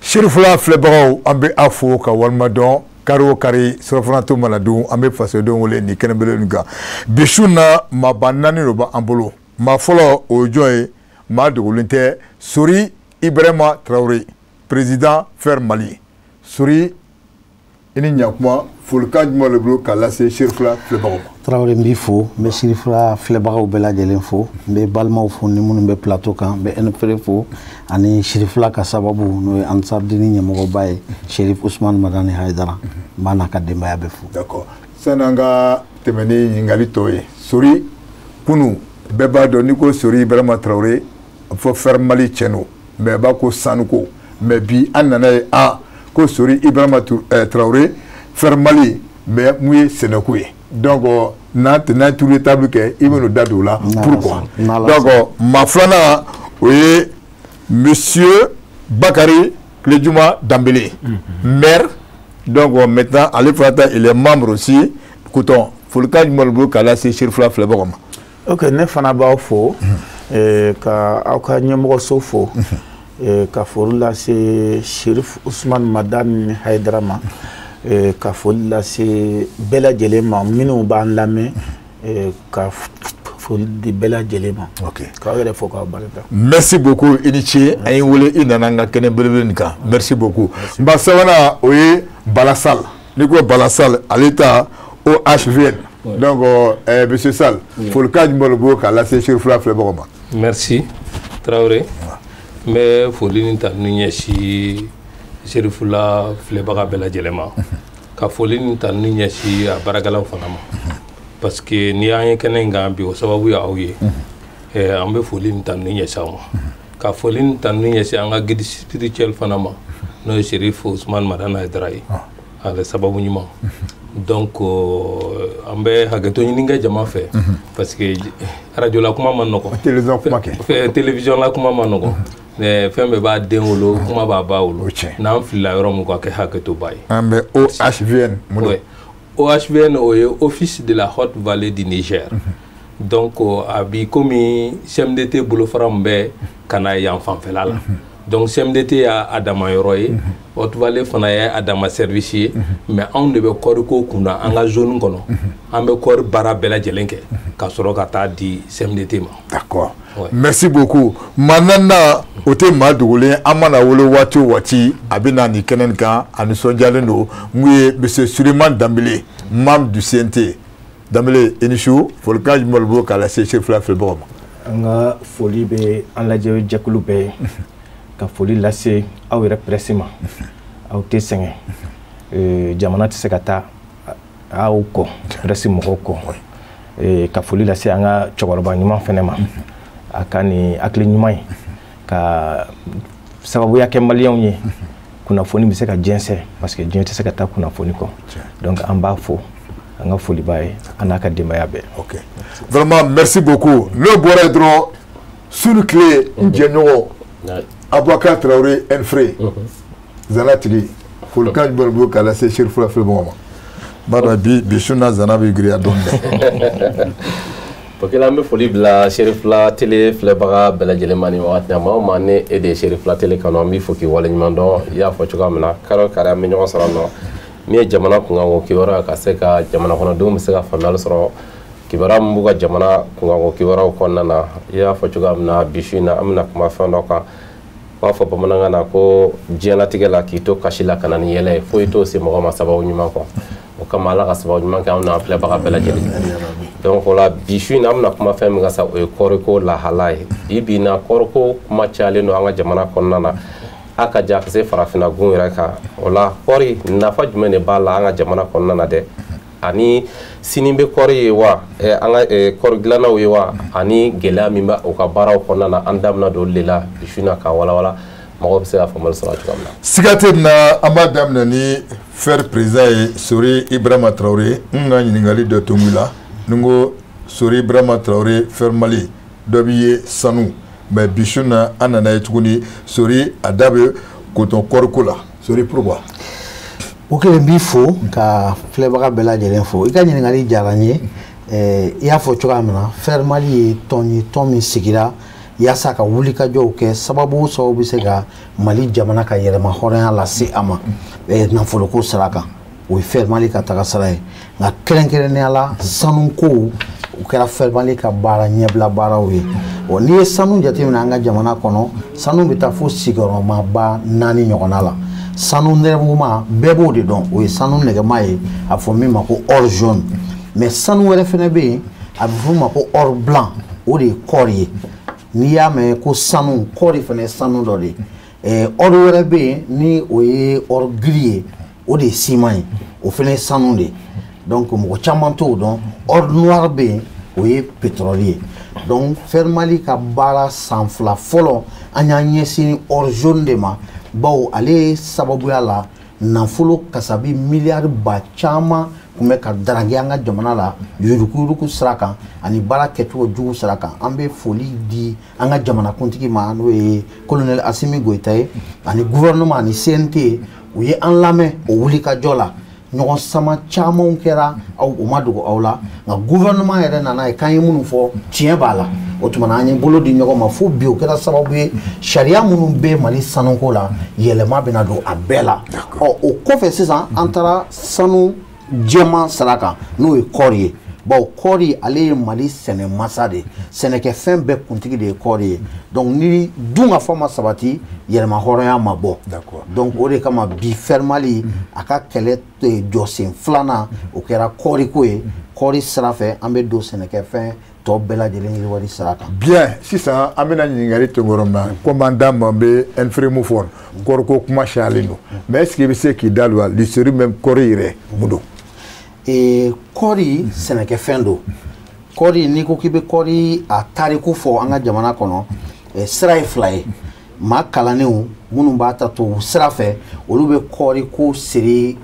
Serifula filɛbagaw, an bɛ aw fo ka walima dɔn. Kari o kari, surafana to mana dun, an bɛ fasodenw wele nin kɛnɛbele nin kan. Bi su na, maaba naani de b'an bolo. Maa fɔlɔ, o ye jɔn ye? Maa dogolen tɛ, Sori Ibrahima Traoré, président Fer Mali. Sori, i ni ɲakuma. Folikan jumɛn de bolo k'a lase Serifula filɛbagaw ma? Tarawele, n b'i fo, n bɛ Sirifula filɛbagaw bɛɛ lajɛlen fo, n bɛ balimaw fo ni minnu bɛ plateau kan, n bɛ NFR fo ani Sirifula ka sababu, n'o ye Ansardini ɲɛmɔgɔba ye, Sherif Usman Madani Hayidara. N b'a n'a ka denbaya bɛɛ fo. D'accord. Sani an ka tɛmɛ ni ɲininkali tɔ ye, Sori, kunu bɛɛ b'a dɔn, n'i ko Sori Ibrahima Traoré, a bɛ fɔ Fer Mali cɛ don, mais a b'a ko sanuko. Mais bi an nana ye a ko Sori Ibrahima Traoré, Fer Mali, mais mun ye sɛnɛko ye? Donc n'an tɛ tour de table kɛ, i bɛ n'o da don o la. Pourquoi? Donc maa filanan, o ye monsieur Bakary Tilejuma Danbele, maire. Donc maintenant, ale fana ta, il est membre aussi Coton. Folikan jumɛn de bolo k'a lase Serifula filɛbagaw ma? Ok, ne fana b'aw fo, ka aw ka ɲɛmɔgɔso fo, ka foli lase Sherif Usman Madani Hayidara ma, ka foli lase bɛɛ lajɛlen ma minnu b'an lamɛn, ka foli di bɛɛ lajɛlen ma. K'aw yɛrɛ fo k'aw barika. Merci beaucoup, i ni ce. An ye wele, i nana an ka kɛnɛ belebele nin kan. Merci beaucoup. N ba sabanan, o ye Bala Sall. N'i ko Bala Sall, ale ta OHVN. Donc monsieur Sall, folikan jumɛn de bolo k'a lase Serifula filɛbagaw ma? Merci Traoré. N bɛ foli ni tanuni ɲɛsin Serifula filɛbaga bɛɛ lajɛlen ma, ka foli ni tanuni ɲɛsin a baarakɛlaw fana ma, parce que n'i y'an ye kɛnɛ in kan bi, o sababu ye aw ye. An bɛ foli ni tanuni ɲɛsin aw ma, ka foli ni tanuni ɲɛsin an ka guide spirituel fana ma, n'o ye Serif Usman Madani Hayidara ye, ale sababu ɲuman. Donc an bɛ hakɛto ɲini kɛ jama fɛ, parce que radio la kuma ma nɔgɔn. Télévision kuma kɛ. Télévision la kuma ma nɔgɔn, mais fɛn bɛɛ b'a den wolo, kuma b'a ba wolo. N'an filila yɔrɔ min, ka kɛ hakɛtoba ye. An bɛ OHVN mun don? OHVN, o ye Office de la Haute Vallée du Niger. Donc a bi komi CMDT bolofara min bɛ ka na yan fanfɛla la. Donc CMDT y'a dama yɔrɔ ye, Haute Vallée fana ye a dama service ye, mais anw de bɛ kɔɔriko kunna an ka zone kɔnɔ. An bɛ kɔɔri baara bɛɛ lajɛlen kɛ ka sɔrɔ ka taa di CMDT ma. D'accord. Merci beaucoup. Maa naaninan, o tɛ maa dogolen, an mana wele waati o waati, a bɛ na nin kɛnɛ nin kan, a nisɔndiyalen don. Mun ye? Monsieur Suleiman Danbele, membre du CNT. Danbele, i ni su. Folikan jumɛn de bolo k'a lase Serifula filɛbagaw ma? An ka foli bɛ an lajɛ jɛkulu bɛɛ ye, ka foli lase aw yɛrɛ presse ma. Aw tɛ sɛgɛn, jamana tɛ se ka taa aw kɔ, presse mɔgɔw kɔ. Ka foli lase an ka cɛkɔrɔba ɲuman fɛnɛ ma, a ka nin hakili ɲuman ye ka sababuya kɛ maliyɛnw ye kunnafoni bɛ se ka jɛnsɛn, parce que diɲɛ tɛ se ka taa kunnafoni kɔ. Donc an b'a fo, an ka foli b'a ye, an n'a ka denbaya bɛɛ. Ok, vraiment merci beaucoup. N'o bɔra yen dɔrɔn, su ni tile, n jɛɲɔgɔn Abubakar Traoré Enfré, zana tigi, folikan jumɛn de bolo k'a lase Serifula filɛbagaw ma? N b'a dɔn bi bi su na, zana bɛ girinya dɔɔni dɛ. Ok, an bɛ foli bila Serifula Télé filɛbaga bɛɛ lajɛlen ma nin wagati na. Maa o maa ni e de ye Serifula Télé kanu, an b'i fo k'i waleɲuman dɔn. I y'a fɔ cogoya min na, kari o kari an bɛ ɲɔgɔn sɔrɔ nɔ min ye jamana kunkanko kibaruya, ka se ka jamana kɔnɔdenw bɛ se ka faamuyali sɔrɔ kibaruya min b'u ka jamana kunkanko kibaruyaw kɔnɔna na. I y'a fɔ cogoya min na, bi su in na, an bɛna kuma fɛn dɔ kan. U b'a fɔ bamanankan na ko diɲɛlatigɛ la, k'i to kasi la ka na ni yɛlɛ ye, foyi t'o se mɔgɔ ma sababu ɲuman kɔ. O kama, Ala ka sababu ɲuman kɛ anw n'an filɛbaga bɛɛ lajɛlen. Donc o la, bi su in na, an bɛna kuma fɛn min kan sa, o ye kɔɔriko lahala ye. Bi bi in na, kɔɔriko kuma cayalen don an ka jamana kɔnɔna na, a ka ja ka se farafinna gun yɛrɛ kan. O la, kɔɔri nafa jumɛn de b'a la an ka jamana kɔnɔna na dɛ, ani sini bɛ kɔɔri ye wa, an ka kɔɔri dilannaw ye wa, ani gɛlɛya min bɛ u ka baaraw kɔnɔna na, an da bɛna don olu de la bi su in na k'a walawala, mɔgɔw bɛ se ka faamuyali sɔrɔ cogoya min na. Siga tɛ nin na. An b'a daminɛ ni FER président ye, Sori Ibrahima Traoré. N ka ɲininkali dɔ to n la. Ni n ko Sori Ibrahima Traoré, FER Mali, dɔ b'i ye sanu, mais bi su na, an nana ye tuguni, Sori a da bɛ coton kɔɔriko la. Sori, pourquoi? O kelen, b'i fo ka filɛbaga bɛɛ lajɛlen fo. I ka ɲininkali diyara n ye. I y'a fɔ cogoya min na, FER Mali ye tɔn ye, tɔn min sigira Yaasa ka wulikajɔw kɛ, sababu o sababu bɛ se ka Mali jamana ka yɛrɛma hɔrɔnya lase a ma nafoloko sira kan, o ye Fermali ka taga sira ye. Nka kɛrɛnkɛrɛnnenya la, sanuko, o kɛra Fermali ka baara ɲɛbila baaraw ye. Ɔ, n'i ye sanu jateminɛ an ka jamana kɔnɔ, sanu bɛ taa fo sigiyɔrɔmaba 4 ɲɔgɔnna la. Sanu nɛrɛmuguma, bɛɛ b'o de dɔn, o ye sanu nɛgɛma ye, a fɔ min ma ko or jaune. Mais sanu wɛrɛ fɛnɛ bɛ yen, a bɛ f'o ma ko or blanc, o de ye kɔɔri ye. N'i y'a mɛn ko sanu, kɔɔri fɛnɛ ye sanu dɔ de ye. Or wɛrɛ bɛ yen, ni o ye or gris ye, o de ye siman ye, o fɛnɛ ye sanu de ye. Donc mɔgɔ caman t'o dɔn. Or noir bɛ yen, o ye pétrole ye. Donc Fermali ka baara san 2 fɔlɔ, an y'an ɲɛsin or jaune de ma, bawo ale sababuya la nafolo kasabi miliyari ba caman tun bɛ ka darange an ka jamana la yuruguyurugu sira kan ani baara kɛcogo jugu sira kan. An bɛ foli di an ka jamanakuntigi ma, n'o ye colonel Assimi Goïta ye, ani gouvernement ani CNT. U ye an lamɛn o wulikajɔ la. Ɲɔgɔn sama camanw kɛra aw, o ma dogo aw la, nka gouvernement yɛrɛ nana ye k'an ye minnu fɔ, tiɲɛ b'a la. O tuma na, an ye bolo di ɲɔgɔn ma fo bi. O kɛra sababu ye, sariya minnu bɛ Mali sanuko la, yɛlɛma bɛna don a bɛɛ la. Ɔ, o kɔfɛ sisan, an taara sanu jɛman sira kan, n'o ye kɔɔri ye, bawo kɔɔri, ale ye Mali sɛnɛ masa de ye, sɛnɛkɛfɛn bɛɛ kuntigi de ye kɔɔri ye. Donc ni dun ka fɔ ma sabati, yɛrɛma hɔrɔnya ma bɔ. Donc o de kama bi, Fermali a ka kɛlɛ jɔsen filanan, o kɛra kɔɔriko ye. Kɔɔri sira fɛ, an bɛ don sɛnɛkɛfɛn tɔ bɛɛ lajɛlen yiriwali sira kan. Bien, sisan an bɛna ɲininkali to yɔrɔ min na, komi an da ma bɛ NFREMU fɔ, kɔɔriko kuma cayalen don, mais est ce que i bɛ se k'i da don a l'histoire même, kɔɔri yɛrɛ mun don? Kɔɔri sɛnɛkɛfɛn don. Kɔɔri, n'i ko k'i bɛ kɔɔri a tariku fɔ an ka jamana kɔnɔ, sira ye fila ye. Maa kalannenw minnu b'a ta tubabu sira fɛ, olu bɛ kɔɔri ko siri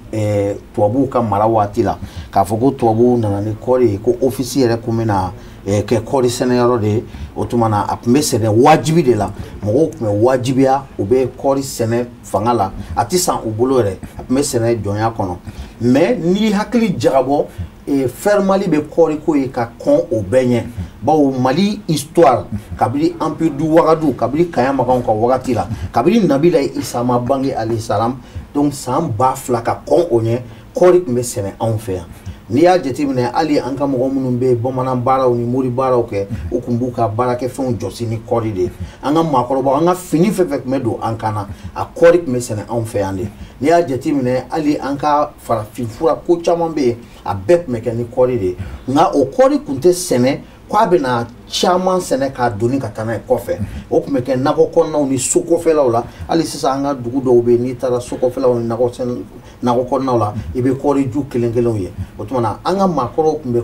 tubabuw ka mara waati la, k'a fɔ ko tubabuw nana ni kɔɔri ye, ko ofisi yɛrɛ kun bɛna kɛ kɔɔri sɛnɛyɔrɔ de ye. O tuma na, a tun bɛ sɛnɛ wajibi de la, mɔgɔw tun bɛ wajibiya, u bɛ kɔɔri sɛnɛ fanga la, a tɛ san u bolo yɛrɛ, a tun bɛ sɛnɛ jɔnya kɔnɔ. Mais n'i hakili jagabɔ, Fermali bɛ kɔɔri ko ye ka kɔn o bɛɛ ɲɛ, bawo Mali histoire, kabini empire du Wagadu, kabini Kaɲamaganw ka wagati la, kabini Nabila Isa ma bange alayhi salam, donc san 2000 ka kɔn o ɲɛ, kɔɔri tun bɛ sɛnɛ anw fɛ yan. N'i y'a jateminɛ, hali an ka mɔgɔ minnu bɛ bamanan baaraw ni mori baaraw kɛ, u tun b'u ka baarakɛfɛnw jɔsi ni kɔɔri de ye. An ka maakɔrɔbaw, an ka fini fɛn fɛn tun bɛ don an kan na, a kɔɔri tun bɛ sɛnɛ anw fɛ yan de. N'i y'a jateminɛ, hali an ka farafinfura ko caman bɛ yen, a bɛɛ tun bɛ kɛ ni kɔɔri de ye. Nka o kɔɔri tun tɛ sɛnɛ k'a bɛna caman sɛnɛ k'a doni ka taa n'a ye kɔfɛ. O tun bɛ kɛ nakɔ kɔnɔnaw ni so kɔfɛlaw la. Hali sisan, an ka dugu dɔw bɛ yen, n'i taara so kɔfɛlaw ni nakɔ kɔnɔnaw la, i bɛ kɔɔri ju kelen kelenw ye. O tuma na, an ka maakɔrɔw tun bɛ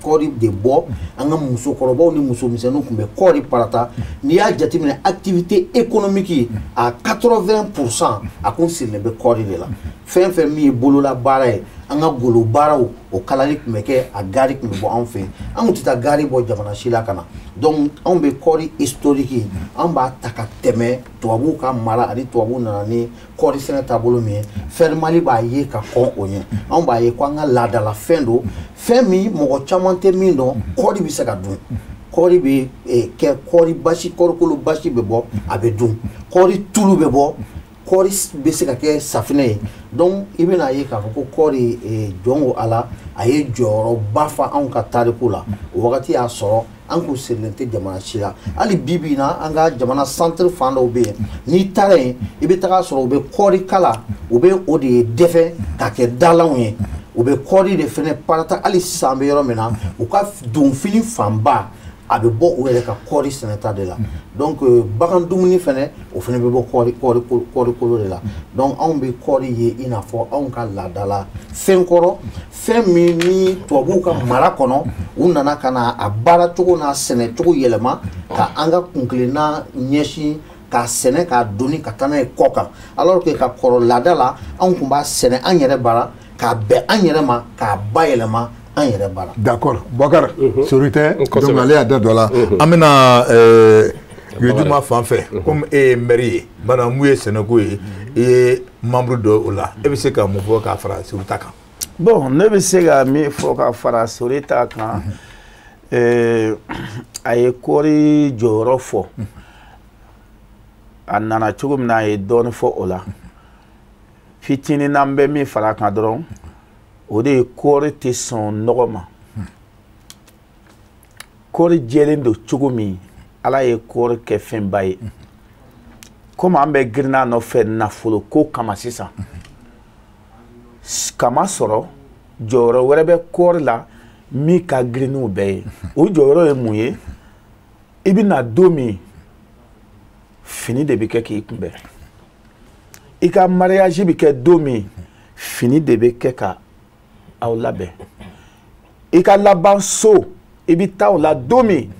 kɔɔri de bɔ, an ka musokɔrɔbaw ni musomisɛnninw tun bɛ kɔɔri parata. N'i y'a jateminɛ, activité économique à 80%, a kun sirilen bɛ kɔɔri de la. Fɛn fɛn min ye bolola baara ye, an ka golo baaraw, o kalali tun bɛ kɛ, a gari tun bɛ bɔ anw fɛ yen. An tun tɛ taa gari bɔ jamana si la ka na. Donc anw bɛ kɔɔri historique, an b'a ta ka tɛmɛ tubabuw ka mara ani tubabuw nana ni kɔɔri sɛnɛ taabolo min ye, Fermali b'a ye ka kɔn o ɲɛ. Anw b'a ye ko an ka laadalafɛn don, fɛn min mɔgɔ caman tɛ min dɔn. Kɔɔri bɛ se ka dun, kɔɔri bɛ kɛ kɔɔri basi, kɔɔrikolo basi bɛ bɔ, a bɛ dun, kɔɔri tulu bɛ bɔ, kɔɔri bɛ se ka kɛ safinɛ ye. Donc i bɛna ye k'a fɔ ko kɔɔri, jɔn ko Ala, a ye jɔyɔrɔba fa anw ka tariku la. O wagati y'a sɔrɔ an kun sirilen tɛ jamana si la. Hali bi bi in na, an ka jamana centre fan dɔw bɛ yen, n'i taara yen, i bɛ taga sɔrɔ u bɛ kɔɔri kala, u bɛ o de ye dɛfɛ ka kɛ dalanw ye, u bɛ kɔɔri de fɛnɛ parata. Hali sisan, an bɛ yɔrɔ min na, u ka donfini fanba, a bɛ bɔ u yɛrɛ ka kɔɔri sɛnɛta de la. Donc bagan dumuni fɛnɛ, o fɛnɛ bɛ bɔ kɔɔri kolo de la. Donc anw bɛ kɔɔri ye i n'a fɔ anw ka laadala fɛn kɔrɔ, fɛn min ni tubabuw ka mara kɔnɔ, u nana ka na a baara cogo n'a sɛnɛ cogo yɛlɛma, ka an ka kunkilenna ɲɛsin k'a sɛnɛ k'a doni ka taa n'a ye kɔ kan, alors que ka kɔrɔ laada la, anw tun b'a sɛnɛ an yɛrɛ bara, k'a bɛn an yɛrɛ ma, k'a bayɛlɛma an yɛrɛ bara. D'accord, Boubacar, sori tɛ, donc ale y'a da dɔ la. An bɛna Yejuma fan fɛ, komi e ye maire ye, bana mun ye sɛnɛko ye, i ye membre dɔ o la, e bɛ se ka mun fɔ k'a fara Sori ta kan? Bon, ne bɛ se ka min fɔ ka fara Sori ta kan, A ye kɔɔri jɔyɔrɔ fɔ. A nana cogo min na, a ye dɔɔnin fɔ o la. Fitinin n'an bɛ min fara a kan dɔrɔn, o de ye kɔɔri tɛ sɔn nɔgɔ ma. Kɔɔri jɛlen don cogo min, Ala ye kɔɔri kɛ fɛnba ye. Komi an bɛ girin a nɔfɛ nafolo ko kama sisan, kama sɔrɔ jɔyɔrɔ wɛrɛ bɛ kɔɔri la min ka girin n'o bɛɛ ye. O jɔyɔrɔ ye mun ye? I bɛna don min, fini de bɛ kɛ k'i kunbɛn. I ka mariage bɛ kɛ don min, fini de bɛ kɛ ka aw labɛn. I ka laban so, i bɛ taa o la don min,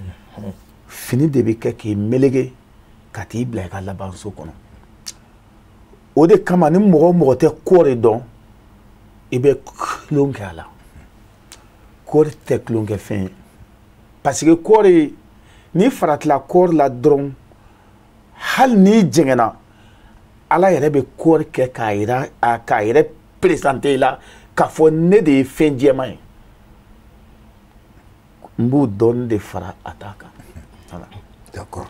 fini de bɛ kɛ k'i melege ka t'i bila i ka laban so kɔnɔ. O de kama ni mɔgɔ o mɔgɔ tɛ kɔɔri dɔn, i bɛ tulon kɛ a la. Kɔɔri tɛ tulonkɛfɛn ye, parce que kɔɔri, n'i faratila kɔɔri la dɔrɔn, hali n'i jɛngɛnna, Ala yɛrɛ bɛ kɔɔri kɛ k'a yira, k'a yɛrɛ présenter i la k'a fɔ ne de ye fɛn jɛman ye. N b'o dɔɔnin de fara a ta kan. Voilà. D'accord.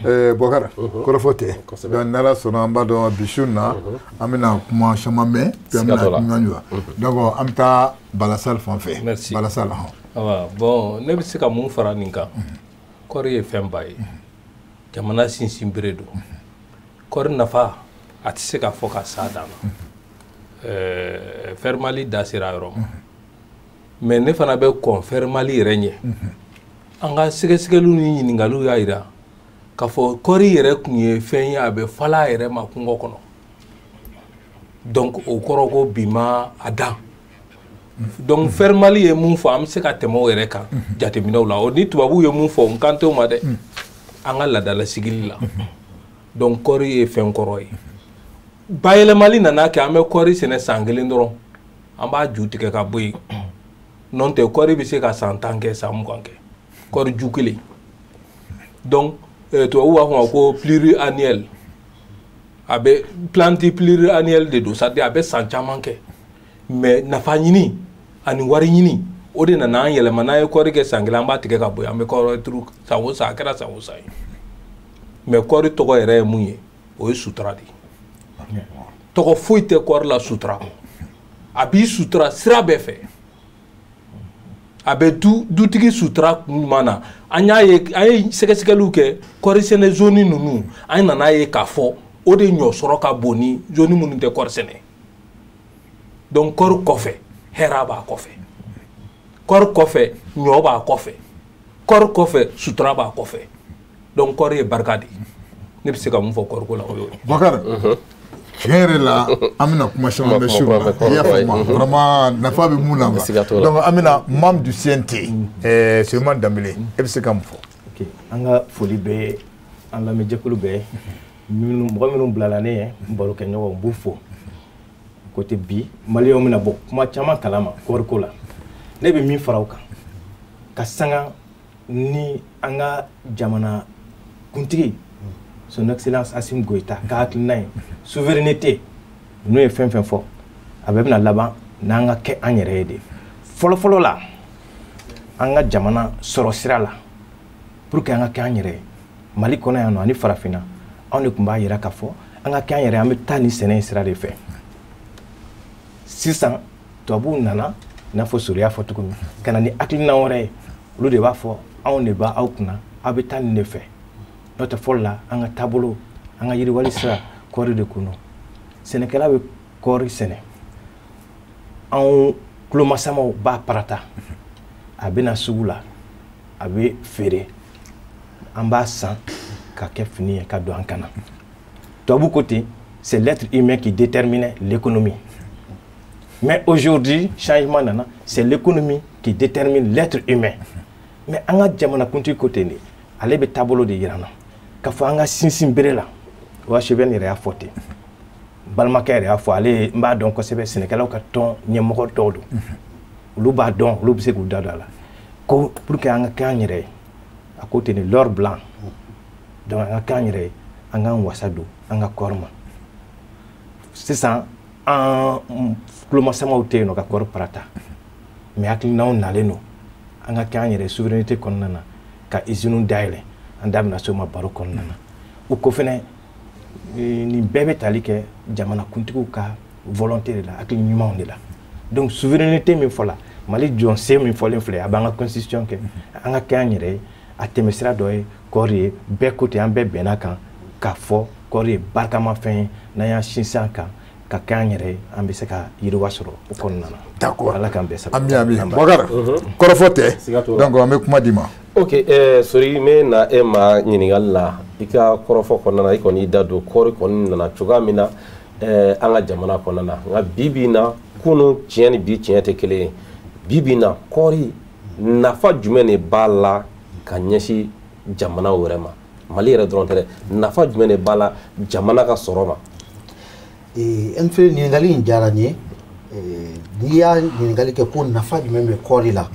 Bɔkara, kɔrɔfɔ tɛ. Donc n'Ala sɔnna, an b'a dɔn bi su in na, an bɛna kuma caman mɛn, puis an bɛna ɲɔgɔn jɔ. Donc an bɛ taa Balasal fan fɛ. Merci. Balasal, hɔn. Awa, bon, ne bɛ se ka mun fara nin kan? Kɔɔri ye fɛnba ye. Jamana sinsin bere don. Kɔɔri nafa, a tɛ se ka fɔ ka s'a dan na. Fermali da sera yɔrɔ ma. Mais ne fana bɛ kɔn Fermali yɛrɛ ɲɛ. An ka sɛgɛsɛgɛliw ni ɲininkaliw y'a jira k'a fɔ kɔɔri yɛrɛ tun ye fɛn ye, a bɛ falen a yɛrɛ ma kungo kɔnɔ. Donc o kɔrɔ ko bi ma a dan. Donc Fermali ye mun fɔ, an bɛ se ka tɛmɛ o yɛrɛ kan jateminɛw la. O ni tubabuw ye mun fɔ, n kan tɛ o ma dɛ. An ka laadala sigili la. Donc kɔɔri ye fɛn kɔrɔ ye. Bayɛlɛmali nana kɛ, an bɛ kɔɔri sɛnɛ san kelen dɔrɔn, an b'a ju tigɛ ka bɔ yen. N'o tɛ, kɔɔri bɛ se ka san 10 kɛ, san 20 kɛ. Kɔɔri ju kelen. Donc tubabuw b'a fɔ ma ko pluriannuel. A bɛ plante pluriannuel de don, c'est à dire a bɛ san caman kɛ. Mais nafa ɲini ani wari ɲini, o de nana an yɛlɛma. N'an ye kɔɔri kɛ san kelen, an b'a tigɛ ka bɔ yen, an bɛ kɔɔri turu san o san, a kɛra san o san ye. Mais kɔɔri tɔgɔ yɛrɛ ye mun ye? O ye sutura de ye. Tɔgɔ foyi tɛ kɔɔri la sutura kɔ. A b'i sutura sira bɛɛ fɛ. A bɛ du dutigi sutura kun jumɛn na? An y'a ye, an ye sɛgɛsɛgɛliw kɛ, kɔɔri sɛnɛ zone ninnu, an nana ye k'a fɔ o de ɲɔ sɔrɔ ka bon ni zone minnu tɛ kɔɔri sɛnɛ. Donc kɔɔri kɔfɛ, hɛrɛ b'a kɔfɛ. Kɔɔri kɔfɛ, ɲɔ b'a kɔfɛ. Kɔɔri kɔfɛ, sutura b'a kɔfɛ. Donc kɔɔri ye barika de ye. Ne bɛ se ka mun fɔ kɔɔriko la, o y'o ye. Bɔkari, tiɲɛ yɛrɛ la, an bɛna kuma caman bɛ su in na. I y'a faamu, vraiment nafa bɛ mun na quoi. Donc an bɛna membre du CNT, Sulemani Danbele, e bɛ se ka mun fɔ? Ok, an ka foli bɛ an lamɛnjɛkulu bɛɛ minnu, mɔgɔ minnu bilala ne ɲɛ, n barokɛɲɔgɔnw, n b'u fo. Côté bi, maliyɛnw bɛna bɔ kuma caman kalama kɔɔriko la. Ne bɛ min fara o kan, ka sanga ni an ka jamana kuntigi, Son Excellence Assimi Goïta ka hakilina ye, souveraineté, n'o ye fɛn fɛn fɔ, a bɛɛ bɛna laban n'an ka kɛ an yɛrɛ ye de. Fɔlɔfɔlɔ la, an ka jamana sɔrɔ sira la, pour que an ka kɛ an yɛrɛ ye Mali kɔnɔ yan nɔ ani farafinna, anw de tun b'a yira k'a fɔ an ka kɛ an yɛrɛ ye, an bɛ taa nin sɛnɛ in sira de fɛ. Sisan tubabuw nana, i n'a fɔ Sori y'a fɔ cogo min, ka na ni hakilina wɛrɛ ye. Olu de b'a fɔ anw de b'aw kunna, aw bɛ taa nin de fɛ. N'o tɛ, fɔlɔ la, an ka taabolo, an ka yiriwali sira, kɔɔri de kun don. Sɛnɛkɛla bɛ kɔɔri sɛnɛ, anw tulomasamaw b'a parata, a bɛ na sugu la, a bɛ feere, an b'a san ka kɛ fini ye ka don an kan na. Tubabu ko ten, c'est l'être humain qui détermine l'économie. Mais aujourd'hui, changement nana, c'est l'économie qui détermine l'être humain. Mais an ka jamanakuntigi ko ten de, ale bɛ taabolo de yira an na k'a fɔ an ka sinsin bere la. OHVN yɛrɛ y'a fɔ ten, balimakɛ yɛrɛ y'a fɔ, ale n b'a dɔn kosɛbɛ, sɛnɛkɛlaw ka tɔn ɲɛmɔgɔ dɔw don, olu b'a dɔn, olu bɛ se k'u da don a la ko pour que an ka kɛ an yɛrɛ ye. A ko ten de, l'or blanc. Donc an ka kɛ an yɛrɛ ye, an k'an wasa don an ka kɔɔri ma. Sisan an tulomasamaw tɛ yen nɔ ka kɔɔri parata, mais hakilinaw nalen don. An ka kɛ an yɛrɛ souveraineté kɔnɔna na, ka usine dayɛlɛ, an da bɛna se o ma baro kɔnɔna na. O ko fɛnɛ, nin bɛɛ bɛ tali kɛ jamanakuntigiw ka volonté de la, hakili ɲumanw de la. Donc souveraineté min fɔla, Mali jɔnsen min fɔlen filɛ, a b'an ka constitution kɛ, an ka kɛ an yɛrɛ ye, a tɛmɛsira dɔ ye kɔɔri ye. Bɛɛ ko ten, an bɛɛ bɛnna kan k'a fɔ kɔɔri ye barikamafɛn ye. N'an y'an sinsin a kan ka kɛ an yɛrɛ ye, an bɛ se ka yiriwa sɔrɔ o kɔnɔna na. D'accord. Ala k'an bɛɛ sabati. Ami ami. Bakari, kɔrɔfɔ tɛ, donc an bɛ kuma d'i ma. Ok, Sori, n bɛ na e ma ɲininkali la. I ka kɔrɔfɔ kɔnɔna na, i kɔni y'i da don kɔɔri kɔni nana cogoya min na an ka jamana kɔnɔna na. Nka bi bi in na, kunun tiɲɛ ni bi tiɲɛ tɛ kelen ye. Bi bi in na, kɔɔri nafa jumɛn de b'a la ka ɲɛsin jamanaw yɛrɛ ma? Mali yɛrɛ dɔrɔn tɛ dɛ, nafa jumɛn de b'a la jamana ka sɔrɔ ma? N filɛ, ɲininkali in diyara n ye. N'i y'a ɲininkali kɛ ko nafa jumɛn bɛ kɔɔri la,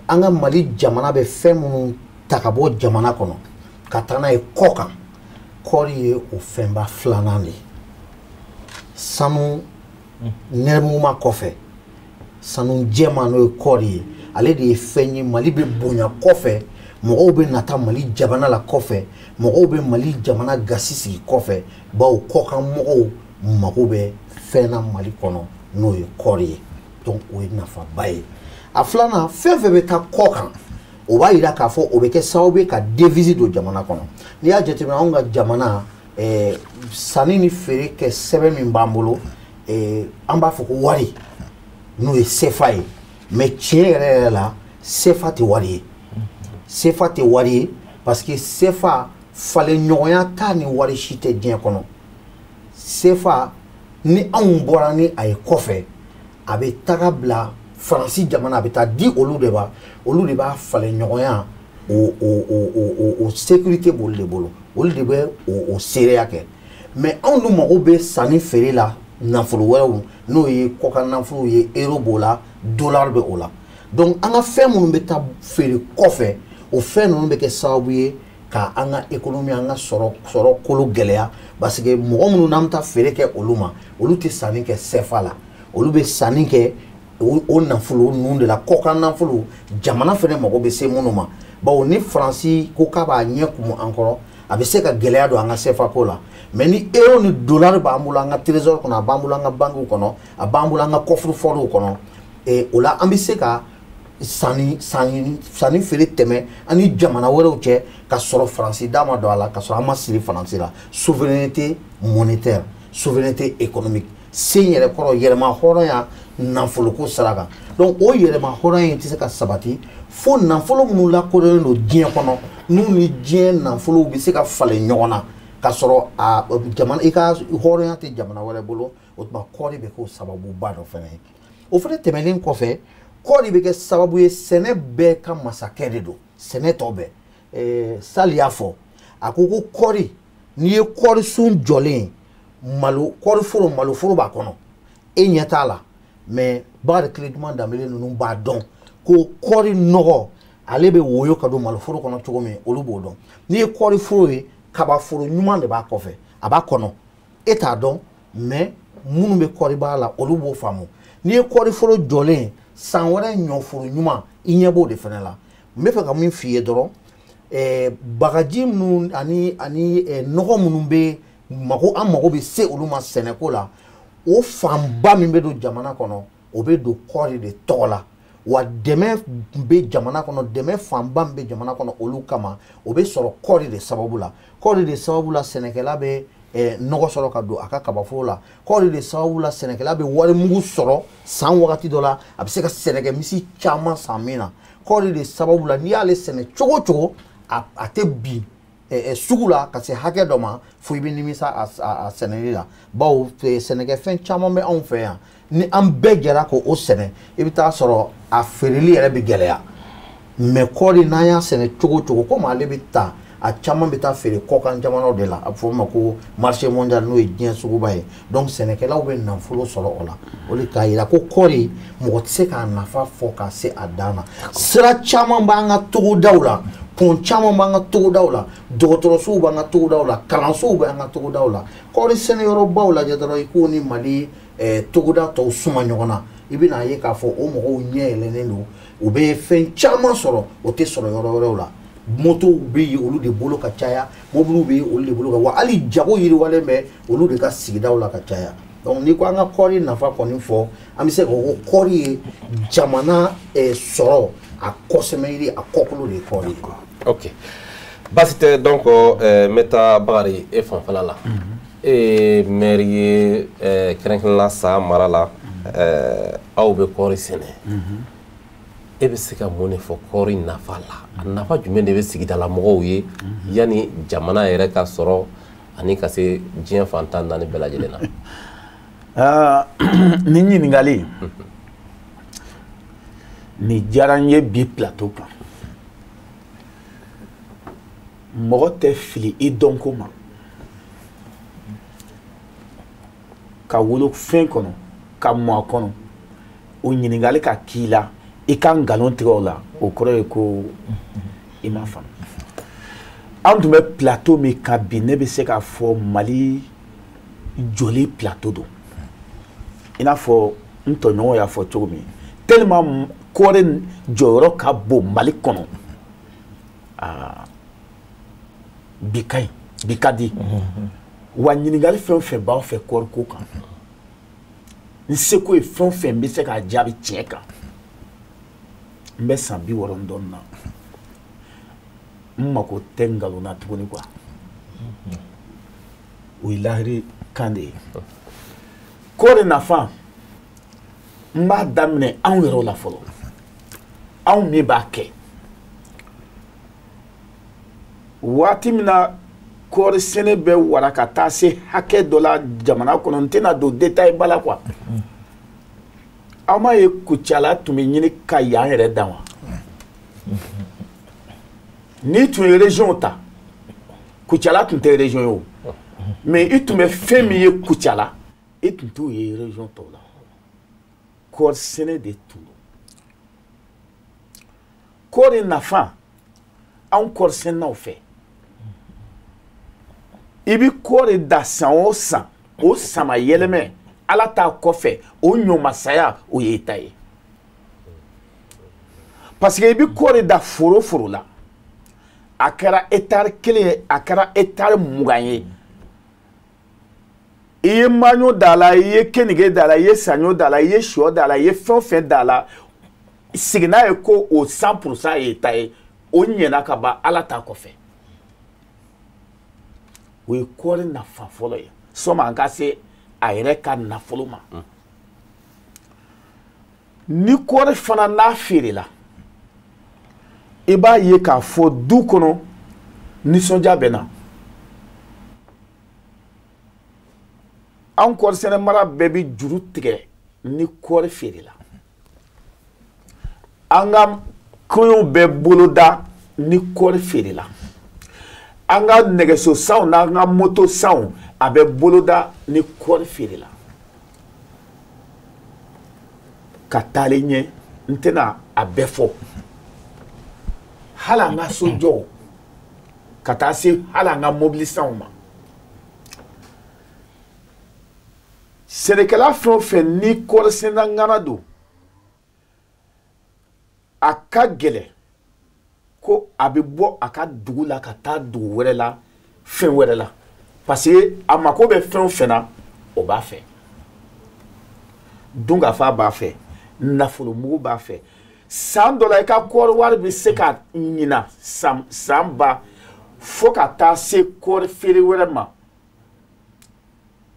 an ka Mali jamana bɛ fɛn minnu ta ka bɔ jamana kɔnɔ ka taa n'a ye kɔ kan, kɔɔri ye o fɛnba filanan de ye sanu nɛrɛmuguma kɔfɛ. Sanu jɛman, n'o ye kɔɔri ye, ale de ye fɛn ye Mali bɛ bonya kɔfɛ, mɔgɔw bɛ nata Mali jamana la kɔfɛ, mɔgɔw bɛ Mali jamana gasi sigi kɔfɛ, bawo kɔkan mɔgɔw mago bɛ fɛn na Mali kɔnɔ, n'o ye kɔɔri ye. Donc o ye nafaba ye. A filanan, fɛn fɛn bɛ taa kɔ kan, o b'a yira k'a fɔ o bɛ kɛ sababu ye ka devise don jamana kɔnɔ. N'i y'a jateminɛ, anw ka jamana sanni ni feere kɛ sɛbɛn min b'an bolo, an b'a fɔ ko wari, n'o ye CFA ye. Mais tiɲɛ yɛrɛ yɛrɛ la, CFA tɛ wari ye. CFA tɛ wari ye parce que CFA falen ɲɔgɔnya t'a ni wari si tɛ diɲɛ kɔnɔ. CFA, ni anw bɔra ni a ye kɔfɛ, a bɛ taga bila Faransi jamana, a bɛ taa di olu de ma, olu de b'a falen ɲɔgɔnya, o o o o o sécurité b'olu de bolo, olu de bɛ o seereya kɛ. Mais anw dun mago bɛ sanni feere la nafolo wɛrɛw, n'o ye kɔkan nafolow ye, euro b'o la, dollar bɛ o la. Donc an ka fɛn minnu bɛ taa feere kɔfɛ, o fɛn ninnu bɛ kɛ sababu ye ka an ka économie, an ka sɔrɔ kolo gɛlɛya, parce que mɔgɔ minnu n'an bɛ taa feere kɛ olu ma, olu tɛ sanni kɛ CFA la, olu bɛ sanni kɛ o nafolo ninnu de la, kɔkan nafolo, jamana fɛnɛ mago bɛ se minnu ma. Bawo ni Faransi ko k'a b'a ɲɛ kumu an kɔrɔ, a bɛ se ka gɛlɛya don an ka CFA ko la. Mais ni euro ni dollar b'an bolo an ka trésor kɔnɔ, a b'an bolo an ka banques kɔnɔ, a b'an bolo an ka coffre fort kɔnɔ, o la an bɛ se ka sanni feere tɛmɛ an ni jamana wɛrɛw cɛ, ka sɔrɔ Faransi da ma don a la, ka sɔrɔ an ma siri Faransi la. Souveraineté monétaire, souveraineté économique, sen yɛrɛ kɔrɔ, yɛlɛma hɔrɔnya nafoloko sira kan. Donc o yɛlɛma hɔrɔnya in tɛ se ka sabati fo nafolo minnu lakodɔnnen don diɲɛ kɔnɔ, n'u ni diɲɛ nafolow bɛ se ka falen ɲɔgɔn na, ka sɔrɔ a jamana i ka hɔrɔnya tɛ jamana wɛrɛ bolo. O tuma kɔɔri bɛ k'o sababuba dɔ fana ye. O fana tɛmɛnen kɔfɛ, kɔɔri bɛ kɛ sababu ye, sɛnɛ bɛɛ ka masakɛ de don, sɛnɛ tɔ bɛɛ. Sali y'a fɔ, a ko ko kɔɔri, n'i ye kɔɔri sun jɔlen, malo kɔɔri foro, maloforo b'a kɔnɔ, e ɲɛ t'a la, mais Bakari Tileduman Danbele ninnu b'a dɔn ko kɔɔri nɔgɔ ale bɛ woyo ka don maloforo kɔnɔ cogo min, olu b'o dɔn. N'i ye kɔɔri foro ye, kabaforo ɲuman de b'a kɔfɛ, a b'a kɔnɔ, e t'a dɔn, mais minnu bɛ kɔɔri baara la, olu b'o faamu. N'i ye kɔɔri foro jɔlen, san wɛrɛ ɲɔforo ɲuman, i ɲɛ b'o de fana la. N bɛ fɛ ka min f'i ye dɔrɔn, bagaji minnu ani nɔgɔ minnu bɛ mago, an mago bɛ se olu ma sɛnɛko la, o fanba min bɛ don jamana kɔnɔ, o bɛ don kɔɔri de tɔgɔ la. Wa dɛmɛ bɛ jamana kɔnɔ, dɛmɛ fanba min bɛ jamana kɔnɔ olu kama, o bɛ sɔrɔ kɔɔri de sababu la. Kɔɔri de sababu la, sɛnɛkɛla bɛ nɔgɔ sɔrɔ ka don a ka kabaforo la. Kɔɔri de sababu la, sɛnɛkɛla bɛ warimugu sɔrɔ san wagati dɔ la, a bɛ se ka sɛnɛkɛmisi caman san min na. Kɔɔri de sababu la, n'i y'ale sɛnɛ cogo o cogo, a tɛ bin sugu la ka se hakɛ dɔ ma fo i bɛ nimisa a sɛnɛli la. Bawo sɛnɛkɛfɛn caman bɛ anw fɛ yan, ni an bɛɛ jɛra k'o sɛnɛ, i bɛ taa sɔrɔ a feereli yɛrɛ bɛ gɛlɛya. Mais kɔɔri, n'an y'a sɛnɛ cogo o cogo, komi ale bɛ ta, a caman bɛ taa feere kɔkan jamanaw de la, a bɛ fɔ o ma ko marché mondial, n'o ye diɲɛ suguba ye. Donc sɛnɛkɛlaw bɛ nafolo sɔrɔ o la. O de k'a yira ko kɔɔri, mɔgɔ tɛ se k'a nafa fɔ ka se a dan na. Sira caman b'an ka togodaw la, pɔn caman b'an ka togodaw la, dɔgɔtɔrɔsow b'an ka togodaw la, kalansow b'an ka togodaw la. Kɔɔri sɛnɛyɔrɔbaw lajɛ dɔrɔn, i k'o ni Mali togoda tɔw suma ɲɔgɔn na. I bɛna ye k'a fɔ o mɔgɔw ɲɛ yɛlɛnnen don, u bɛ fɛn caman sɔrɔ, o tɛ sɔrɔ yɔrɔ wɛrɛw la. Motow bɛ yen olu de bolo ka caya, mobiliw bɛ yen olu de bolo ka, wa hali jago yiriwalen bɛ olu de ka sigidaw la ka caya. Donc n'i ko an ka kɔɔri nafa kɔni fɔ, an bɛ se k'a fɔ ko kɔɔri ye jamana sɔrɔ a kɔsɛmɛyiri, a kɔkolo de ye kɔɔri ye. Ok, baasi tɛ. Donc n bɛ taa Bakari e fanfɛla la. E ye maire ye kɛrɛnkɛrɛnnenya San mara la, aw bɛ kɔɔri sɛnɛ. E bɛ se ka mun de fɔ kɔɔri nafa la? A nafa jumɛn de bɛ sigidala mɔgɔw ye yanni jamana yɛrɛ ka sɔrɔ ani ka se diɲɛ fan 14 bɛɛ lajɛlen na? Nin ɲininkali nin diyara n ye bi plateau kan. Mɔgɔ tɛ fili i dɔnko ma. Ka wolo fɛn kɔnɔ, ka mɔ a kɔnɔ, o ɲininkali ka k'i la, i ka nkalon tigɛ o la, o kɔrɔ ye ko i ma faamu. An tun bɛ plateau min kan bi, ne bɛ se k'a fɔ Mali joli plateau don. I n'a fɔ n tɔɲɔgɔnw y'a fɔ cogo min, tellement kɔɔri jɔyɔrɔ ka bon Mali kɔnɔ. Aa, bi ka ɲi, bi ka di. Wa ɲininkali fɛn o fɛn b'aw fɛ kɔɔri ko kan, n seko ye fɛn o fɛn n bɛ se k'a jaabi tiɲɛ kan. N bɛ san 60 ni dɔɔnin na, n mako tɛ nkalon na tuguni quoi. O ye lahiri kan de ye. Kɔɔri nafa, n b'a daminɛ anw yɛrɛw la fɔlɔ, anw min b'a kɛ. Waati min na kɔɔri sɛnɛ bɛ wara ka taa se hakɛ dɔ la jamana kɔnɔ, n tɛna don détail ba la quoi. Aw m'a ye Kucala tun bɛ ɲini ka yan yɛrɛ dan wa? N'i tun ye région ta, Kucala tun tɛ région ye o, mais i tun bɛ fɛn min ye Kucala, i tun t'o ye région tɔw la. Kɔɔri sɛnɛ de tun don. Kɔɔri nafa anw kɔɔri sɛnɛnaw fɛ, i bɛ kɔɔri da san o san, o sama yɛlɛmɛ Ala t'a kɔfɛ, o ɲɔmasaya o ye ta ye. Parce que i bɛ kɔɔri da foro foro la, a kɛra hectare 1 ye, a kɛra hectare 20 ye, i ye maɲɔ da la, i ye kenige da la, i ye saɲɔ da la, i ye sɔ da la, i ye fɛn o fɛn da la, sigi n'a ye ko o 100% ye ta ye, o ɲɛna ka ban Ala t'a kɔfɛ. O ye kɔɔri nafa fɔlɔ ye. Sɔmi an ka se a yɛrɛ ka nafolo ma. Ni kɔɔri fana n'a feerela, i b'a ye k'a fɔ du kɔnɔ nisɔndiya bɛ na. Anw kɔɔri sɛnɛ mara bɛɛ bɛ juru tigɛ ni kɔɔri feerela. An ka kɔɲɔw bɛ boloda ni kɔɔri feerela. An ka nɛgɛso sanw n'an ka moto sanw, a bɛ boloda ni kɔɔri feerela. Ka taalen ɲɛ, n tɛna a bɛɛ fɔ. Hali an ka sojɔw, ka taa se hali an ka mobili sanw ma. Sɛnɛkɛla fɛn o fɛn ni kɔɔri sɛnɛna ŋana don, a ka gɛlɛn ko a bɛ bɔ a ka dugu la ka taa dugu wɛrɛ la, fɛn wɛrɛ la, parce que a mako bɛ fɛn o fɛn na, o b'a fɛ. Dunkafa b'a fɛ, nafolomugu b'a fɛ. San dɔ la i ka kɔɔri wari bɛ se ka ɲina san ba fo ka taa se kɔɔri feere wɛrɛ ma.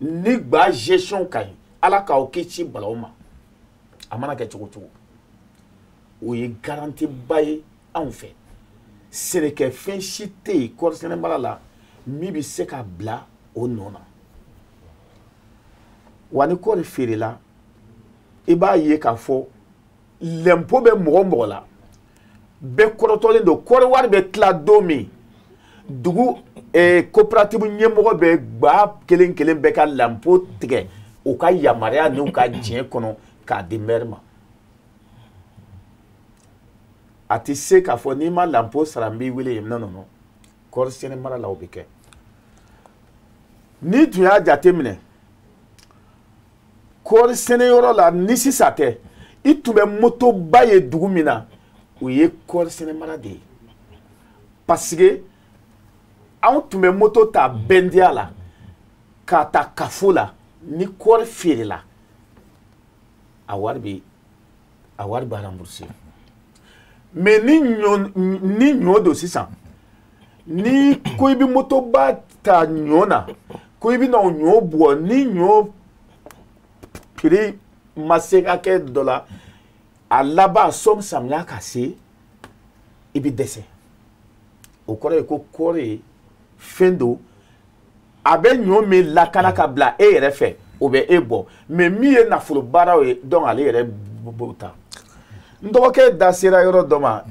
Ni gba gestion ka ɲi, Ala k'aw kisi balawu ma, a mana kɛ cogo o cogo, o ye garantie ba ye anw fɛ. Sɛnɛkɛfɛn si tɛ yen kɔɔri sɛnɛ mara la min bɛ se ka bila o nɔ na. Wa ni kɔɔri feerela, i b'a ye k'a fɔ lɛnpo bɛ mɔgɔ o mɔgɔ la, bɛɛ kɔrɔtɔlen don. Kɔɔri wari bɛ tila don min, dugu coopérative ɲɛmɔgɔ bɛ gba kelen kelen bɛɛ ka lɛnpo tigɛ u ka yamaruya n'u ka diɲɛ kɔnɔ k'a di maire ma. A tɛ se k'a fɔ n'i ma lɛnpo sara n b'i wele yen. Non non non, kɔɔri sɛnɛ mara la o bɛ kɛ. N'i tun y'a jateminɛ, Kɔɔri sɛnɛyɔrɔ la ni sisan tɛ, i tun bɛ motoba ye dugu min na, o ye kɔɔri sɛnɛ mara de ye. Parce que anw tun bɛ moto ta Bɛndiya la k'a ta Kafo la, ni kɔɔri feerela a wari bɛ rembourser. Mais ni ɲɔ don sisan, ni ko i bɛ motoba ta ɲɔ na, ko i bɛ na o ɲɔ bugɔ, ni ɲɔ prix ma se ka kɛ dɔ la, a laban sɔmi samiya ka se, i bɛ dɛsɛ. O kɔrɔ ye ko kɔɔri ye fɛn don, a bɛ ɲɔ min lakana ka bila e yɛrɛ fɛ, o bɛ e bɔ. Mais min ye nafolo baaraw ye, donc ale yɛrɛ b'o ta. N dɔgɔkɛ da sera yɔrɔ dɔ ma,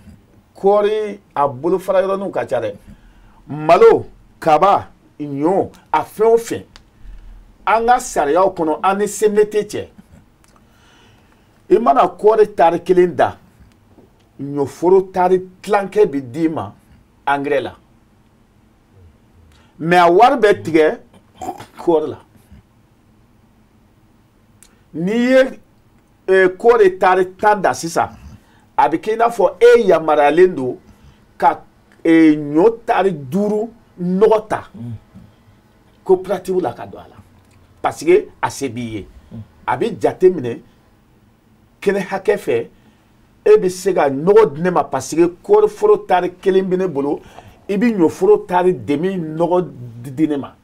kɔɔri a bolofara yɔrɔninw ka ca dɛ. Malo, kaba, ɲɔ, a fɛn o fɛn, an ka sariyaw kɔnɔ, an ni CMDT cɛ, i mana kɔɔri tari kelen da, ɲɔforo tari tilankɛ bɛ d'i ma angɛrɛ la. Mais a wari bɛ tigɛ kɔɔri la. N'i ye kɔɔri tari 10 da sisan, a bɛ kɛ i n'a fɔ e yamaruyalen don ka ɲɔ tari 5 nɔgɔ ta coopérative la ka don a la, parce que a se b'i ye. A bɛ jate minɛ kɛnɛ hakɛ fɛ, e bɛ se ka nɔgɔ di ne ma parce que kɔɔri foro tari 1 bɛ ne bolo, i bɛ ɲɔforo tari demi nɔgɔ di ne ma,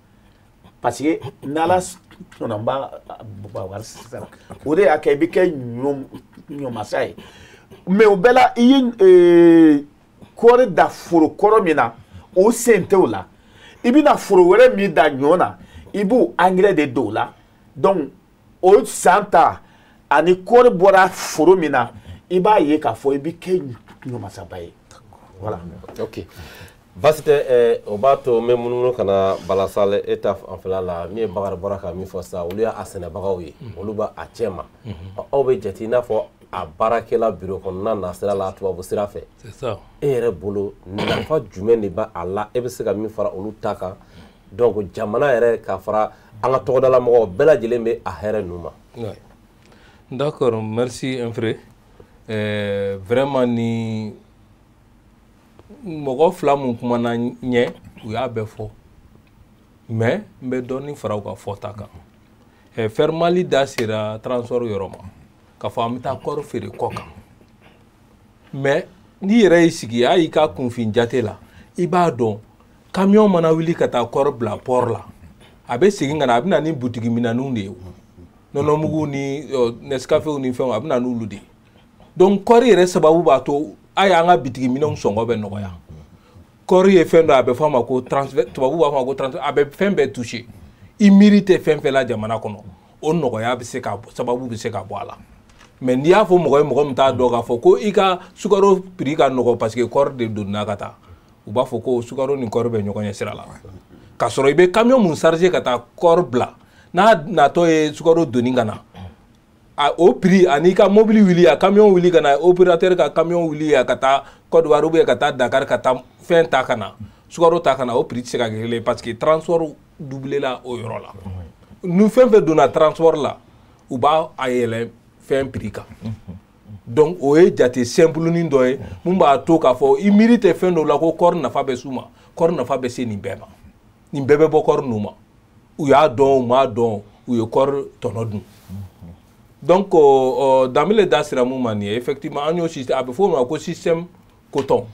parce que n'Ala sɔnna n b'a wari sara. O de y'a kɛ i bɛ kɛ ɲɔmasa ye. Mais o bɛɛ la, i ye kɔɔri da foro kɔrɔ min na, o sen tɛ o la. I bɛna foro wɛrɛ min da ɲɔ na, i b'o angɛrɛ de don o la. Donc o san ta ani kɔɔri bɔra foro min na, i b'a ye k'a fɔ i bɛ kɛ ɲɔmasaba ye. Voilà. Ok. Baasi tɛ, o b'a to n bɛ munumunu ka na Bala Sale e ta fanfɛla la. Min ye Bakari bɔra ka min fɔ sisan, olu y'a sɛnɛbagaw ye, olu b'a a cɛ ma. Aw bɛ jate i n'a fɔ a baarakɛla bureau kɔnɔna na sira la, tubabu sira fɛ. C'est ça. E yɛrɛ bolo nafa jumɛn de b'a la, e bɛ se ka min fara olu ta kan? Donc jamana yɛrɛ ka fara an ka tɔgɔdala mɔgɔw bɛɛ lajɛlen bɛ a hɛrɛ ninnu ma. D'accord, merci Nfré. Vraiment ni mɔgɔ fila mun kumana ɲɛ, u y'a bɛɛ fɔ, mais n bɛ dɔɔnin fara u ka fɔta kan. Fermali da sera transport yɔrɔ ma, k'a fɔ an bɛ taa kɔɔri feere kɔ kan. Mais n'i yɛrɛ y'i sigi, hali i ka kunfin jate la, i b'a dɔn camion mana wuli ka taa kɔɔri bila port la, a bɛ segin ka na, a bɛ na ni butigi minɛnw de ye, nɔnɔmugu ni Nescafé ni fɛnw, a bɛ na n'olu de ye. Donc kɔɔri yɛrɛ sababu b'a to a y'an ka bitigi minɛnw sɔngɔ bɛ nɔgɔya. Kɔɔri ye fɛn dɔ, a bɛ fɔ a ma ko transfert, tubabu b'a fɔ a ma ko transfert, a bɛ fɛn bɛɛ toucher. I miiri tɛ fɛn fɛn la jamana kɔnɔ, o nɔgɔya bɛ se ka sababu bɛ se ka bɔ a la. Mais n'i y'a fɔ mɔgɔ ye, mɔgɔ min t'a dɔn k'a fɔ ko i ka sukaro prix ka nɔgɔ parce que kɔɔri de donna ka taa, u b'a fɔ ko sukaro ni kɔɔri bɛ ɲɔgɔn ɲɛ sira la. K'a sɔrɔ i bɛ camion mun charger ka taa kɔɔri bila, n'a natɔ ye sukaro donni ka na, o prix ani ka mobili wuli, a camion wuli ka na, opérateur ka camion wuli ka taa Côte d'Ivoire ou bien ka taa Dakar ka taa fɛn ta ka na, sukaro ta ka na, o prix tɛ se ka kɛ kelen ye parce que transport doublé la o yɔrɔ la. Ni fɛn fɛn donna transport la, u b'a a yɛlɛ fɛn prix kan. Donc o ye jate simple nin dɔ ye mun b'a to k'a fɔ i miiri tɛ fɛn dɔ la ko kɔɔri nafa bɛ s'u ma, kɔɔri nafa bɛ se nin bɛɛ ma, nin bɛɛ bɛ bɔ kɔɔri ninnu ma. U y'a dɔn, u m'a dɔn, u ye kɔɔri tɔnɔ dun. Donc Danbele da sera mun ma nin ye, effectivement an y'o système, a bɛ fɔ o ma ko système coton.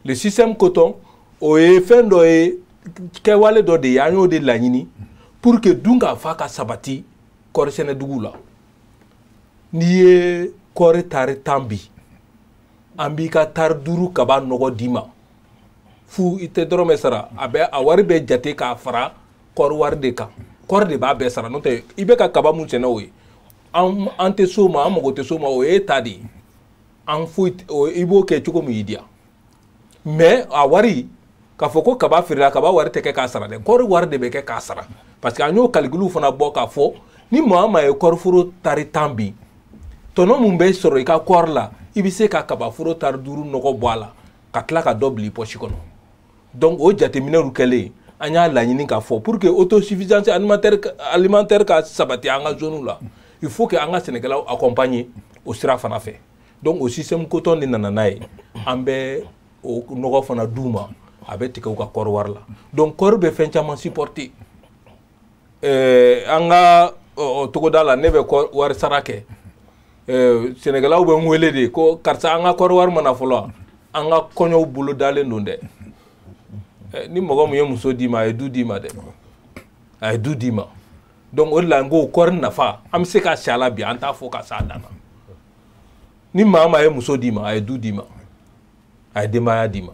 Le système coton, o ye fɛn dɔ ye, kɛwale dɔ de ye, an y'o de laɲini pour que dun ka fa ka sabati kɔɔri sɛnɛ dugu la. N'i ye kɔɔri tari 10 bi, an b'i ka tari 5 kaba nɔgɔ d'i ma fu, i tɛ dɔrɔmɛ sara, a bɛ a wari bɛ jate k'a fara kɔɔri wari de kan. Kɔɔri de b'a bɛɛ sara, n'o tɛ i bɛ ka kaba mun sɛnɛ o ye, an tɛ s'o ma, an mago tɛ s'o ma, o ye ta de ye, an foyi i b'o kɛ cogo min y'i diya. Mais a wari k'a fɔ ko kaba feerela, kaba wari tɛ kɛ k'a sara dɛ, kɔɔri wari de bɛ kɛ k'a sara. Parce que an y'o calcul fana bɔ k'a fɔ ni maa o maa ye kɔɔriforo tari 10 bi, tɔnɔ mun bɛ sɔrɔ i ka kɔɔri la, i bɛ se ka kabaforo tari 5 nɔgɔ bɔ a la ka tila ka dɔ bila i poche kɔnɔ. Donc o jateminɛw kɛlen, An y'a laɲini k'a fɔ pour que autosuffisance alimentaire ka sabati an ka zone la, il faut que an ka sɛnɛkɛlaw accompagner o sira fana fɛ. Donc o système coton de nana n'a ye, an bɛ o nɔgɔ fana d'u ma, a bɛ tigɛ u ka kɔɔri wari la. Donc kɔɔri bɛ fɛn caman supporter. An ka togoda la, ne bɛ wari sara kɛ, sɛnɛkɛlaw bɛ n wele de ko karisa, an ka kɔɔri wari mana fɔlɔ, an ka kɔɲɔw bolo dalen don dɛ. Ni mɔgɔ min ye muso d'i ma, a ye du d'i ma dɛ, a ye du d'i ma. Donc o de la n ko kɔɔri nafa, an bɛ se ka si a la bi, an t'a fɔ ka s'a dan na. Ni maa o maa ye muso d'i ma, a ye du d'i ma, a ye denbaya d'i ma.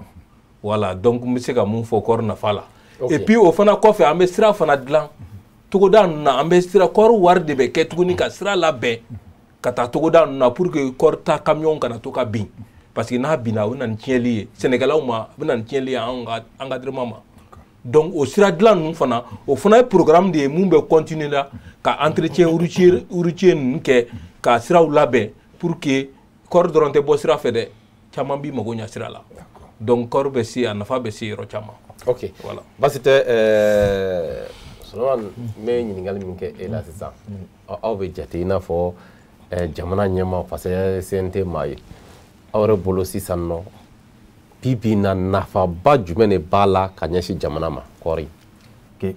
Voilà, donc n bɛ se ka mun fɔ kɔɔri nafa la. Et puis o fana kɔfɛ, an bɛ sira fana dilan togoda ninnu na. An bɛ sira, kɔɔri wari de bɛ kɛ tuguni ka sira labɛn ka taa togoda ninnu na pour que kɔɔri ta camion kana to ka bin, parce que n'a binna, a bɛ na ni tiɲɛli ye sɛnɛkɛlaw ma, a bɛ na ni tiɲɛli ye anw ka encadrement ma. Donc o sira dilan ninnu fana, o fana ye programme de ye mun bɛ continuer la ka entretien routier ninnu kɛ, ka siraw labɛn pour que kɔɔri dɔrɔn tɛ bɔ sira fɛ dɛ, caman b'i mago ɲɛ sira la. Donc kɔɔri bɛ se, a nafa bɛ se yɔrɔ caman. Ok, voilà. Basi tɛ. Solomani, n bɛ ɲininkali min kɛ e la sisan, aw bɛ jate i n'a fɔ jamana ɲɛmaa, parce que CNT maa ye, aw yɛrɛ bolo sisan nɔ, bi bi in na, nafaba jumɛn de b'a la ka ɲɛsin jamana ma, kɔɔri? Ok,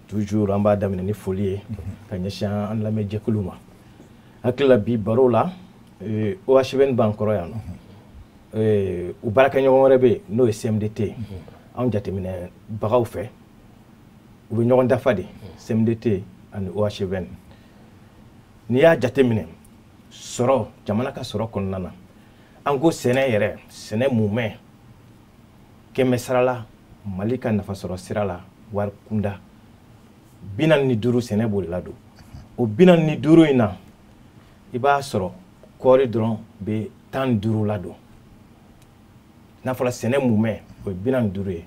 toujours an b'a daminɛ ni foli ye ka ɲɛsin an lamɛnjɛkulu ma. Hakili la bi baro la, OHBN b'an kɔrɔ yan nɔ, u baarakɛɲɔgɔn wɛrɛ bɛ yen n'o ye CMDT ye. Anw jateminɛbagaw fɛ, u bɛ ɲɔgɔn dafa de, CMDT ani OHBN. N'i y'a jateminɛ sɔrɔ, jamana ka sɔrɔ kɔnɔna na, an ko sɛnɛ yɛrɛ, sɛnɛ mumɛ, 100 sara la, Mali ka nafasɔrɔ sira la, wari kunda 45, sɛnɛ b'o de ladon. O 45 in na, i b'a sɔrɔ kɔɔri dɔrɔn bɛ 15 ladon. N'a fɔra sɛnɛ mumɛ, o ye 45 ye,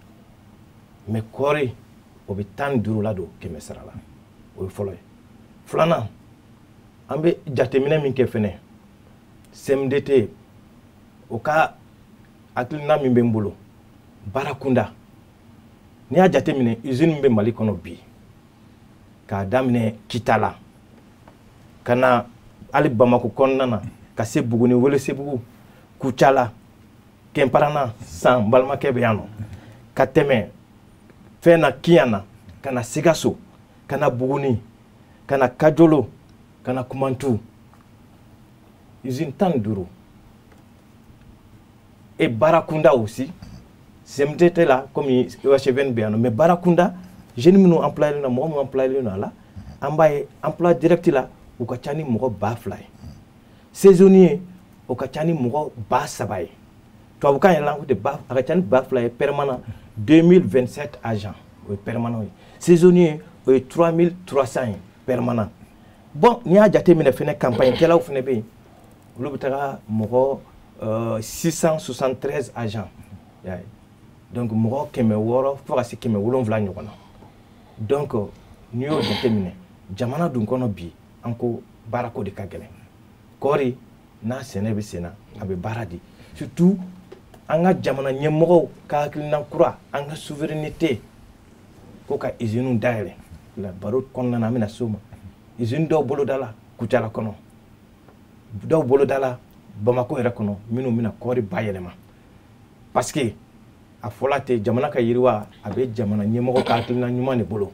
mais kɔɔri o bɛ 15 ladon 100 sara la. O ye fɔlɔ ye. Filanan, an bɛ jateminɛ min kɛ fɛnɛ, CMDT o ka hakilina min bɛ n bolo baara kunda, n'i y'a jateminɛ usine min bɛ Mali kɔnɔ bi, k'a daminɛ Kita la ka na hali Bamako kɔnɔna na, ka se Buguni, Welesebugu, Kucala, Kɛnparana, san balimakɛ bɛ yan nɔ, ka tɛmɛ fɛn na Kiyan na, ka na Sikaso, ka na Buguni, ka na Kajolo, ka na Kumantu, usine 15. Et baara kunda aussi, CMDT la, comme OHVN bɛ yan nɔ, mais baara kunda, jeunes minnu employé na, mɔgɔ minnu employé na la, an b'a ye emploi direct la, u ka ca ni mɔgɔ 2000 ye. Saisonnier, o ka ca ni mɔgɔ 3000 ye. Tubabukan yɛrɛ la, o de ba, a ka ca ni 2000 ye. Permanent, 2027 agents, o ye permanent ye. Saisonnier, o ye 3300 ye permanent. Bon, n'i y'a jateminɛ fɛnɛ, campagne kɛlaw fɛnɛ bɛ yen, olu bɛ taga mɔgɔ 673 agents. Donc mɔgɔ 600 fo ka se 700 ɲɔgɔn na. Donc n'i y'o jateminɛ jamana dun kɔnɔ bi, an ko baarako de ka gɛlɛn. Kɔɔri n'a sɛnɛ bɛ sen na, a bɛ baara di, surtout an ka jamana ɲɛmɔgɔw ka hakilina kura, an ka souveraineté ko ka usines dayɛlɛ. La baro kɔnɔna na, an bɛna s'o ma. Usine dɔw boloda la Kucala kɔnɔ, dɔw boloda la Bamako yɛrɛ kɔnɔ, minnu bɛna kɔɔri bayɛlɛma, parce que a fɔla ten, jamana ka yiriwa a bɛ jamana ɲɛmɔgɔ ka hakilina ɲuman de bolo.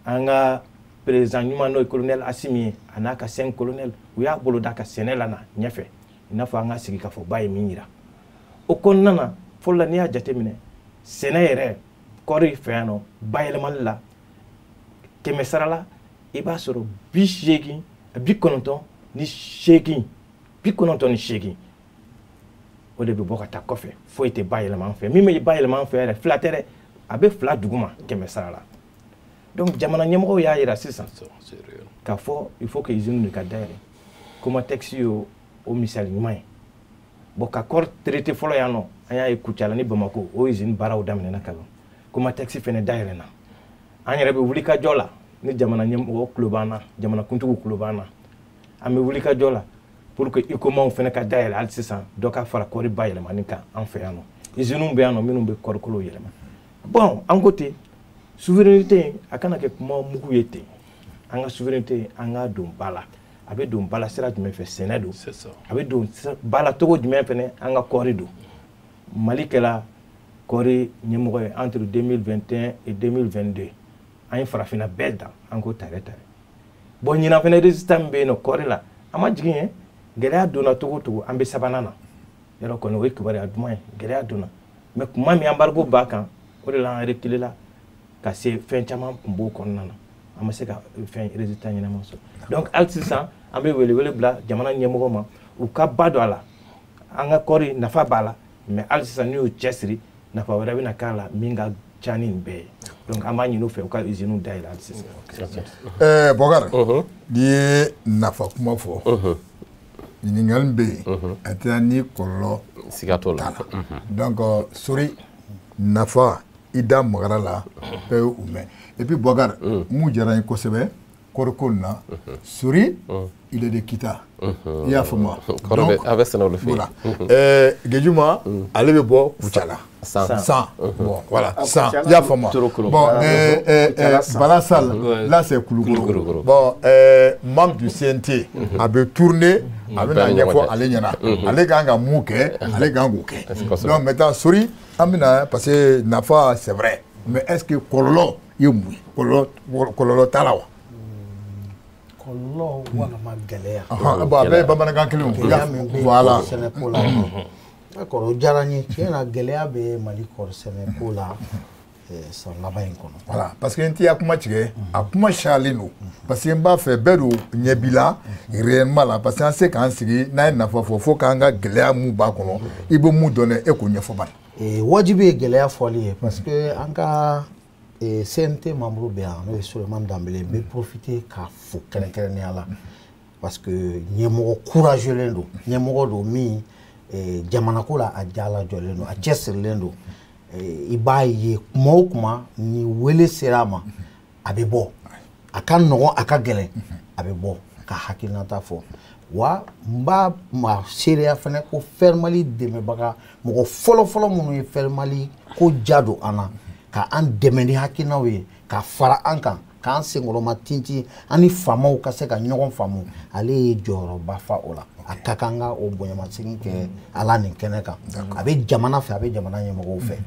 An ka président ɲuman, n'o ye colonel Assimi ye, a n'a ka 5 colonel, u y'a boloda ka sɛnɛ lana ɲɛfɛ, i n'a fɔ an ka sigikafɔba ye min yira o kɔnɔna na. Fɔlɔ la, n'i y'a jateminɛ sɛnɛ yɛrɛ, kɔɔri fɛ yan nɔ, bayɛlɛmali la, 100 sara la, i b'a sɔrɔ 80, 98, 98, o de bɛ bɔ ka taa kɔfɛ. Foyi tɛ bayɛlɛma an fɛ. Min bɛ bayɛlɛma an fɛ yɛrɛ, fila tɛ dɛ, a bɛ fila duguma 100 sara la. Donc jamana ɲɛmɔgɔw y'a yira sisan k'a fɔ il faut que usine de ka dayɛlɛ. Comatex ye o misali ɲuman ye. Bon, ka kɔɔri traité fɔlɔ yan nɔ, an y'a ye Kucala ni Bamako, o usine baaraw daminɛna ka ban. Comatex fɛnɛ dayɛlɛna. An yɛrɛ bɛ wuli ka jɔ la, ni jamana ɲɛmɔgɔ tulo b'an na, jamanakuntigiw tulo b'an na, an bɛ wuli ka jɔ la pour que ICOMAw fɛnɛ ka dayɛlɛ hali sisan, dɔ ka fara kɔɔri bayɛlɛmani kan an fɛ yan nɔ. Usines bɛ yan nɔ minnu bɛ kɔɔrikolo yɛlɛma. Bon, an ko ten. Souveraineté a kana kɛ kuma mugu ye ten. An ka souveraineté an k'a don ba la. A bɛ don ba la sira jumɛn fɛ? Sɛnɛ don. A bɛ don ba la cogo jumɛn fɛnɛ? An ka kɔɔri don. Mali kɛla kɔɔri ɲɛmɔgɔ ye entre 2021 et 2022. An ye farafinna bɛɛ dan, an ko tare tare. Bon, ɲinan fɛnɛ résultat min bɛ yen nɔ kɔɔri la, an ma jigin ye. Gɛlɛya donna cogo o cogo, an bɛ sabanan na. Yɔrɔ kɔni o ye kibaruya duman ye, gɛlɛya donna. Mais kuma min embargo b'a kan, o de la an reculer la ka se fɛn caman tun b'o kɔnɔna na. An ma se ka fɛn résultat ɲɛnama sɔrɔ. Donc hali sisan an bɛ welewele bila jamana ɲɛmɔgɔ ma, u ka ba don a la. An ka kɔɔri nafa b'a la, mais hali sisan n'u y'u cɛsiri, nafa wɛrɛ bɛna k'a la min ka ca ni nin bɛɛ ye. Donc an b'a ɲini u fɛ u ka usines dayɛlɛ hali sisan. Bɔkari, n'i ye nafa kuma fɔ, ɲininkali bɛ yen, a tɛ ni kɔlɔlɔ siga t'o la. Donc Sori, nafa i da magara la, bɛɛ y'o mɛn. Et puis Bɔkari, mun diyara n ye kosɛbɛ kɔɔriko nin na, Sori, il est de Kita, i y'a faamu wa? Donc a bɛ sɛnɛ olu fɛ yen. Voilà. Gejuma, ale bɛ bɔ Kucala. San. Bon, voilà, San, i y'a faamu wa? Bon, Bala Sall, là c'est Kulukoro. Bon, membre du CNT, a bɛ tourner, a bɛna ɲɛfɔ ale ɲɛna. Ale kan ka mun kɛ, ale kan k'o kɛ. Donc maintenant, Sori, an bɛna, parce que nafa c'est vrai, mais est-ce que kɔlɔlɔ ye mun ye? Kɔlɔlɔ t'a la wa? Kɔlɔlɔ walama gɛlɛya. Bon, a bɛɛ ye bamanankan kelen o. Gɛlɛya min bɛ voilà. Sɛnɛko la. D'accord, o diyara n ye. Tiɲɛ na, gɛlɛya bɛ Mali kɔɔri sɛnɛko la san laban in kɔnɔ. Voilà, parce que n t'i ya kuma tigɛ, a kuma cayalen don. Parce que n b'a fɛ bɛɛ don ɲɛ b'i la réellement la, parce que an se k'an sigi n'a ye nafa fɔ, fo k'an ka gɛlɛya mun b'a kɔnɔ, i bɛ mun dɔn dɛ, e k'o ɲɛfɔ bani. Wajibi ye gɛlɛya fɔli ye, parce que an ka CNT membre bɛ yan, n'o ye Souleymane Danbele, n bɛ profiter k'a fo kɛrɛnkɛrɛnnenya la, parce que ɲɛmɔgɔ courageux don, ɲɛmɔgɔ don min jamanako la a jalajɔlen don, a cɛsirilen don. I b'a ye kuma o kuma ni wele sera a ma, a bɛ bɔ, a ka nɔgɔn a ka gɛlɛn, a bɛ bɔ ka hakilinata fɔ. Wa n b'a ma seereya fɛnɛ ko Fermali dɛmɛbaga mɔgɔ fɔlɔfɔlɔ minnu ye Fermali ko ja don an na, ka an dɛmɛ ni hakilinaw ye, ka fara an kan, k'an senkɔrɔma tintin, an ni faamaw ka se ka ɲɔgɔn faamu, ale ye jɔyɔrɔba fa o la. A ka kan ka o bonyamasegin kɛ ala nin kɛnɛ kan. A bɛ jamana fɛ, a bɛ jamana ɲɛmɔgɔw fɛ.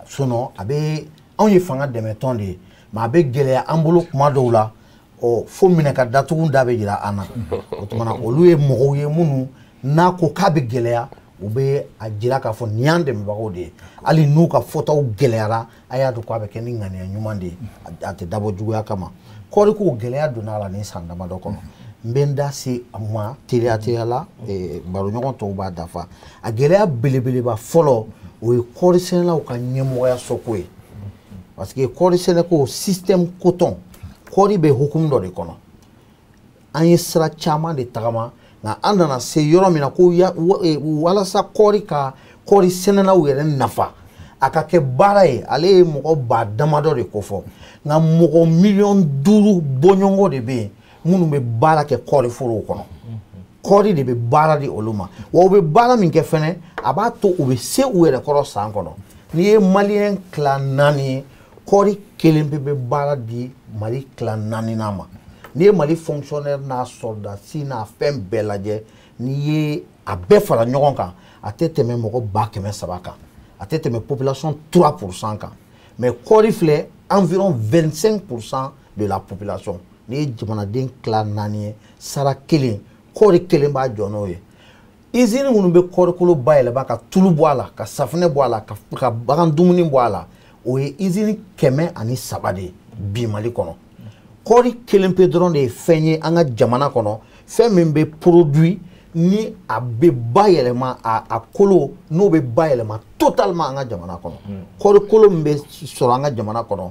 Sinon a bɛ anw ye fanga dɛmɛtɔn de ye, mais a bɛ gɛlɛya an bolo kuma dɔw la, ɔ fo minɛ ka datugu da bɛ jira an na. O tuma na olu ye mɔgɔw ye minnu n'a ko k'a bɛ gɛlɛya, u bɛ a jira k'a fɔ nin y'an dɛmɛbagaw de ye. Hali n'u ka fɔtaw gɛlɛyara, a y'a dɔn k'a bɛ kɛ ni ŋaniya ɲuman de ye, a tɛ dabɔ juguya kama. Kɔɔriko gɛlɛya donna a la nin san damadɔ kɔnɔ. N bɛ n da se a ma teliya teliya la, baroɲɔgɔn tɔw b'a dafa. A gɛlɛya belebeleba fɔlɔ, o ye kɔɔri sɛnɛlaw ka ɲɛmɔgɔya sɔko ye. Parce que kɔɔri sɛnɛko système coton, kɔɔri bɛ hukumu dɔ de kɔnɔ. An ye sira caman de tagama, nka an nana se yɔrɔ min na ko walasa kɔɔri ka kɔɔri sɛnɛlaw yɛrɛ nafa, a ka kɛ baara ye, ale ye mɔgɔ ba damadɔ de kofɔ. Nka mɔgɔ 5 miliyɔn bɔɲɔgɔnko de bɛ yen minnu bɛ baara kɛ kɔɔri forow kɔnɔ. Kɔɔri de bɛ baara di olu ma, wa u bɛ baara min kɛ fɛnɛ, a b'a to u bɛ se u yɛrɛ kɔrɔ san kɔnɔ. N'i ye maliyɛn tila naani ye, kɔɔri kelen pe bɛ baara di Mali tila naaninan ma. N'i ye Mali fonctionnaire n'a sɔrɔdasi n'a fɛn bɛɛ lajɛ, n'i ye a bɛɛ fara ɲɔgɔn kan, a tɛ tɛmɛ mɔgɔ 300 000 kan, a tɛ tɛmɛ population 3% kan. Mais kɔɔri filɛ, environ 25% de la population. N'i ye jamanaden tila naani ye, sara kelen, kɔɔri kelen b'a jɔ n'o ye. Usine minnu bɛ kɔɔrikolo bayɛlɛma ka tulu bɔ a la, ka safunɛ bɔ a la, ka bagan dumuni bɔ a la, o ye usine 103 de ye bi Mali kɔnɔ. Kɔɔri kelen pe dɔrɔn de ye fɛn ye an ka jamana kɔnɔ, fɛn min bɛ produit ni a bɛ bayɛlɛma, a kolo n'o bɛ bayɛlɛma totalement an ka jamana kɔnɔ. Kɔɔri kolo min bɛ sɔrɔ an ka jamana kɔnɔ,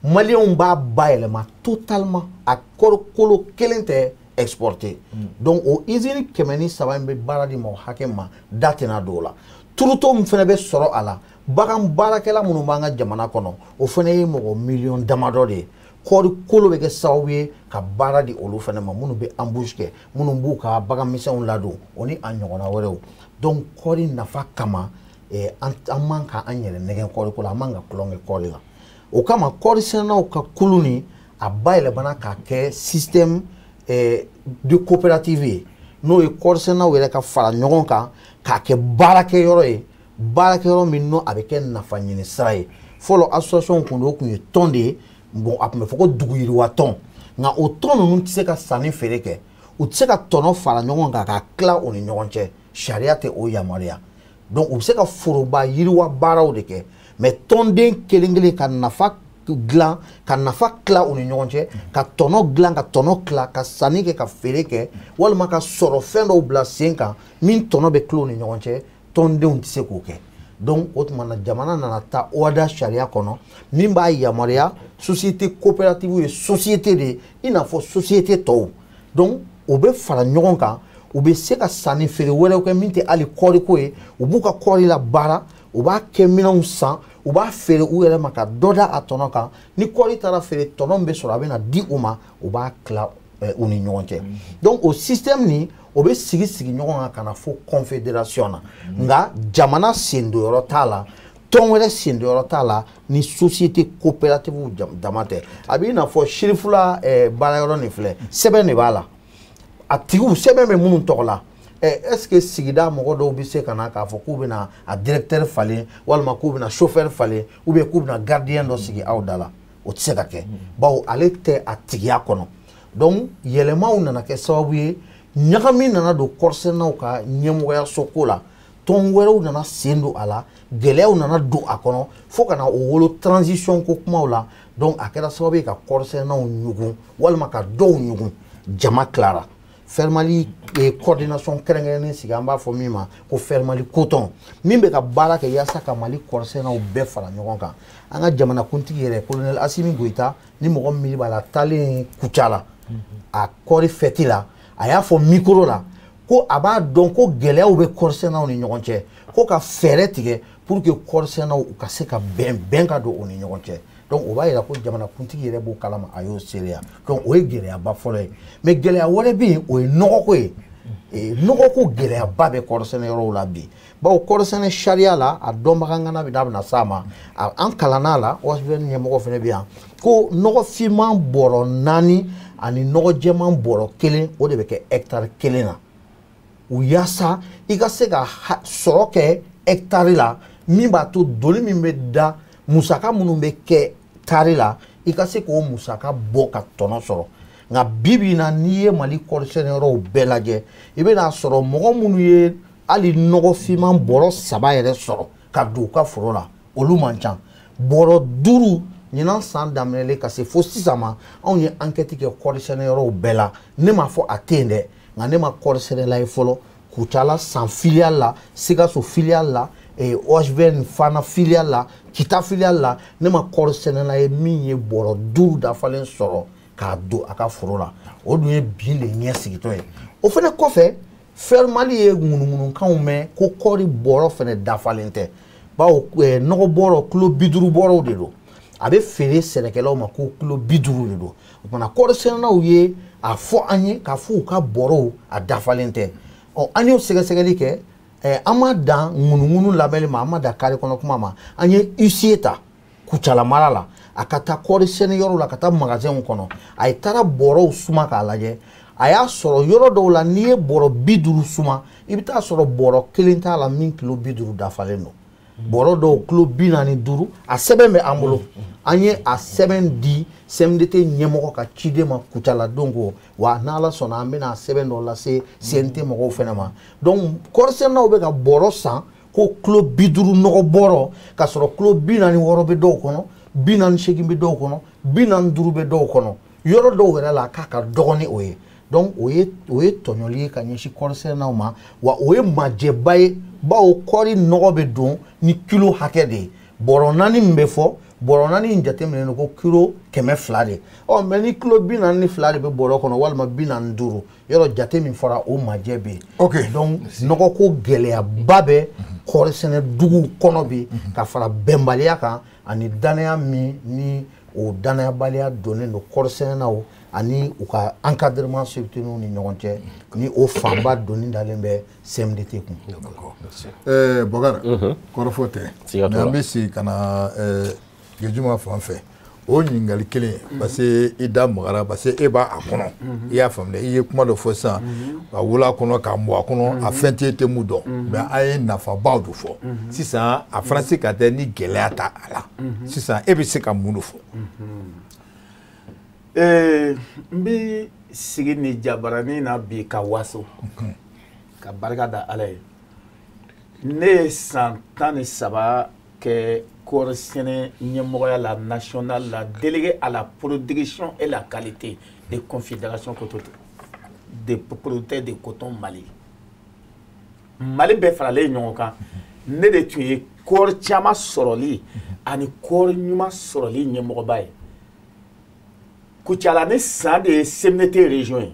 maliyɛnw b'a bayɛlɛma totalement, a kɔɔri kolo kelen tɛ exporté. Donc o usine 103 in bɛ baara di mɔgɔ hakɛ ma, da tɛna don o la. Turuto min fana bɛ sɔrɔ a la, bagan baarakɛla minnu b'an ka jamana kɔnɔ, o fana ye mɔgɔ miliyɔn damadɔ de ye. Kɔɔri kolo bɛ kɛ sababu ye ka baara di olu fana ma, minnu bɛ embouche kɛ, minnu b'u ka bagan misɛnw ladon, o ni a ɲɔgɔnna wɛrɛw. Donc kɔɔri nafa kama, an man ka an yɛrɛ nɛgɛn kɔɔri ko la, an man ka tulon kɛ kɔɔri la. O kama kɔɔrisɛnɛnaw ka kulu nin a bayɛlɛmana k'a kɛ système de coopérative ye, n'o ye kɔɔrisɛnɛnaw yɛrɛ ka fara ɲɔgɔn kan k'a kɛ baarakɛyɔrɔ ye, baarakɛyɔrɔ min n'o a bɛ kɛ nafa ɲini sira ye. Fɔlɔ association kun don, o kun ye tɔn de ye, bon a tun bɛ fɔ ko dugu yiriwa tɔn, nka o tɔn ninnu tɛ se ka sanni feere kɛ, u tɛ se ka tɔnɔ fara ɲɔgɔn kan k'a tila u ni ɲɔgɔn cɛ, sariya tɛ o yamaruya. Donc u bɛ se ka foroba yiriwa baaraw de kɛ, mais tɔnden kelen kelen ka nafa dilan, ka nafa tila u ni ɲɔgɔn cɛ, ka tɔnɔ dilan, ka tɔnɔ tila, ka sanni kɛ, ka feere kɛ, walima ka sɔrɔ fɛn dɔw bila sen kan min tɔnɔ bɛ tila u ni ɲɔgɔn cɛ, tɔndenw tɛ se k'o kɛ. Donc o tuma na jamana nana taa OHADA sariya kɔnɔ min b'a yamaruya société coopérative ye société de ye i n'a fɔ société tɔw. Donc u bɛ fara ɲɔgɔn kan, u bɛ se ka sanni feere wɛrɛw kɛ min tɛ hali kɔɔriko ye, u b'u ka kɔɔri la baara, u b'a kɛ minɛnw san, u b'a feere u yɛrɛ ma ka dɔ da a tɔnɔ kan. Ni kɔɔri taara feere, tɔnɔ min bɛ sɔrɔ a bɛ na di u ma, u b'a tila u ni ɲɔgɔn cɛ. Donc o système nin o bɛ sigi sigi ɲɔgɔn kan ka na fo confédération na, nka jamana sendonyɔrɔ t'a la, tɔn wɛrɛ sendonyɔrɔ t'a la ni société coopérative dama tɛ. A b'i n'a fɔ Sirifula baarayɔrɔ nin filɛ, sɛbɛn de b'a la, a tigiw sɛbɛn bɛ minnu tɔgɔ la. Est-ce que sigida mɔgɔ dɔw bɛ se ka na k'a fɔ k'u bɛna a directeur falen, walima k'u bɛna chauffeur falen, ou bien k'u bɛna gardien dɔ sigi aw da la? O tɛ se ka kɛ, bawo ale tɛ a tigiya kɔnɔ. Donc yɛlɛmaw nana kɛ sababu ye, ɲagami nana don kɔɔrisɛnɛnaw ka ɲɛmɔgɔyaso ko la, tɔn wɛrɛw nana sen don a la, gɛlɛyaw nana don a kɔnɔ fo ka na o wolo transition ko kumaw la. Donc a kɛra sababu ye ka kɔɔrisɛnɛnaw ɲugun, walima ka dɔw ɲugun, jama tilara. Fermali coordination kɛrɛnkɛrɛnnen sigi, an b'a fɔ min ma ko Fermali coton, min bɛ ka baara kɛ yaasa ka Mali kɔɔrisɛnɛnaw bɛɛ fara ɲɔgɔn kan. An ka jamanakuntigi yɛrɛ colonel Assimi Goïta, ni mɔgɔ min b'a la taalen Kucala a kɔɔri fɛti la, a y'a fɔ micro la ko a b'a dɔn ko gɛlɛyaw bɛ kɔɔrisɛnɛnaw ni ɲɔgɔn cɛ, ko ka fɛɛrɛ tigɛ pour que kɔɔrisɛnɛnaw u ka se ka bɛn, bɛn ka don u ni ɲɔgɔn cɛ. Donc o b'a yira ko jamanakuntigi yɛrɛ b'o kalama, a y'o seereya. Donc o ye gɛlɛyaba fɔlɔ ye. Mais gɛlɛya wɛrɛ bɛ yen, o ye nɔgɔko ye. Nɔgɔko gɛlɛyaba bɛ kɔɔrisɛnɛyɔrɔw la bi, bawo kɔɔrisɛnɛ sariya la a dɔnbaga ŋana bɛ n'a bɛna s'a ma, an kalann'a la, OSBN ɲɛmɔgɔ fana bɛ yan, ko nɔgɔfinman bɔrɔ 4 ani nɔgɔ jɛman bɔrɔ 1 o de bɛ kɛ hectare 1 na. O yaasa i ka se ka sɔrɔ kɛ hectare la min b'a to doni min bɛ da, musaka minnu bɛ kɛ tari la, i ka se k'o musaka bɔ ka tɔnɔ sɔrɔ. Nka bi bi in na, n'i ye Mali kɔɔrisɛnɛyɔrɔw bɛɛ lajɛ, i bɛn'a sɔrɔ mɔgɔ minnu ye hali nɔgɔfinman bɔrɔ 3 yɛrɛ sɔrɔ ka don u ka foro la, olu man ca. Bɔrɔ 5 ɲinan san daminɛlen ka se fo sisan ma, anw ye enquête kɛ kɔɔrisɛnɛyɔrɔw bɛɛ la. Ne m'a fɔ a tɛ yen dɛ, nka ne ma kɔɔrisɛnɛla ye fɔlɔ Kucala san filiale la, Sikaso filiale la, OHVN fana filiale la, Kita filiale la, ne ma kɔɔrisɛnɛla ye min ye bɔrɔ 5 dafalen sɔrɔ k'a don a ka foro la. O dun ye bin de ɲɛ sigitɔ ye. O fana kɔfɛ, Fermali ye ŋunuŋunukanw mɛn ko kɔɔri bɔrɔ fana dafalen tɛ, bawo nɔgɔ bɔrɔ kilo 50 bɔrɔw de don, a bɛ feere sɛnɛkɛlaw ma ko kilo 50 de don. O tuma kɔɔrisɛnɛnaw ye a fɔ an ye k'a fɔ u ka bɔrɔw a dafalen tɛ. Ɔ an y'o sɛgɛsɛgɛli kɛ, an ma dan ŋunuŋunu lamɛnni ma, an ma dan kare kɔnɔ kuma ma, an ye huissier ta Kucala mara la, a ka taa kɔɔri sɛnɛyɔrɔ la, ka taa magasinw kɔnɔ, a ye taara bɔrɔw suma k'a lajɛ. A y'a sɔrɔ yɔrɔ dɔw la, n'i ye bɔrɔ 50 suma, i bɛ taa sɔrɔ bɔrɔ 1 t'a la min kilo 50 dafalen don. Bɔrɔ dɔw kilo 45, a sɛbɛn bɛ an bolo. An ye a sɛbɛn di CMDT ɲɛmɔgɔ ka ciden ma Kucala don ko, wa n'Ala sɔnna an bɛna sɛbɛn dɔ lase CNT mɔgɔw fana ma. Donc kɔɔrisɛnɛnaw bɛ ka bɔrɔ san ko kilo 50 nɔgɔ bɔrɔ, k'a sɔrɔ kilo 46 bɛ dɔw kɔnɔ, 48 bɛ dɔw kɔnɔ, 45 bɛ dɔw kɔnɔ. Yɔrɔ dɔw yɛrɛ la k'a ka dɔgɔ ni o ye. Donc o ye tɔɲɔli ye ka ɲɛsin kɔɔrisɛnɛnaw ma, wa o ye majɛba ye, bawo kɔɔri nɔgɔ bɛ don ni kilo hakɛ de ye. Bɔrɔ 4 min bɛ fɔ, bɔrɔ 4 in jateminɛ ko kilo 200 de. Ɔ mɛ ni kilo 42 de bɛ bɔrɔ kɔnɔ walima 45, yɔrɔ jate min fɔra o majɛ bɛ yen. Ok. Donc nɔgɔko gɛlɛyaba bɛ kɔɔrisɛnɛ duguw kɔnɔ bi, ka fara bɛnbaliya kan ani danaya min ni o danayabaliya donnen don kɔɔrisɛnɛnaw ani u ka encadrement subtiliw ni ɲɔgɔn cɛ, ni o fanba doni dalen bɛ CMDT kun. Bɔkari, kɔrɔfɔ tɛ. Siga t'o la. An bɛ segin ka na Gejuma fan fɛ o ɲininkali kelen parce que i da magara parce que e b'a a kɔnɔ i y'a faamuya i ye kuma dɔ fɔ sisan ka wolo a kɔnɔ ka mɔ a kɔnɔ a fɛn tɛ tɛ mun dɔn mais an ye nafabaw de fɔ sisan a fana se ka tɛ ni gɛlɛya ta a la sisan e bɛ se ka mun de fɔ. N bɛ sigi ni jabaranin na bi ka waso ka barika da Ala ye. Ne ye san 13 kɛ kɔɔri sɛnɛ ɲɛmɔgɔya la nationale la délégué à la production et la qualité des confédérations des producteurs de coton Mali. Mali bɛɛ faralen ɲɔgɔn kan ne de tun ye kɔɔri caman sɔrɔli ani kɔɔri ɲuman sɔrɔli ɲɛmɔgɔba ye. Kucala ni san de ye CMDT région ye.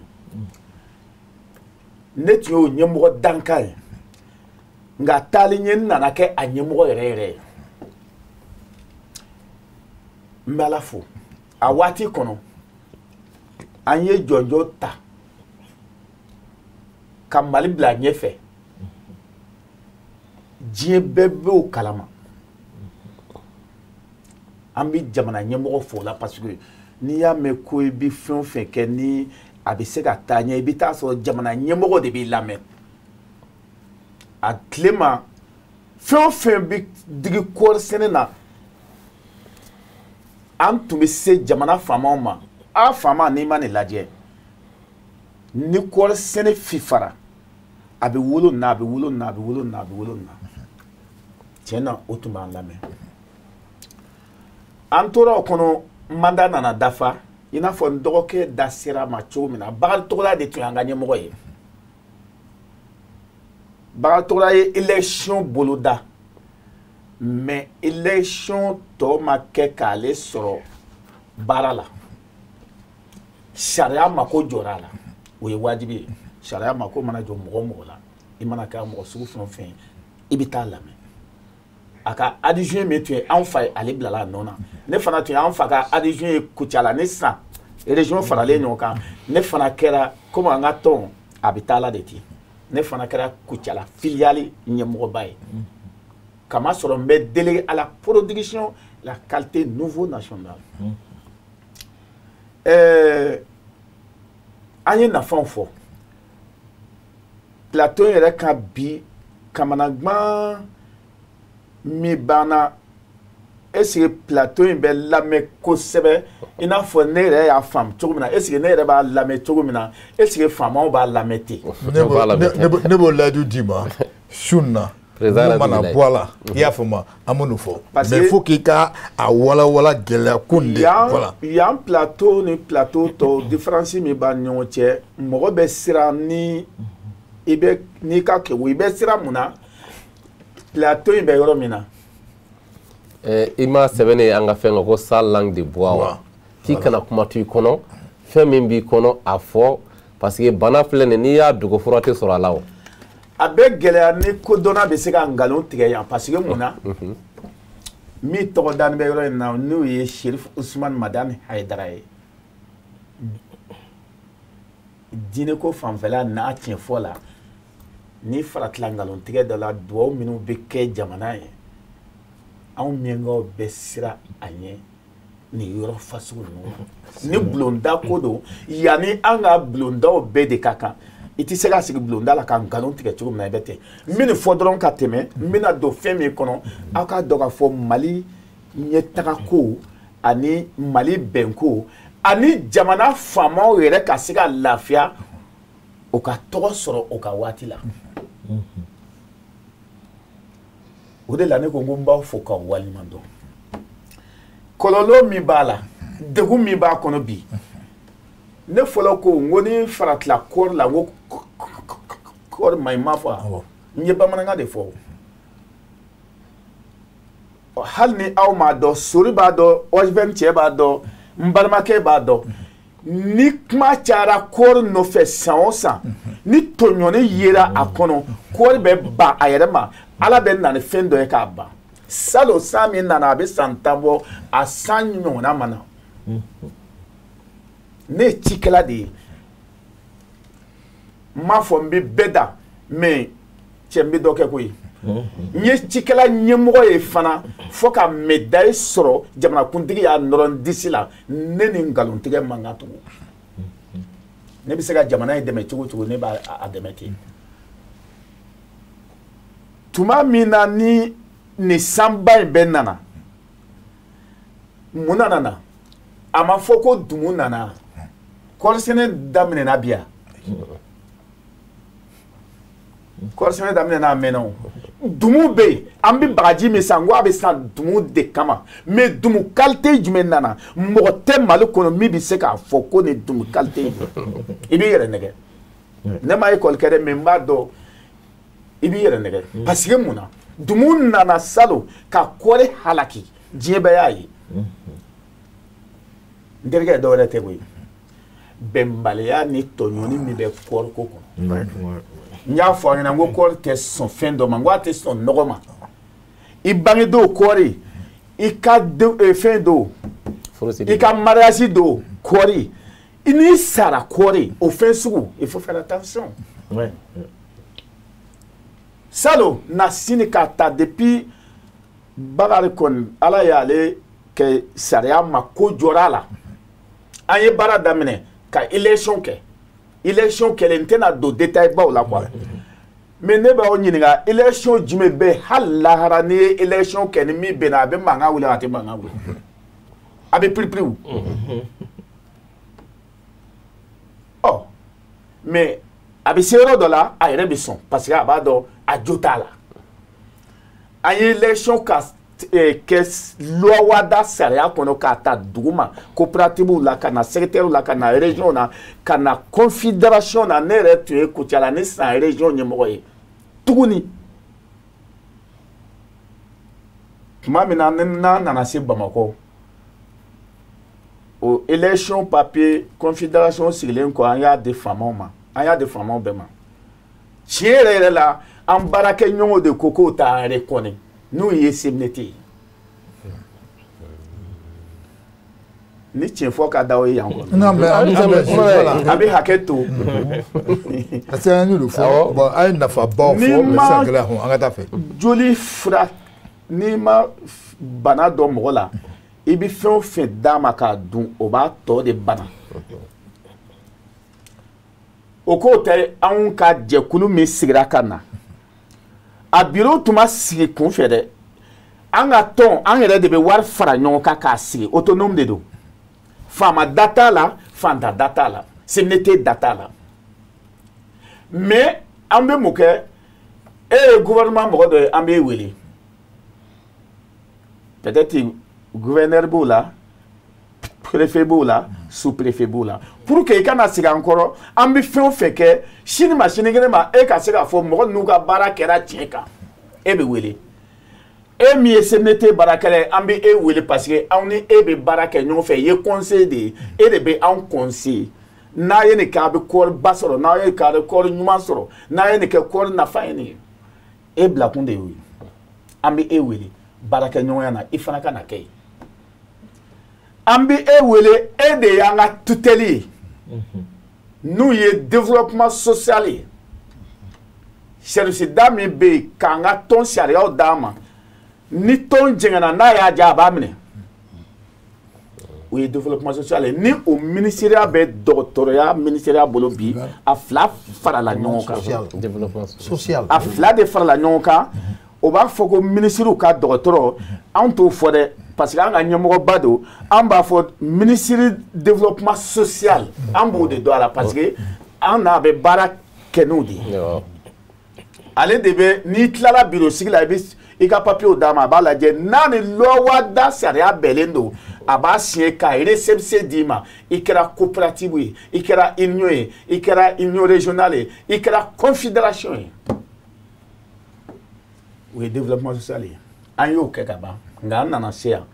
Ne tun y'o ɲɛmɔgɔ dankan ye nka taalen ɲɛ n nana kɛ a ɲɛmɔgɔ yɛrɛ yɛrɛ ye. N bɛ Ala fo a waati kɔnɔ an ye jɔnjɔn ta ka Mali bila ɲɛfɛ diɲɛ bɛɛ b'o kalama an bɛ jamana ɲɛmɔgɔ fo la parce que n'i y'a mɛn ko i bɛ fɛn o fɛn kɛ ni a bɛ se ka taa ɲɛ i bɛ taa sɔrɔ jamana ɲɛmɔgɔ de b'i lamɛn a tile ma fɛn o fɛn bɛ digi kɔɔri sɛnɛ na an tun bɛ se jamana faamaw ma a faama n'i ma nin lajɛ ni kɔɔri sɛnɛ fifara a bɛ wolo na a bɛ wolo na a bɛ wolo na a bɛ wolo na tiɲɛ na o tun b'an lamɛn an tora o kɔnɔ mandat nana dafa i n'a fɔ n dɔgɔkɛ da sera a ma cogo min na Bakari Togola de tun y'an ka ɲɛmɔgɔ ye. Bakari Togola ye élection boloda mais élection tɔ ma kɛ k'ale sɔrɔ baara la sariya mako jɔra a la o ye wajibi ye sariya mako mana jɔ mɔgɔ o mɔgɔ la i mana kɛ mɔgɔ sugu fɛn o fɛn ye i bɛ taa lamɛn a ka adjoint min tun ye anw fa ye ale bilala a nɔ na ne fana tun ye anw fa ka adjoint ye Kucala ne sisan région faralen ɲɔgɔn kan ne fana kɛra komi an ka tɔn a bɛ taa la de ten ne fana kɛra Kucala filiale ɲɛmɔgɔba ye. Kamasɔrɔ n bɛ délégué à la production la qualité nouveau national. An ye nafaw fɔ plateau yɛrɛ kan bi kamanagan min banna est-ce que plateau in bɛ lamɛn kosɛbɛ i n'a fɔ ne yɛrɛ y'a faamu cogo min na est-ce que ne yɛrɛ b'a lamɛn cogo min na est-ce que faamaw b'a lamɛn ten. Ne b'o layidu d'i ma su in na. Mun mana bɔ a la i y'a faamu an b'o fɔ mais il faut k'i ka a walawala gɛlɛya ko nin de voilà. Yan plateau ni plateau tɔw différence min b'a ni ɲɔgɔn cɛ mɔgɔ bɛ siran ni i bɛ n'i ka kɛwu i bɛ siran mun na plateau in bɛ yɔrɔ min na. I ma sɛbɛn ne an ka fɛn kan ko sans langue de bois wa k'i kana kuma to i kɔnɔ fɛn min b'i kɔnɔ a fɔ parce que bana filɛ nin n'i y'a dogo fura tɛ sɔrɔ a la o. A bɛ gɛlɛya ni kodɔnna bɛ se ka nkalon tigɛ yan parce que mun na min tɔgɔ dalen bɛ yɔrɔ in na n'o ye Cherif Ousmane Madani Hayidara ye diinɛko fanfɛla n'a tiɲɛ fɔ la ni faratila nkalon tigɛ dɔ la duwawu minnu bɛ kɛ jamana ye anw miyankaw bɛ siran a ɲɛ nin yɔrɔ fasugu ninnu ni bulonda ko don yanni an ka bulondaw bɛɛ de ka kan. I tɛ se ka sigi bulonda la ka nkalon tigɛ cogo min na i bɛ ten n bɛ nin fɔ dɔrɔn ka tɛmɛ n bɛna don fɛn min kɔnɔ aw k'a dɔn k'a fɔ Mali ɲɛtagako ani Mali bɛnko ani jamana faamaw yɛrɛ ka se ka lafiya o ka tɔgɔ sɔrɔ o ka waati la o de la ne ko n ko n b'aw fo k'aw waleɲuman dɔn kɔlɔlɔ min b'a la degun min b'a kɔnɔ bi. Ne fɔlɔ ko n ko ni faratila kɔɔri la n ko kɔɔri ma ɲi n m'a fɔ n ye bamanankan de fɔ hali ni aw m'a dɔn Sori b'a dɔn Ɔsibɛn cɛ b'a dɔn n balimakɛ b'a dɔn ni kuma cayara kɔɔri nɔfɛ san o san ni tɔɲɔni yera a kɔnɔ kɔɔri bɛ ban a yɛrɛ ma Ala bɛ na ni fɛn dɔ ye k'a ban salon san min nana a bɛ san 10 bɔ a san ɲɔgɔnna ma na. Ne ye cikɛla de ye n m'a fɔ n bɛ bɛɛ da mais cɛ n bɛ dɔ kɛ koyi. N ye cikɛla ɲɛmɔgɔ ye fana fo ka médaille sɔrɔ jamanakuntigi y'a nɔrɔ n disi la. Ne ni nkalontigɛ man kan tugun. Ne bɛ se ka jamana in dɛmɛ cogo o cogo, ne b'a dɛmɛ ten. Tuma min na ni nin sanba in bɛɛ nana, mun nana? A ma fɔ ko dumu nana. Kɔɔrisɛnɛ daminɛna bi yan. Kɔɔrisɛnɛ daminɛna a mɛnna o. Dumu bɛ yen, an bɛ bagaji min san, n ko a bɛ san dumu de kama. Mais dumu qualité jumɛn nana? Mɔgɔ tɛ Mali kɔnɔ min bɛ se k'a fɔ ko nin dumu qualité in. I b'i yɛrɛ nɛgɛ. Ne ma école kɛ dɛ, mais n b'a dɔn i b'i yɛrɛ nɛgɛ. Parce que mun na? Dumu nana salon ka kɔɔri halaki, diɲɛ bɛɛ y'a ye. N terikɛ, dɔwɛrɛ tɛ koyi. Bɛnbaliya ni tɔɲɔni min bɛ kɔɔriko kɔnɔ. N y'a fɔ a ɲɛna n ko kɔɔri tɛ sɔn fɛn dɔ ma, n ko a tɛ sɔn nɔgɔ ma. I bangedon kɔɔri, i ka fɛn don, i ka mariage don kɔɔri, n'i sara kɔɔri, o fɛn sugu, il faut faire attention. Salon na sini k'a ta depuis Bakari kɔni, Ala y'ale kɛ sariya ma ko jɔra a la. An ye baara daminɛ ka élection kɛ. Élection kɛlen, n tɛna don détail baw la quoi. Mais ne b'aw ɲininka, élection jumɛn bɛ hali lahara n'i ye élection kɛ ni min bɛnna, a bɛ mankan wuli, a tɛ mankan wuli, a bɛ piripiriw. Ɔ mais a bɛ se yɔrɔ dɔ la, a yɛrɛ bɛ sɔn parce que a b'a dɔn a jo t'a la. An ye élection ka kɛ loi da sariya kɔnɔ k'a ta dugu ma, coopérative la, ka na secteur la, ka na région na, ka na confédération na. Ne yɛrɛ tun ye Kucala ni san région ɲɛmɔgɔ ye tuguni. Tuma min na n'an nana se Bamakɔ, o élection papier confédération sigilen kɔ, an y'a di faamaw ma, an y'a di faamaw bɛɛ ma. Tiɲɛ yɛrɛ yɛrɛ la, an baarakɛɲɔgɔnw de ko k'o t'an reconnaît. N'u ye CMDT ye. Ni tiɲɛ fɔ ka d'aw ye yan kɔnɔ. Non mais a bɛ hakɛ to. Parce que an y'olu fɔ, bon an ye nafabaw fɔ, mais sisan gɛlɛya hɔn, an ka taa fɛ. Joli fura, n'i ma bana dɔn mɔgɔ la, i bɛ fɛn o fɛn d'a ma k'a dun, o b'a tɔ de bana. O k'o tɛ anw ka jɛkulu min sigira ka na. A bureau tun ma sigi kun fɛ dɛ. An ka tɔn, an yɛrɛ de bɛ wari fara ɲɔgɔn kan k'a sigi, autonome de don. Faama da t'a la, fantan da t'a la, CMDT da t'a la. Mais an bɛ mun kɛ? E ye gouvernement mɔgɔ dɔ ye, an b'e wele. Peut-être gouverneur b'o la, préfet b'o la, sous-préfet b'o la. Pour que i kana sigi an kɔrɔ, an bɛ fɛn o fɛn kɛ, sini ma sinikɛnɛ ma, e ka se k'a fɔ mɔgɔ ninnu ka baara kɛra tiɲɛ kan, e bɛ wele. E min ye CMDT baarakɛla ye, an bɛ e wele parce que anw ni e bɛ baara kɛ ɲɔgɔn fɛ, i ye conseil de ye, e de bɛ anw conseiller. N'a ye nin kɛ, a bɛ kɔɔri ba sɔrɔ, n'a ye nin kɛ, a bɛ kɔɔri ɲuman sɔrɔ, n'a ye nin kɛ, kɔɔri nafa ye nin ye. E bilakun de y'o ye. An bɛ e wele baarakɛɲɔgɔnya na, i fana ka na kɛ yen. An bɛ e wele, e de y'an ka tutelle ye, n'u ye développement social ye. Service da min bɛ yen k'an ka tɔn sariyaw d'an ma, ni tɔn jɛngɛnna n'a y'a diya a b'a minɛ. O ye développement social ye. Ni o ministériya bɛ dɔgɔtɔrɔya ministériya bolo bi, a fila farala ɲɔgɔn kan. A fila de farala ɲɔgɔn kan. O b'a fɔ ko minisiriw ka dɔgɔtɔrɔ, anw t'o fɔ dɛ, parce que an ka ɲɛmɔgɔba don, an b'a fɔ minisiri développement social, an b'o de dɔn a la parce que an n'a bɛ baara kɛ n'o de ye. Ale de bɛ, n'i tilala bureau sigi la, i bɛ i ka papiyew d'a ma, a b'a lajɛ n'a ni loi da sariya bɛnnen don, a b'a signé ka récépissé d'i ma. I kɛra coopérative ye, i kɛra union ye, i kɛra union régionale ye, i kɛra confédération ye. O ye développement social ye. An y'o kɛ ka ban, nka an nana se yan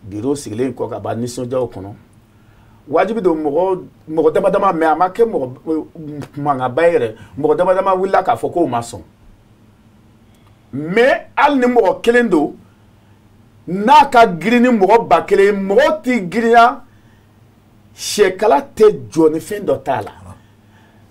bureau sigilen kɔ ka ban nisɔndiyaw kɔnɔ. Wajibi don mɔgɔ dama dama, mais a ma kɛ mɔgɔ mankanba ye yɛrɛ, mɔgɔ dama dama wulila k'a fɔ k'o ma sɔn. Mais hali ni mɔgɔ kelen don, n'a ka girin ni mɔgɔ 1000, mɔgɔ tɛ girinya, sɛkala tɛ jɔ ni fɛn dɔ t'a la.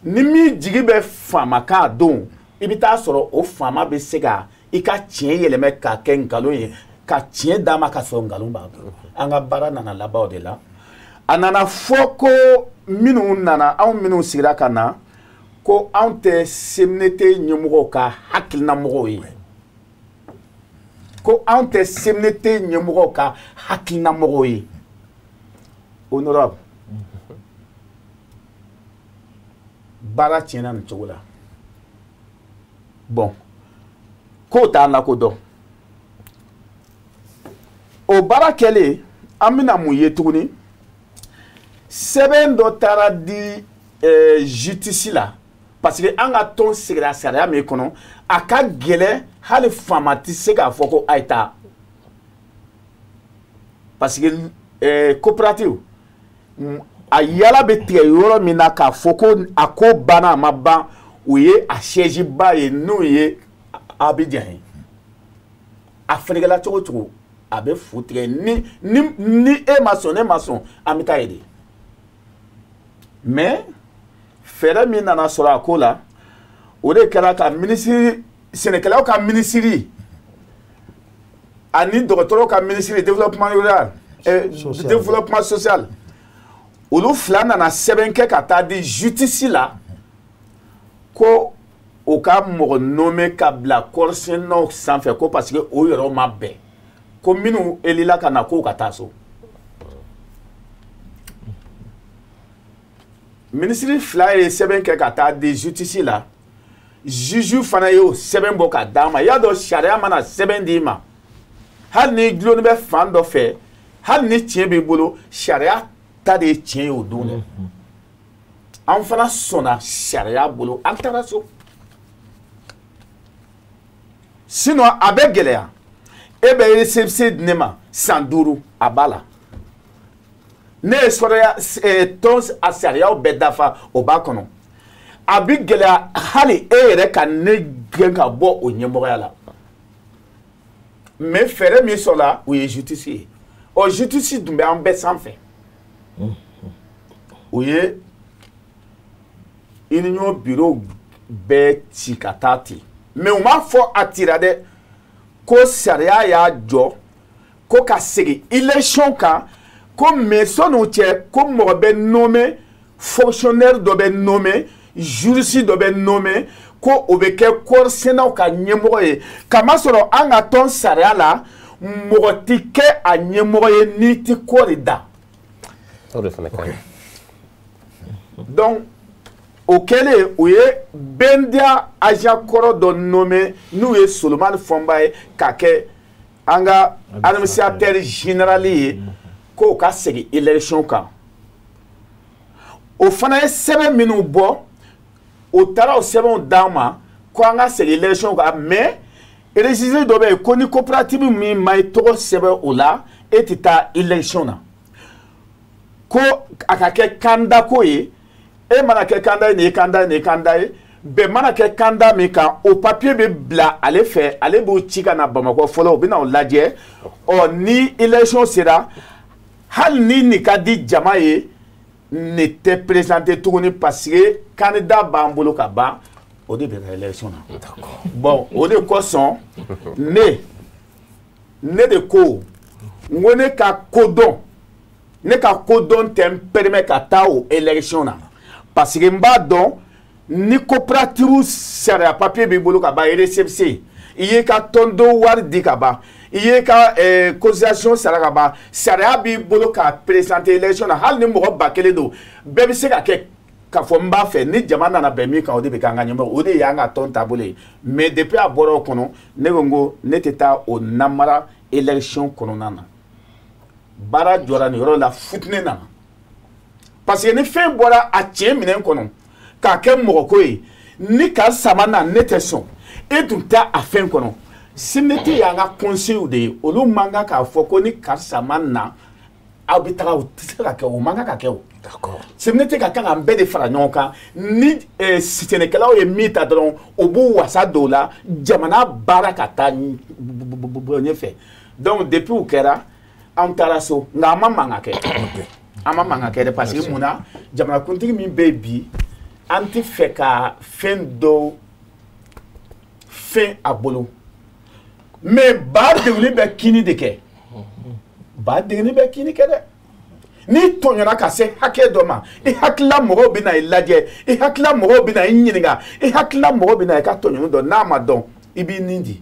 Ni min jigi bɛ faama kan don, i bɛ taa sɔrɔ o faama bɛ se ka I ka tiɲɛ yɛlɛmɛ k'a kɛ nkalon ye, ka tiɲɛ d'a ma ka sɔrɔ nkalon b'a bolo. An ka baara nana laban o de la. A nana fɔ ko minnu nana, anw minnu sigira ka na, ko anw tɛ CMDT ɲɛmɔgɔw ka hakilinamɔgɔw ye. Ko anw tɛ CMDT ɲɛmɔgɔw ka hakilinamɔgɔw ye. Honorable, baara tiɲɛna nin cogo la. Bon, k'o t'an lakodɔn. O baara kɛlen, an bɛna mun ye tuguni? Sɛbɛn dɔ taara di justice la, parce que an ka tɔn sigira sariya min kɔnɔ, a ka gɛlɛn hali faama tɛ se k'a fɔ ko a ye taa. Parce que coopérative, a yala bɛ tigɛ yɔrɔ min na k'a fɔ ko a ko banna a ma ban, o ye a siège ba ye n'o ye Abidjan ye. A feerekɛla cogo o cogo, a bɛ fu tigɛ ni e ma sɔn, ne ma sɔn, an bɛ taa yen de. Mais fɛɛrɛ min nana sɔrɔ a ko la, o de kɛra ka minisiri, sɛnɛkɛlaw ka minisiri ani dɔgɔtɔrɔw ka minisiri développement rural, développement social, olu fila nana sɛbɛn kɛ ka taa di justice la ko o ka mɔgɔ nommé ka bila kɔrisennaw sanfɛ, ko parce que o yɔrɔ ma bɛn, ko minnu elila ka na k'o ka taa so. Minisiri fila ye sɛbɛn kɛ ka taa di justice la, juge fana y'o sɛbɛn bɔ ka d'a ma. I y'a dɔn sariya mana sɛbɛn d'i ma, hali ni dulonni bɛ fan dɔ fɛ, hali ni tiɲɛ b'i bolo, sariya ta de ye tiɲɛ ye o don dɛ. An fana sɔnna sariya bolo, an taara so. Sinon a bɛ gɛlɛya. E bɛ récépissé di ne ma san 5, a b'a la. Ne ye sɔrɔya tɔn a sariyaw bɛɛ dafa, o b'a kɔnɔ. A bɛ gɛlɛya hali e yɛrɛ ka ne gɛn ka bɔ o ɲɛmɔgɔya la. Mais fɛɛrɛ min sɔrɔla, o ye justice ye. Ɔ justice dun bɛ an bɛɛ sanfɛ. O ye union bureau bɛɛ ci ka taa ten. Mais u m'a fɔ a cira dɛ, ko sariya y'a jɔ ko ka segin élection kan, ko mais sɔn'o cɛ ko mɔgɔ bɛ nommé, fonctionnaire dɔ bɛ nommé, juriste dɔ bɛ nommé, ko o bɛ kɛ kɔrisennaw ka ɲɛmɔgɔ ye. Kamasɔrɔ an ka tɔn sariya la, mɔgɔ ti kɛ a ɲɛmɔgɔ ye n'i ti kɔɔri da. O de fana ka ɲi. Donc o kɛlen, u ye Bendia agent kɔrɔ dɔ nommé n'u ye Solomani Fɔnba ye k'a kɛ an ka administrateur général ye, k'o ka segin élection kan. O fana ye sɛbɛn minnu bɔ, o taara o sɛbɛnw d'an ma ko an ka segin élection kan. Mais registre dɔ bɛ yen ko ni coopérative min ma i tɔgɔ sɛbɛn o la, e tɛ taa élection na. Ko a ka kɛ candidat ko ye, e mana kɛ candidat ye, nin ye candidat ye, nin ye candidat ye, bɛn mana kɛ candidat min kan, o papier bɛ bila ale fɛ, ale b'o ci ka na Bamakɔ fɔlɔ, o bɛ na o lajɛ. Ɔ ni élection sera, hali ni nin ka di jama ye, nin tɛ présenter tuguni parce que candidat b'an bolo ka ban, o de bɛ ka élection na. Bon, o de kosɔn ne de ko n ko ne ka kodɔn, ne ka kodɔn tɛ n permet ka taa o élection na, parce que n b'a dɔn ni coopérative sariya papier b'i bolo ka ban, récépissé, i y'i ka tɔnden wari di ka ban, i y'i ka cotisation sara ka ban, sariya b'i bolo k'a présenter élection na. Hali ni mɔgɔ 1000 don, bɛɛ bɛ se ka kɛ k'a fɔ n b'a fɛ, ni jama nana bɛn min kan, o de bɛ k'an ka ɲɛmɔgɔ, o de y'an ka tɔn taabolo ye. Mais depuis a bɔra o kɔnɔ, ne ko n ko ne tɛ taa o namara élection kɔnɔna na. Baara jɔra nin yɔrɔ la, futinɛ nana. Parce que ni fɛn bɔra a tiɲɛ minɛn kɔnɔ k'a kɛ mɔgɔ ko ye, ni karisa ma na, ne tɛ sɔn, e dun tɛ a fɛn kɔnɔ. CMDT y'an ka conseil de ye, olu man kan k'a fɔ ko ni karisa ma na aw bɛ taga, o tɛ se ka kɛ, o man kan ka kɛ o. CMDT ka kan k'an bɛɛ de fara ɲɔgɔn kan. Ni sɛnɛkɛlaw ye min ta dɔrɔn, o b'u wasa don o la, jamana baara ka taa ɲɛfɛ. Donc depuis o kɛra, an taara so, nka an ma mankan kɛ. An ma mankan kɛ dɛ, parce que mun na, jamanakuntigi min bɛ yen bi, an tɛ fɛ ka fɛn dɔw fɛn a bolo. Mais ba degunni bɛ kini de kɛ. Ba degunni bɛ kini kɛ dɛ. N'i tɔɲɔna ka se hakɛ dɔ ma, i hakilila mɔgɔw bɛ na i lajɛ, i hakilila mɔgɔw bɛ na i ɲininka, i hakilila mɔgɔw bɛ na i ka tɔɲɔni dɔn. N'a ma dɔn, i b'i nin di.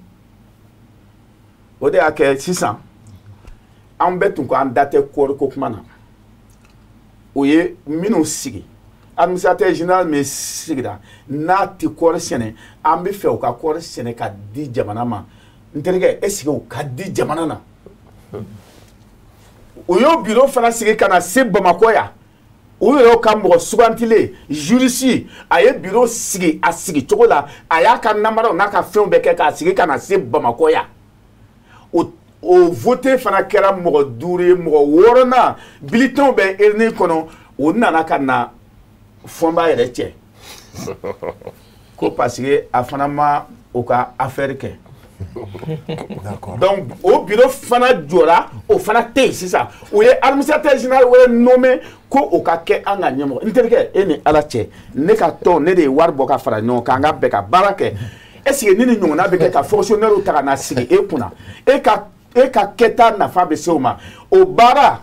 O de y'a kɛ sisan an bɛɛ tun ko an da tɛ kɔɔri ko kuma na. O ye minnu sigi, administrateur général min sigira, n'a tɛ kɔɔri sɛnɛ, an bɛ fɛ u ka kɔɔri sɛnɛ ka di jamana ma. N terikɛ, est ce que u ka di jamana na? O y'o bureau fana sigi ka na se Bamakɔ yan. U yɛrɛ ka mɔgɔ sugantilen juriste, a ye bureau sigi a sigi cogo la, a y'a ka namaraw n'a ka fɛnw bɛɛ kɛ k'a sigi ka na se Bamakɔ yan. O vote fana kɛra mɔgɔ 5 ye, mɔgɔ 6nan bulletin bɛ urne kɔnɔ, o nana ka na Fɔnba yɛrɛ cɛ ko parce que a fana ma o ka affaire kɛ. Donc o bureau fana jɔra, o fana tɛ yen sisan. O ye administrateur général wɛrɛ nommé ko o ka kɛ an ka ɲɛmɔgɔ. N terikɛ, e ni Ala cɛ, ne ka tɔn, ne de ye wari bɔ ka fara ɲɔgɔn kan, an ka bɛn ka baara kɛ. Est ce que ni ɲɔgɔnna bɛ kɛ ka fonctionnaire ta ka na sigi e kunna, e ka kɛta nafa bɛ se o ma? O baara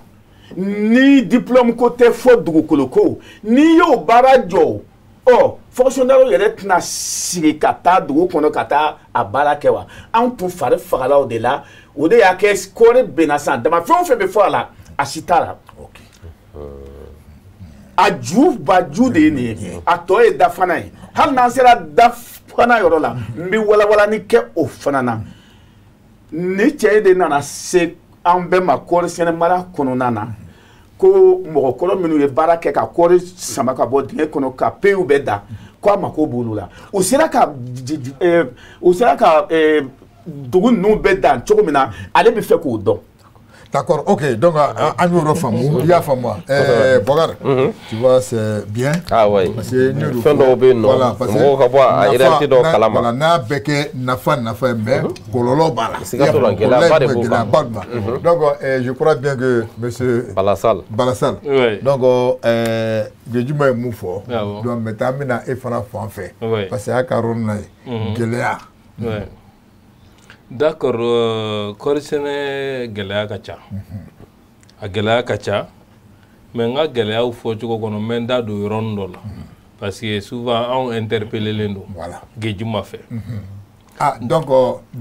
ni diplôme ko tɛ fɔ dugukolo ko, n'i y'o baara jɔ, ɔ fonctionnaire yɛrɛ tɛna sigi ka taa dugu kɔnɔ ka taa a baara kɛ wa? Anw tun fari fagala o de la. O de y'a kɛ kɔɔri benna san dama, fɛn o fɛn bɛ fɔ a la, a si t'a la. A ju ba ju de ye nin ye, a tɔ ye dafana ye. Hali n'an sera dafana yɔrɔ la, n bɛ walawalani kɛ o fana na. Ni cɛ de nana se an bɛɛ ma kɔɔri sɛnɛ mara kɔnɔna na, ko mɔgɔkɔrɔ minnu ye baara kɛ ka kɔɔri sama ka bɔ dingɛ kɔnɔ ka peyiw bɛɛ da, ko a mako b'olu la. U sera ka dugu ninnu bɛɛ dan cogo min na, ale bɛ fɛ k'o dɔn. D'accord, ok, donc an y'o faamu, i y'a faamu wa? Bokar, tu vois, c'est bien. Ah oui. Parce que fɛn dɔw bɛ yen nɔ, mɔgɔw ka bɔ a réalité dɔw kalama. Voilà, n'a bɛɛ kɛ nafa ye, mais kɔlɔlɔ b'a la. Siga t'o la, gɛlɛyaba de b'o kan. Donc je crois bien que monsieur Balassal. Oui. Donc Djuma ye mun fɔ? Donc maintenant an bɛna e fana fan fɛ. Parce que a ka rôle na ye gɛlɛya. Oui. D'accord, kɔɔri sɛnɛ gɛlɛya ka ca. A gɛlɛya ka ca, mais n ka gɛlɛyaw fɔ cogo kɔnɔ, n bɛ n da don yɔrɔnin dɔ la. Parce que souvent anw interpellé don. Voilà. Gejuma fɛ. Ah, donc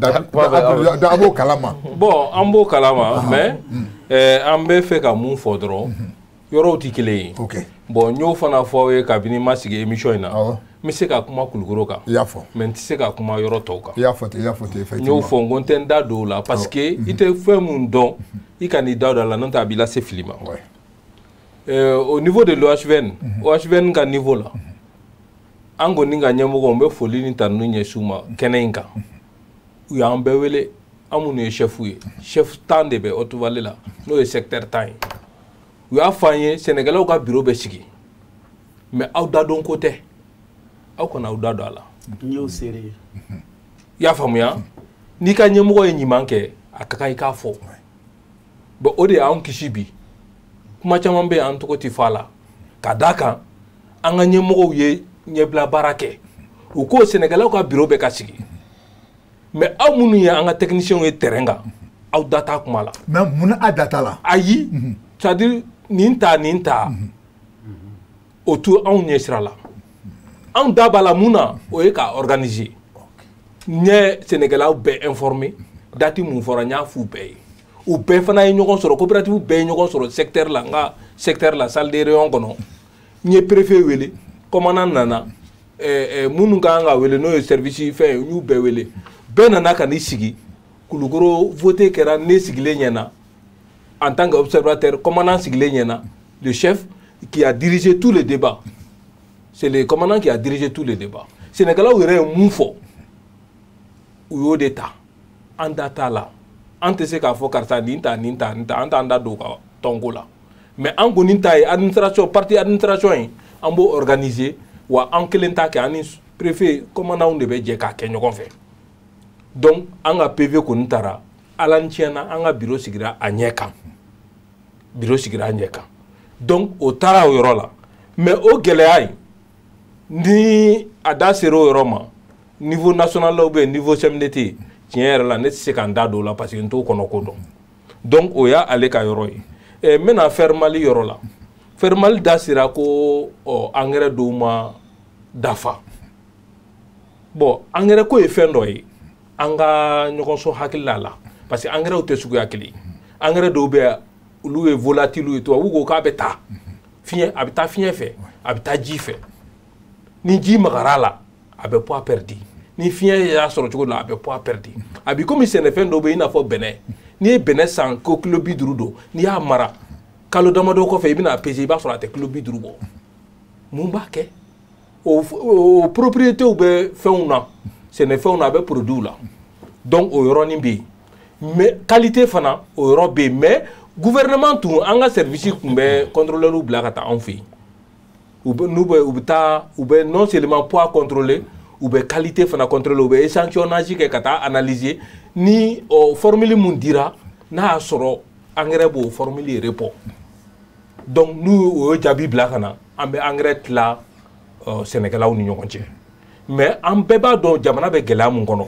a b'o kalama. Bon, an b'o kalama, mais an bɛ fɛ ka mun fɔ dɔrɔn, yɔrɔw tɛ kelen ye. Ok. Bon, n y'o fana fɔ aw ye kabini n ma sigi émission in na. N bɛ se ka kuma Kulukoro kan. I y'a fɔ. Mais n tɛ se ka kuma yɔrɔ tɔw kan. I y'a fɔ ten, i y'a fɔ ten, effectivement. N y'o fɔ, n ko n tɛ n da don o la parce que i tɛ fɛn mun dɔn, i ka n'i da don a la, n'o tɛ a b'i lase fili ma. Au niveau de l'OHVN, OHVN ka niveau la, an kɔni ka ɲɛmɔgɔw, n bɛ foli ni tanuni ɲɛsin u ma kɛnɛ in kan. U y'an bɛɛ wele, an minnu ye chef ye, chef 10 de bɛ Haute-Vallée la, n'o ye secteur 10 ye. U y'a fɔ an ye, sɛnɛkɛlaw ka bureau bɛ sigi, mais aw da dɔn ko tɛ. Aw kana aw da don a la. N y'o seere ye. I y'a faamuya? N'i ka ɲɛmɔgɔ ye ɲuman kɛ, a ka kan i k'a fɔ. Bon, o de y'anw kisi bi. Kuma caman bɛ yen, an tɔgɔ tɛ fɔ a la. Ka d'a kan, an ka ɲɛmɔgɔw ye ɲɛbila baara kɛ. U ko sɛnɛkɛlaw ka bureau bɛ ka sigi. Mais aw minnu ye an ka techniciens ye terrain kan, aw da t'a kuma la. Mais mun na a da t'a la? Ayi, c'est à dire nin ta nin ta, o to anw ɲɛ sira la. Anw da b'a la mun na, o ye k'a organiser. N ye sɛnɛkɛlaw bɛɛ informer, date mun fɔra n y'a f'u bɛɛ ye. U bɛɛ fana ye ɲɔgɔn sɔrɔ, coopérative bɛɛ ye ɲɔgɔn sɔrɔ secteur la, n ka secteur la, salle de réunion kɔnɔ. N ye préfet wele, commandant nana, minnu ka kan ka wele n'o ye service fɛn ye, n y'u bɛɛ wele. Bɛɛ nana ka n'i sigi, Kulukoro voté kɛra ne sigilen ɲɛna en tant qu'observateur, commandant sigilen ɲɛna, le chef qui a dirigé tous les débats. C'est le commandant qui a dirigé tous les débats. Sɛnɛkɛlaw yɛrɛ ye mun fɔ, u y'o de ta. An da t'a la. An tɛ se k'a fɔ karisa nin ta nin ta nin ta, an t'an da don u ka tɔnko la. Mais an kɔni ta ye administration, partie administration ye, an b'o organiser, wa an kelen t'a kɛ, an ni préfet commandant de bɛ jɛ k'a kɛ ɲɔgɔn fɛ. Donc an ka PV kɔni taara, Ala ni tiɲɛna, an ka bureau sigira a ɲɛ kan. Bureau sigira a ɲɛ kan. Donc o taara o yɔrɔ la. Mais o gɛlɛya in, ni a da sera o yɔrɔ ma, niveau national la ou bien niveau CMDT, Tiɲɛ yɛrɛ la, ne tɛ se ka n da don o la parce que n t'o kɔnɔ ko dɔn. Donc o y'ale ka yɔrɔ ye. N bɛna Fermali yɔrɔ la. Fermali da sera ko engrais dɔw ma dafa. Bon, engrais ko ye fɛn dɔ ye, an ka ɲɔgɔn sɔn hakili la, parce que engrais tɛ suguya kelen ye. Engrais dɔw bɛ yan, olu ye volatile ye. Tubabu ko k'a bɛ taa fiɲɛ, a bɛ taa fiɲɛ fɛ, a bɛ taa ji fɛ. Ni ji magara la, a bɛ poids perdu. Ni fiɲɛ y'a sɔrɔ cogo dɔ la, a bɛ poids perdu. A b'i komi sɛnɛfɛn dɔw bɛ yen, i n'a fɔ bɛnɛ. N'i ye bɛnɛ san ko kilo 50 don, n'i y'a mara kalo damadɔ kɔfɛ, i bɛna peser, i b'a sɔrɔ a tɛ kilo 50 bɔ. Mun b'a kɛ? O propriétés bɛ fɛnw na, sɛnɛfɛnw na, a bɛ produit la. Donc o yɔrɔnin bɛ yen. Mais qualité fana, o yɔrɔ bɛ yen. Mais gouvernement tun, an ka service tun bɛ contrôleur bila ka taa anw fɛ yen. U bɛ n'u bɛ u bɛ taa, u bɛ non seulement poids contrôler, u bɛ qualité fana contrôler, u bɛ échantillonnage kɛ ka taa analyser ni formule mun dira, n'a y'a sɔrɔ engrais b'o formule répond. Donc n'u o jaabi bila ka na, an bɛ engrais tila sɛnɛkɛlaw ni ɲɔgɔn cɛ. Mais an bɛɛ b'a dɔn jamana bɛ gɛlɛya mun kɔnɔ.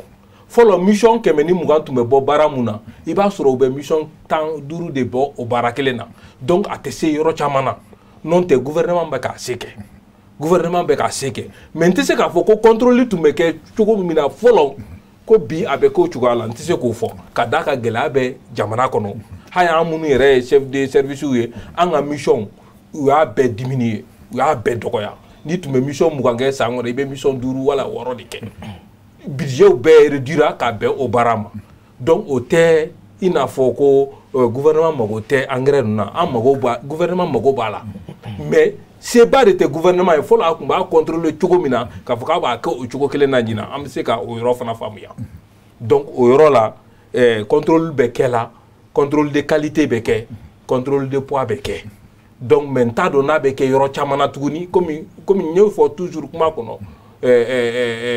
Fɔlɔ, mission 120 tun bɛ bɔ baara mun na, i b'a sɔrɔ u bɛ mission 15 de bɔ o baara kelen na. Donc a tɛ se yɔrɔ caman na. N'o tɛ, gouvernement bɛ k'a se kɛ, gouvernement bɛ k'a se kɛ. Mais n tɛ se k'a fɔ ko contrôle tun bɛ kɛ cogo min na fɔlɔ, ko bi a bɛ k'o cogoya la. N tɛ se k'o fɔ, ka d'a kan gɛlɛya bɛ jamana kɔnɔ. Hali an minnu yɛrɛ ye chef de service ye, an ka mission, u y'a bɛɛ diminuer, u y'a bɛɛ dɔgɔya. N'i tun bɛ mission 20 kɛ san kɔnɔ, i bɛ mission 5 wala 6 de kɛ. Budget bɛɛ réduira ka bɛn o baara ma. Donc o tɛ i n'a fɔ ko gouvernement mago tɛ engrais ninnu na. An mago b'a, gouvernement mago b'a la, mais seba de tɛ gouvernement ye. Fɔlɔ, a tun b'a contrôler cogo min na, k'a fɔ k'a b'a kɛ o cogo kelen na ɲinan, an bɛ se ka o yɔrɔ fana faamuya. Donc o yɔrɔ la, contrôle bɛ kɛ la, contrôle de qualité bɛ kɛ, contrôle de poids bɛ kɛ. Donc mais n t'a dɔn n'a bɛ kɛ yɔrɔ caman na tuguni. Komi n y'o fɔ toujours kuma kɔnɔ,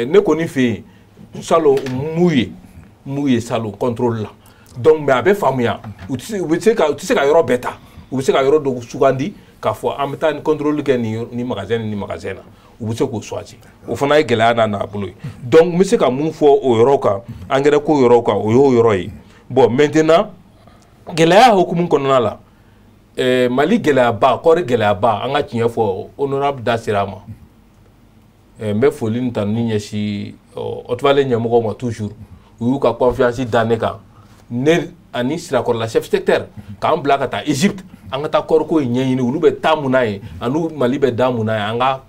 ne kɔni fɛ yen salon, m'u ye salon contrôle la. Donc mais a bɛ faamuya, u tɛ se ka yɔrɔ bɛɛ ta, u bɛ se ka yɔrɔ dɔ sugandi k'a fɔ an bɛ taa ni contrôle kɛ nin magasin ni magasin na. U bɛ se k'o choisir. O fana ye gɛlɛya n'a n'a bolo ye. Donc n bɛ se ka mun fɔ o yɔrɔ kan, engrais ko yɔrɔ kan, o y'o yɔrɔ ye. Bon, maintenant, gɛlɛya hukumu kɔnɔna la, Mali gɛlɛyaba, kɔɔri gɛlɛyaba, an ka tiɲɛ fɔ, honorable da sera a ma. N bɛ foli ni tanuni ɲɛsin Haute-Vallée ɲɛmɔgɔw ma toujours. U y'u ka confiance da ne kan, ne ani Sirakɔrɔla chef secteur, k'an bila ka taa Égypte, an ka taa kɔɔriko in ɲɛɲini. Olu bɛ taa mun n'a ye, ani Mali bɛ da mun n'a ye, an ka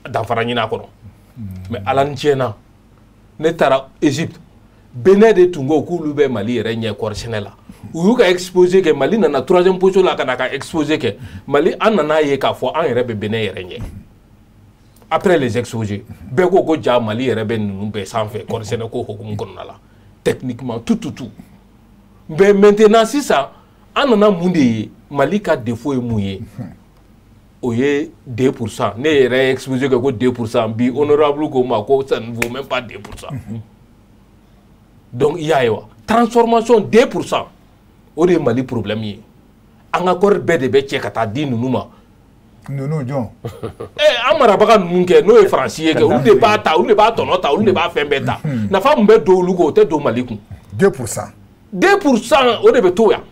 danfara ɲini a kɔnɔ. Mais ala ni tiɲɛna, ne taara Égypte, Benin de tun ko k'olu bɛ Mali yɛrɛ ɲɛ kɔɔri sɛnɛ la. U y'u ka exposé kɛ, Mali nana troisième position la ka na ka exposé kɛ. Mali, an nana ye k'a fɔ an yɛrɛ bɛ Benin yɛrɛ ɲɛ. Après les exposés, bɛɛ ko ko ja, Mali yɛrɛ bɛ ninnu bɛɛ sanfɛ kɔɔri sɛnɛ ko hukumu kɔnɔna la, techniquement, tout, tout, tout. Mais maintenant, sisan, an nana mun de ye? Mali ka défaut ye mun ye? O ye 2%. Ne yɛrɛ ye exposé kɛ ko 2%. Bi, honorable ko ma ko ça ne vaut même pas 2%. Donc i y'a ye wa, transformation 2%, o de ye Mali problème ye. An ka kɔɔri bɛɛ de bɛ cɛ ka taa di ninnu ma. Ninnu jɔn? An marabaga ninnu kɛ, n'o ye Faransi ye kɛ, olu de b'a ta, olu de b'a tɔnɔ ta, olu de b'a fɛn bɛɛ ta. Nafa mun bɛ don olu kun, o tɛ don Mali kun. 2%. 2%, o de bɛ to yan.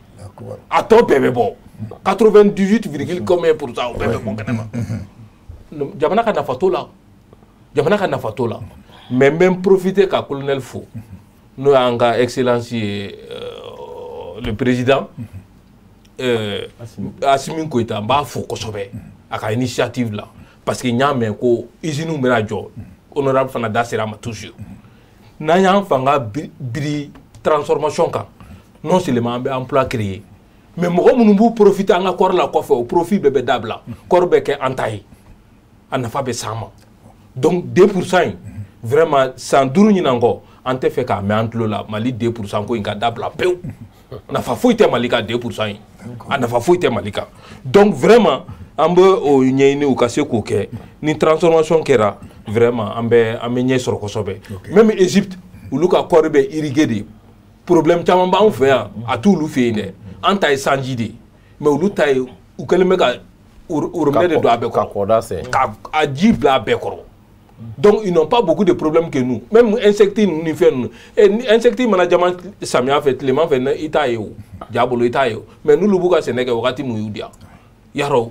A tɔ bɛɛ bɛ bɔ, 98 virgule combien pour cent, o bɛɛ bɛ bɔ kɛnɛma. Jamana ka nafa t'o la, jamana ka nafa t'o la. Mais n bɛ n profiter ka colonel fo, n'o y'an ka excellence ye, le président Assimi Goïta. N b'a fo kosɛbɛ a ka initiative la, parce que n y'a mɛn ko usine bɛna jɔ. Honorable fana da sera a ma toujours. N'an y'an fanga biri transformation kan, non seulement an bɛ emploi créer, mais mɔgɔ minnu b'u profiter an ka kɔɔri la kɔfɛ, o profit bɛɛ bɛ dabila, kɔɔri bɛ kɛ an ta ye, a nafa bɛ s'an ma. Donc 2% in, vraiment, san 5 ɲinan kɔ, an tɛ fɛ k'a mɛn an tulo la. Mali 2% ko in ka dabila pewu. Nafa foyi tɛ Mali kan, 2% in, a nafa foyi tɛ Mali kan. Donc vraiment, an bɛ o ɲɛɲini, u ka se k'o kɛ. Ni transformation kɛra, vraiment, an bɛ ɲɛ sɔrɔ kosɛbɛ. Même Égypte, olu ka kɔɔri bɛ irriguer de. Problème caman b'anw fɛ yan, a t'olu fɛ yen dɛ. An ta ye sanji de ye, mais olu ta ye, u kɛlen bɛ ka robinet de don a bɛɛ Ka kɔrɔ. Kɔda sen. Ka a ji bila a bɛɛ kɔrɔ. Donc ils n'ont pas beaucoup de problèmes que nous. Même insectes ninnu ni fɛn ninnu, insectes mana jama samiya fɛ, tilema fɛ, i t'a ye o ja bolo, i t'a ye o. Mais n'olu b'u ka sɛnɛ kɛ wagati mun y'u diya, yarɔ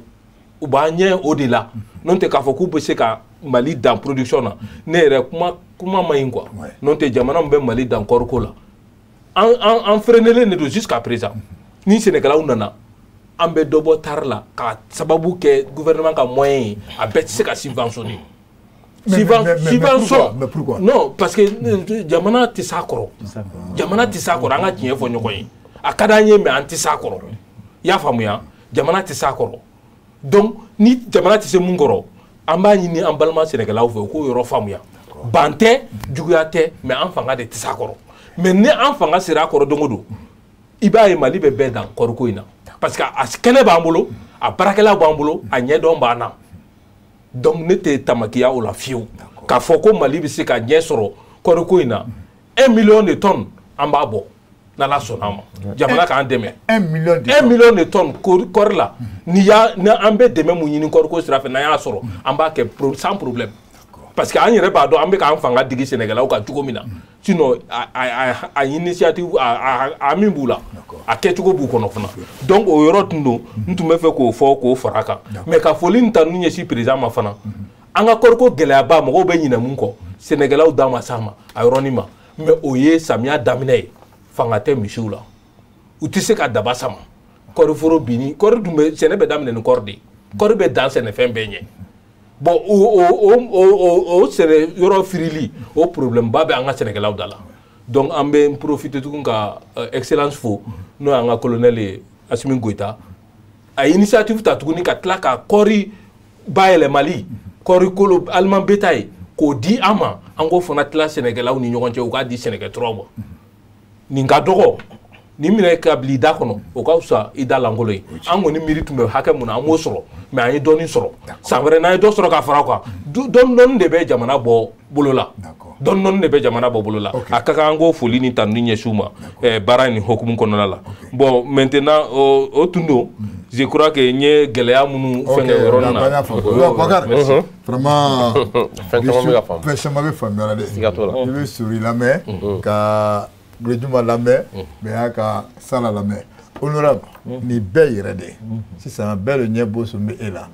u b'an ɲɛ o de la. N'o tɛ k'a fɔ k'u bɛ se ka Mali dan production na, ne yɛrɛ kuma ma ɲi quoi. N'o tɛ, jamana min bɛ Mali dan kɔɔriko la, an freinélen de don jusqu'à présent. Ni sɛnɛkɛlaw nana, an bɛ dɔ bɔ tari la ka sababu kɛ gouvernement ka moyen ye, a bɛɛ tɛ se ka subventionner. Subvention. Mais pourquoi? Non, parce que jamana tɛ s'a kɔrɔ, jamana tɛ s'a kɔrɔ. An ka tiɲɛ fɔ ɲɔgɔn ye, a ka d'an ye, mais an tɛ s'a kɔrɔ. I y'a faamuya? Jamana tɛ s'a kɔrɔ. Donc ni jamana tɛ se mun kɔrɔ, an b'a ɲini an balima sɛnɛkɛlaw fɛ, u k'o yɔrɔ faamuya. Ban tɛ, juguya tɛ, mais an fanga de tɛ s'a kɔrɔ. Mais ni an fanga sera a kɔrɔ don o don, i b'a ye Mali bɛ bɛɛ dan kɔɔriko in na, parce que a kɛnɛ b'an bolo, a baarakɛlaw b'an bolo, a ɲɛdɔn b'an na. Donc ne tɛ tamakiya o la fiyewu k'a fɔ ko Mali bɛ se ka ɲɛ sɔrɔ kɔɔriko in na. 1 million de tonnes, an b'a bɔ n'Ala sɔnna a ma, jamana k'an dɛmɛ. 1 million de 1 million de tonnes kɔɔri la. N'i y'a ni an bɛ dɛmɛ mun ɲini kɔɔriko sira fɛ, n'an y'a sɔrɔ, an b'a kɛ sans problème, parce que an yɛrɛ b'a dɔn an bɛ k'an fanga digi sɛnɛkɛlaw kan cogo min na. Sinon a initiative a min b'u la, a kɛcogo b'u kɔnɔ fana. Donc o yɔrɔ tun don, n tun bɛ fɛ k'o fɔ k'o fara a kan. Mais ka foli ni tanu ɲɛsin président ma fana. An ka kɔɔriko gɛlɛyaba, mɔgɔw bɛ ɲinɛ mun kɔ, sɛnɛkɛlaw da ma s'a ma a yɔrɔnin ma, mais o ye samiya daminɛ ye. Fanga tɛ misiw la, u tɛ se ka daba sama kɔɔri foro binni. Kɔɔri dun bɛ sɛnɛ bɛ daminɛ ni kɔɔri de ye, kɔɔri bɛ dan sɛnɛfɛn bɛɛ ɲɛ. Bon, o sɛnɛ yɔrɔ firili, o problème ba bɛ an ka sɛnɛkɛlaw da la. Donc an bɛ profiter tugun ka excellence fo, n'o y'an ka colonel ye, Assimi Goïta. A ye initiative ta tuguni ka tila ka kɔɔri bayɛlɛmali, kɔɔri kolo aliment bétail, k'o di an ma, an k'o fana tila sɛnɛkɛlaw ni ɲɔgɔn cɛ, u k'a di sɛnɛkɛturaw ma. Nin ka dɔgɔ nin minɛ ka bila i da kɔnɔ, o ka fisa i da lankolon ye. An kɔni miiri tun bɛ hakɛ mun na, an m'o sɔrɔ, mais an ye dɔɔnin sɔrɔ. San wɛrɛ, n'an ye dɔ sɔrɔ ka fara o kan, dɔɔnin dɔɔnin de bɛ jamana bɔ bolo la, dɔɔnin dɔɔnin de bɛ jamana bɔ bolo la. A ka kan an k'o foli ni tanuni ɲɛsin u ma baara in hokumu kɔnɔna la. Bon, maintenant o tun don, je crois que n ye gɛlɛya minnu fɛngɛ o yɔrɔnin na. Bakari, vraiment, fɛn caman bɛ ka faamu. Fɛn caman bɛ faamuya la dɛ. Siga t'o la. I bɛ Sori lamɛn, ka Juma lamɛn, mais y'a ka Sala lamɛn. Honorable, nin bɛɛ yɛrɛ de sisan, bɛɛ de ɲɛ boso bɛ e la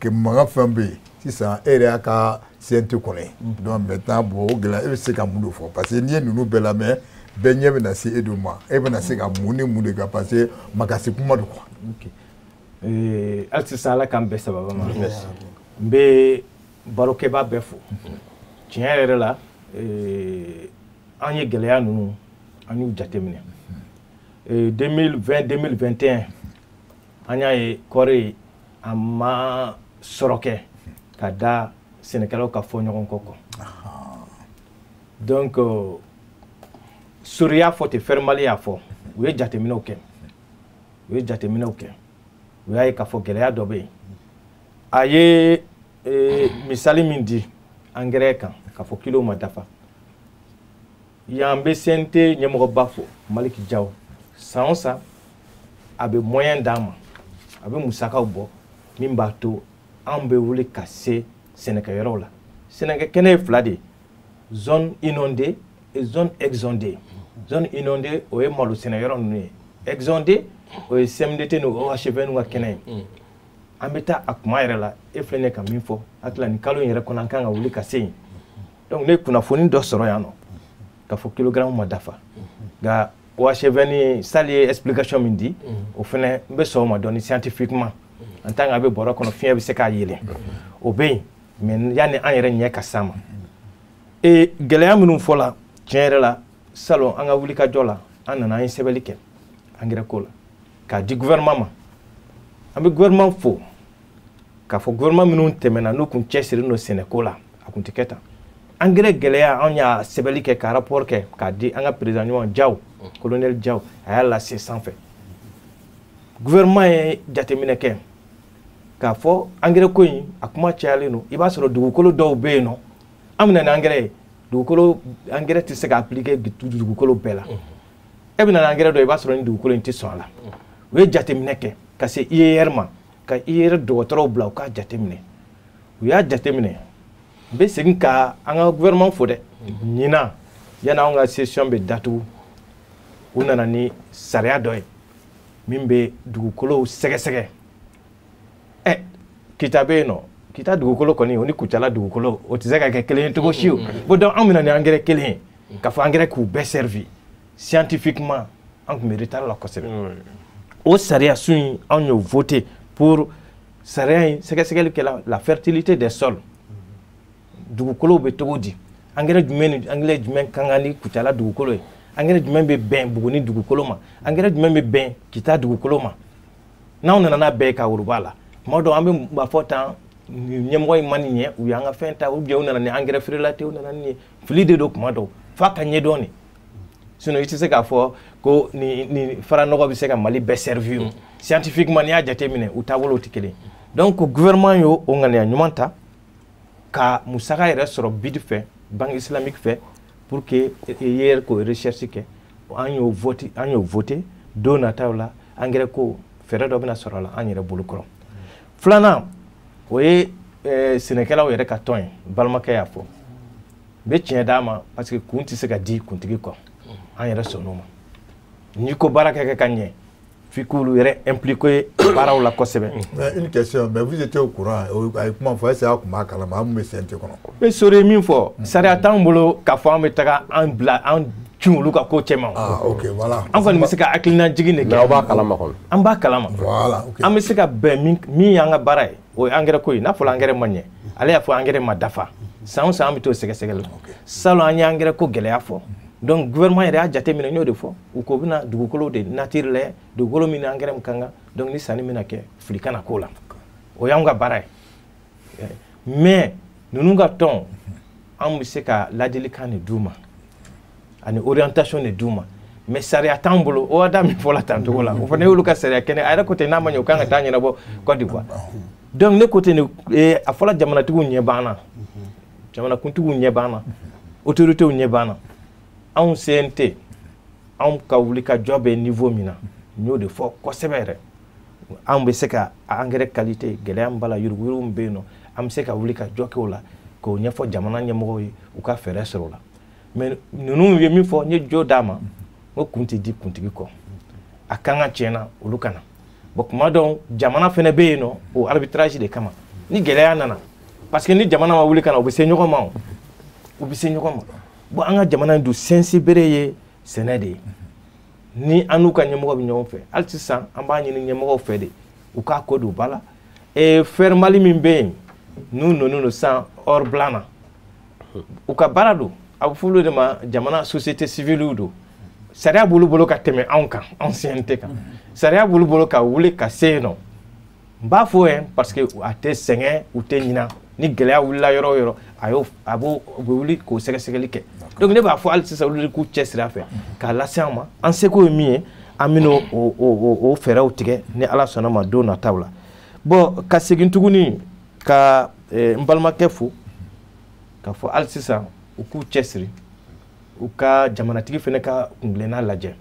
ke mankan fɛn bɛ yen sisan, e yɛrɛ y'a ka CNT kɔnɔ ye. Donc maintenant, bon, o gɛlɛya, e bɛ se ka mun de fɔ? Parce que n'i ye ninnu bɛɛ lamɛn, bɛɛ ɲɛ bɛna se e de ma. E bɛna se ka mun ni mun de kɛ? Parce que makasi kuma don quoi. Hali sisan, Ala k'an bɛɛ sababa ma. N bɛ barokɛba bɛɛ fo. Tiɲɛ yɛrɛ la, an ye gɛlɛya ninnu, an y'u jateminɛ 2020, 2021, an y'a ye kɔɔri a ma sɔrɔ kɛ ka da sɛnɛkɛlaw ka fɔ ɲɔgɔn kɔ. Donc Sori y'a fɔ ten, Fermali y'a fɔ, u ye jateminɛw kɛ, u ye jateminɛw kɛ, u y'a ye k'a fɔ gɛlɛya dɔ bɛ yen. A ye misali min di angɛrɛ kan, k'a fɔ kilo ma dafa yan, bɛ CNT ɲɛmɔgɔba fo, Maliki Jaw. San o san, a bɛ moyen d'an ma, a bɛ musakaw bɔ min b'a to an bɛ wuli ka se sɛnɛkɛyɔrɔw la. Sɛnɛkɛ kɛnɛ ye fila de ye: zone inondée et zone exondée. Zone inondée, o ye malo sɛnɛyɔrɔ ninnu ye. Exondée, o ye CMDT ni OHV n'u ka kɛnɛ ye. An bɛ taa a kuma yɛrɛ la. E filɛ nin ye ka min fɔ, hakili la nin kalo in yɛrɛ kɔnɔ, an kan ka wuli ka se yen. Donc ne ye kunnafoni dɔ sɔrɔ yan nɔ k'a fɔ kilogramme ma dafa, nka OHV ni Sali ye explication min di, o fɛnɛ n bɛ sɔn o ma dɔɔni scientifiquement. En tant que a bɛ bɔrɔ kɔnɔ, fiɲɛ bɛ se k'a yɛlɛn, o bɛ yen. Mais yanni an yɛrɛ ɲɛ ka s'a ma, e gɛlɛya minnu fɔla, tiɲɛ yɛrɛ la, salon an ka wulikajɔ la, an nana, an ye sɛbɛnni kɛ engrais ko la k'a di gouvernement ma. An bɛ gouvernement fo k'a fɔ gouvernement minnu tɛmɛna, n'u kun cɛsirilen don sɛnɛko la, a kun tɛ kɛ tan. Engrais gɛlɛya, anw y'a sɛbɛnni kɛ ka rapport kɛ k'a di an ka président ɲuman Jaw, colonel Jaw, a y'a lase sanfɛ. Gouvernement ye jateminɛ kɛ k'a fɔ engrais ko in, a kuma cayalen don. I b'a sɔrɔ dugukolo dɔw bɛ yen nɔ, an bɛna ni engrais ye, dugukolo engrais tɛ se ka appliquer dugukolo bɛɛ la. E bɛna ni engrais dɔ ye, i b'a sɔrɔ ni dugukolo in tɛ sɔn a la. U ye jateminɛ kɛ ka se IER ma, ka IER dɔgɔtɔrɔw bila u k'a jateminɛ. U y'a jateminɛ. N bɛ segin ka an ka gouvernement fo dɛ. Ɲinan, yanni anw ka session bɛ datugu, u nana ni sariya dɔ ye min bɛ dugukolow sɛgɛsɛgɛ. Ɛ, Kita bɛ yen nɔ, Kita dugukolo kɔni, o ni Kucala dugukolo, o tɛ se ka kɛ kelen ye cogo si o. Bon, donc anw bɛna ni engrais kelen ye k'a fɔ engrais k'u bɛɛ servi. Scientifiquement, an tun bɛ retard la kosɛbɛ. O sariya sun in, anw y'o voté pour sariya in sɛgɛsɛgɛli kɛla la fertilité des sols, dugukolow bɛ cogo di, engrais jumɛn ni engrais jumɛn ka kan ni Kucala dugukolo ye, engrais jumɛn bɛ bɛn Buguni dugukolo ma, engrais jumɛn bɛ bɛn Kita dugukolo ma. N'anw nana n'a bɛɛ ye ka woroba la, tuma dɔw an bɛ b'a fɔ tan, ɲɛmɔgɔ in ma nin ɲɛ, u y'an ka fɛn ta, ou bien u nana ni engrais feerela ten, u nana ni nin fili de don. Tuma dɔw f'a ka ɲɛdɔn de, sinon i tɛ se k'a fɔ ko ni faranɔgɔ bɛ se ka Mali bɛɛ servir. Scientifiquement, n'i y'a jateminɛ, u taabolow tɛ kelen. Donc gouvernement y'o o ŋaniya ɲuman ta ka musaka yɛrɛ sɔrɔ BID fɛ, Banque islamique fɛ, pour que yɛrɛ k'o recherche kɛ. An y'o voté, an y'o voté. Don nataw la, engrais ko fɛɛrɛ dɔ bɛna sɔrɔ a la an yɛrɛ bolo kɔrɔ. Filanan, o ye sɛnɛkɛlaw yɛrɛ ka tɔn ye. Balimakɛ y'a fɔ, n bɛ tiɲɛ d'a ma, parce que kun tɛ se ka di kuntigi kɔ. An yɛrɛ sɔnn'o ma. N'i ko baara kɛ kɛ ka ɲɛ, f'i k'olu yɛrɛ impliqué baaraw la kosɛbɛ. Mais une question, mais vous étiez au courant, a ye kuma fɔ, est-ce que a tun b'a kalama an mun bɛ CNT kɔnɔ? N bɛ sori min fɔ, sariya t'anw bolo k'a fɔ an bɛ taga an bila an cun olu ka ko cɛma. Ah ok, voilà. An kɔni bɛ se ka hakilina jigin de kɛ. Mais aw b'a kalama kɔni. An b'a kalama. Voilà, ok. An bɛ se ka bɛn min min y'an ka baara ye, o ye engrais ko ye. N'a fɔra engrais ma ɲɛ, ale y'a fɔ engrais ma dafa. San o san, an bɛ t'o sɛgɛsɛgɛli la. Salon, an ye engrais ko gɛlɛya fɔ. Donc gouvernement yɛrɛ y'a jateminɛ, n y'o de fɔ, u ko u bɛna dugukolo de nature lajɛ, dugukolo min ni engrais min ka kan. Donc ni sanni bɛna kɛ, fili kana k'o la. O y'anw ka baara ye. Mais ninnu ka tɔn, an bɛ se ka ladilikan de d'u ma ani orientation de d'u ma, mais sariya t'an bolo. O da min fɔla tan cogo la, o fana y'olu ka sariya kɛnɛ. A yɛrɛ ko ten, n'a ma ɲɛ, u kan ka taa ɲɛnabɔ Côte d'Ivoire. Donc ne ko ten de, a fɔla jamanatigiw ɲɛ b'an na, jamanakuntigiw ɲɛ b'an na, autorités ɲɛ b'an na. Anw CNT, anw ka wuli ka jɔ bɛ niveau min na, n y'o de fɔ kosɛbɛ yɛrɛ. Anw bɛ se ka engrais qualité gɛlɛya min b'a la, yuruguyurugu min bɛ yen nɔ, an bɛ se ka wuli ka jɔ kɛ o la k'o ɲɛfɔ jamana ɲɛmɔgɔw ye, u ka fɛɛrɛ sɔrɔ o la. Mais ninnu ye min fɔ, n ye jo d'a ma, n ko kun tɛ di kuntigi kɔ, a kan ka tiɲɛna olu kana. Bon, kuma dɔw jamana fɛnɛ bɛ yen nɔ o arbitrage de kama ni gɛlɛya nana, parce que ni jamana ma wuli ka na, u bɛ se ɲɔgɔn ma, o u bɛ se ɲɔgɔn ma. Bon, an ka jamana in dun sinsin bere ye sɛnɛ de ye. Ni an n'u ka ɲɛmɔgɔ bɛ ɲɔgɔn fɛ hali sisan, an b'a ɲini ɲɛmɔgɔw fɛ de u k'a ko don ba la. Fermali min bɛ yen n'u nɔnnen don sisan or blanc na, u ka baara don, a bɛ fɔ olu de ma jamana société civile don. Sariya b'olu bolo ka tɛmɛ anw kan, anw CNT kan. Sariya b'olu bolo ka wuli ka se yen nɔ. N b'a fɔ yen parce que a tɛ sɛgɛn, u tɛ ɲina. Ni gɛlɛya wulila yɔrɔ o yɔrɔ, a y'o a b'o u bɛ wuli k'o sɛgɛsɛgɛli kɛ. Donc ne b'a fɔ hali sisan, olu de k'u cɛsiri a fɛ k'a lase an ma. An seko ye min ye, an bɛna o fɛɛrɛw tigɛ ni Ala sɔnna ma don nataw la. Bon, ka segin tuguni ka n balimakɛ fo k'a fɔ hali sisan u k'u cɛsiri, u ka jamanatigi fana ka kuntilenna lajɛ,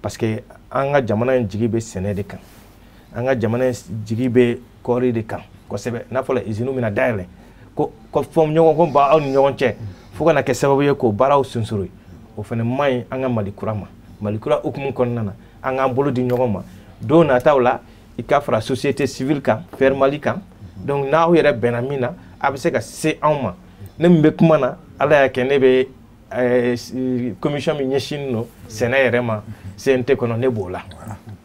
parce que an ka jamana in jigi bɛ sɛnɛ de kan, an ka jamana in jigi bɛ kɔɔri de kan kosɛbɛ. N'a fɔra usine bɛna dayɛlɛ, ko fɔ ɲɔgɔn ko b'aw ni ɲɔgɔn cɛ fo ka na kɛ sababu ye k'o baaraw sunsoro, o fana man ɲi an ka Mali kura ma. Mali kura hukumu kɔnɔna na, an k'an bolo di ɲɔgɔn ma don nataw la. I ka fara société civile kan, Faire Mali kan. Donc n'aw yɛrɛ bɛnna min na, a bɛ se ka se anw ma. Ne min bɛ kuma na, Ala y'a kɛ ne bɛ commission min ɲɛsinnen don sɛnɛ yɛrɛ ma CNT kɔnɔ, ne b'o la,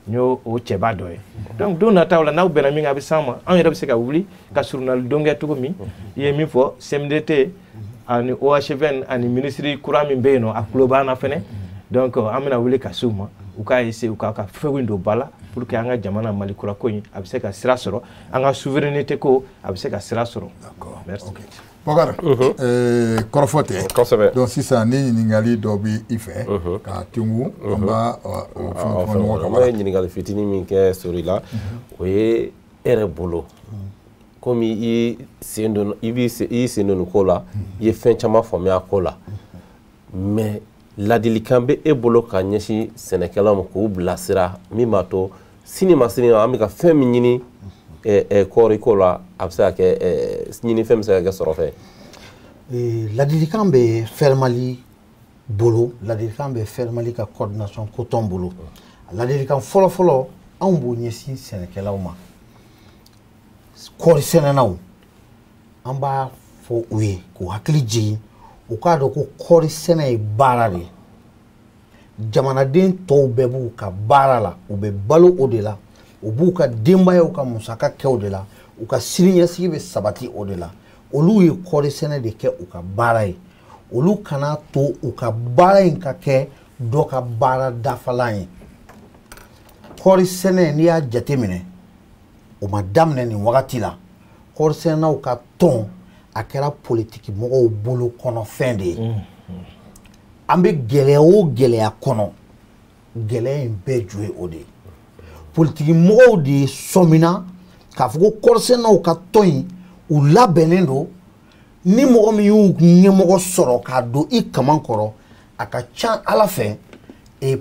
n y'o o cɛba dɔ ye. Donc don nataw la, n'aw bɛnna min kan, a bɛ s'an ma, anw yɛrɛ bɛ se ka wuli ka surunali don kɛ cogo min. I ye min fɔ, CMDT ani OHVN ani ministre kura min bɛ yen nɔ, a tulo b'an na fɛnɛ. Donc an bɛna wuli ka s'u ma, u k'a essayer u ka fɛnw don ba la pour que an ka jamana Mali kura ko in, a bɛ se ka sira sɔrɔ, an ka souveraineté ko, a bɛ se ka sira sɔrɔ. D'accord. Merci. Ok. Bɔkari, kɔrɔfɔ tɛ. Kosɛbɛ. Donc sisan, ni ɲininkali dɔ bɛ i fɛ k'a tengu, an b'a o fɛn fɔ ɲɔgɔn kan. An bɛ ɲininkali fitinin min kɛ Sori la, o ye e yɛrɛ bolo, komi i sen don, i b'i sen, i sen don nin ko la, i ye fɛn caman faamuya a ko la, mais ladilikan bɛ e bolo ka ɲɛsin sɛnɛkɛlaw ma k'u bilasira min b'a to sini ma sini ma, an bɛ ka fɛn min ɲini kɔɔri ko la, a bɛ se ka kɛ ɲinifɛn bɛ se ka kɛ sɔrɔ fɛn. Ladilikan bɛ Fermali bolo, ladilikan bɛ Fermali ka coordination coton bolo. Ladilikan fɔlɔ-fɔlɔ, anw b'o ɲɛsin sɛnɛkɛlaw ma, kɔɔri sɛnɛnaw. An b'a fɔ u ye k'u hakili jigin, u k'a dɔn ko kɔɔri sɛnɛ ye baara de ye. Jamanaden tɔw bɛɛ b'u ka baara la, u bɛ balo o de la, u b'u ka denbayaw ka musaka kɛ o de la, u ka siniɲɛsigi bɛ sabati o de la. Olu ye kɔɔri sɛnɛ de kɛ u ka baara ye. Olu kana to u ka baara in ka kɛ dɔ ka baara dafalan ye. Kɔɔri sɛnɛ, n'i y'a jateminɛ, o ma daminɛ nin wagati la. Kɔɔri sɛnɛnaw ka tɔn, a kɛra politiki mɔgɔw bolo kɔnɔfɛn de ye. An bɛ gɛlɛya o gɛlɛya kɔnɔ, gɛlɛya in bɛɛ ju ye o de ye. Politiki mɔgɔw de sɔmina k'a fɔ ko kɔɔri sɛnɛnaw ka tɔn in, u labɛnnen don. Ni mɔgɔ min y'u ɲɛmɔgɔ sɔrɔ k'a don i kaman kɔrɔ, a ka ca Ala fɛ,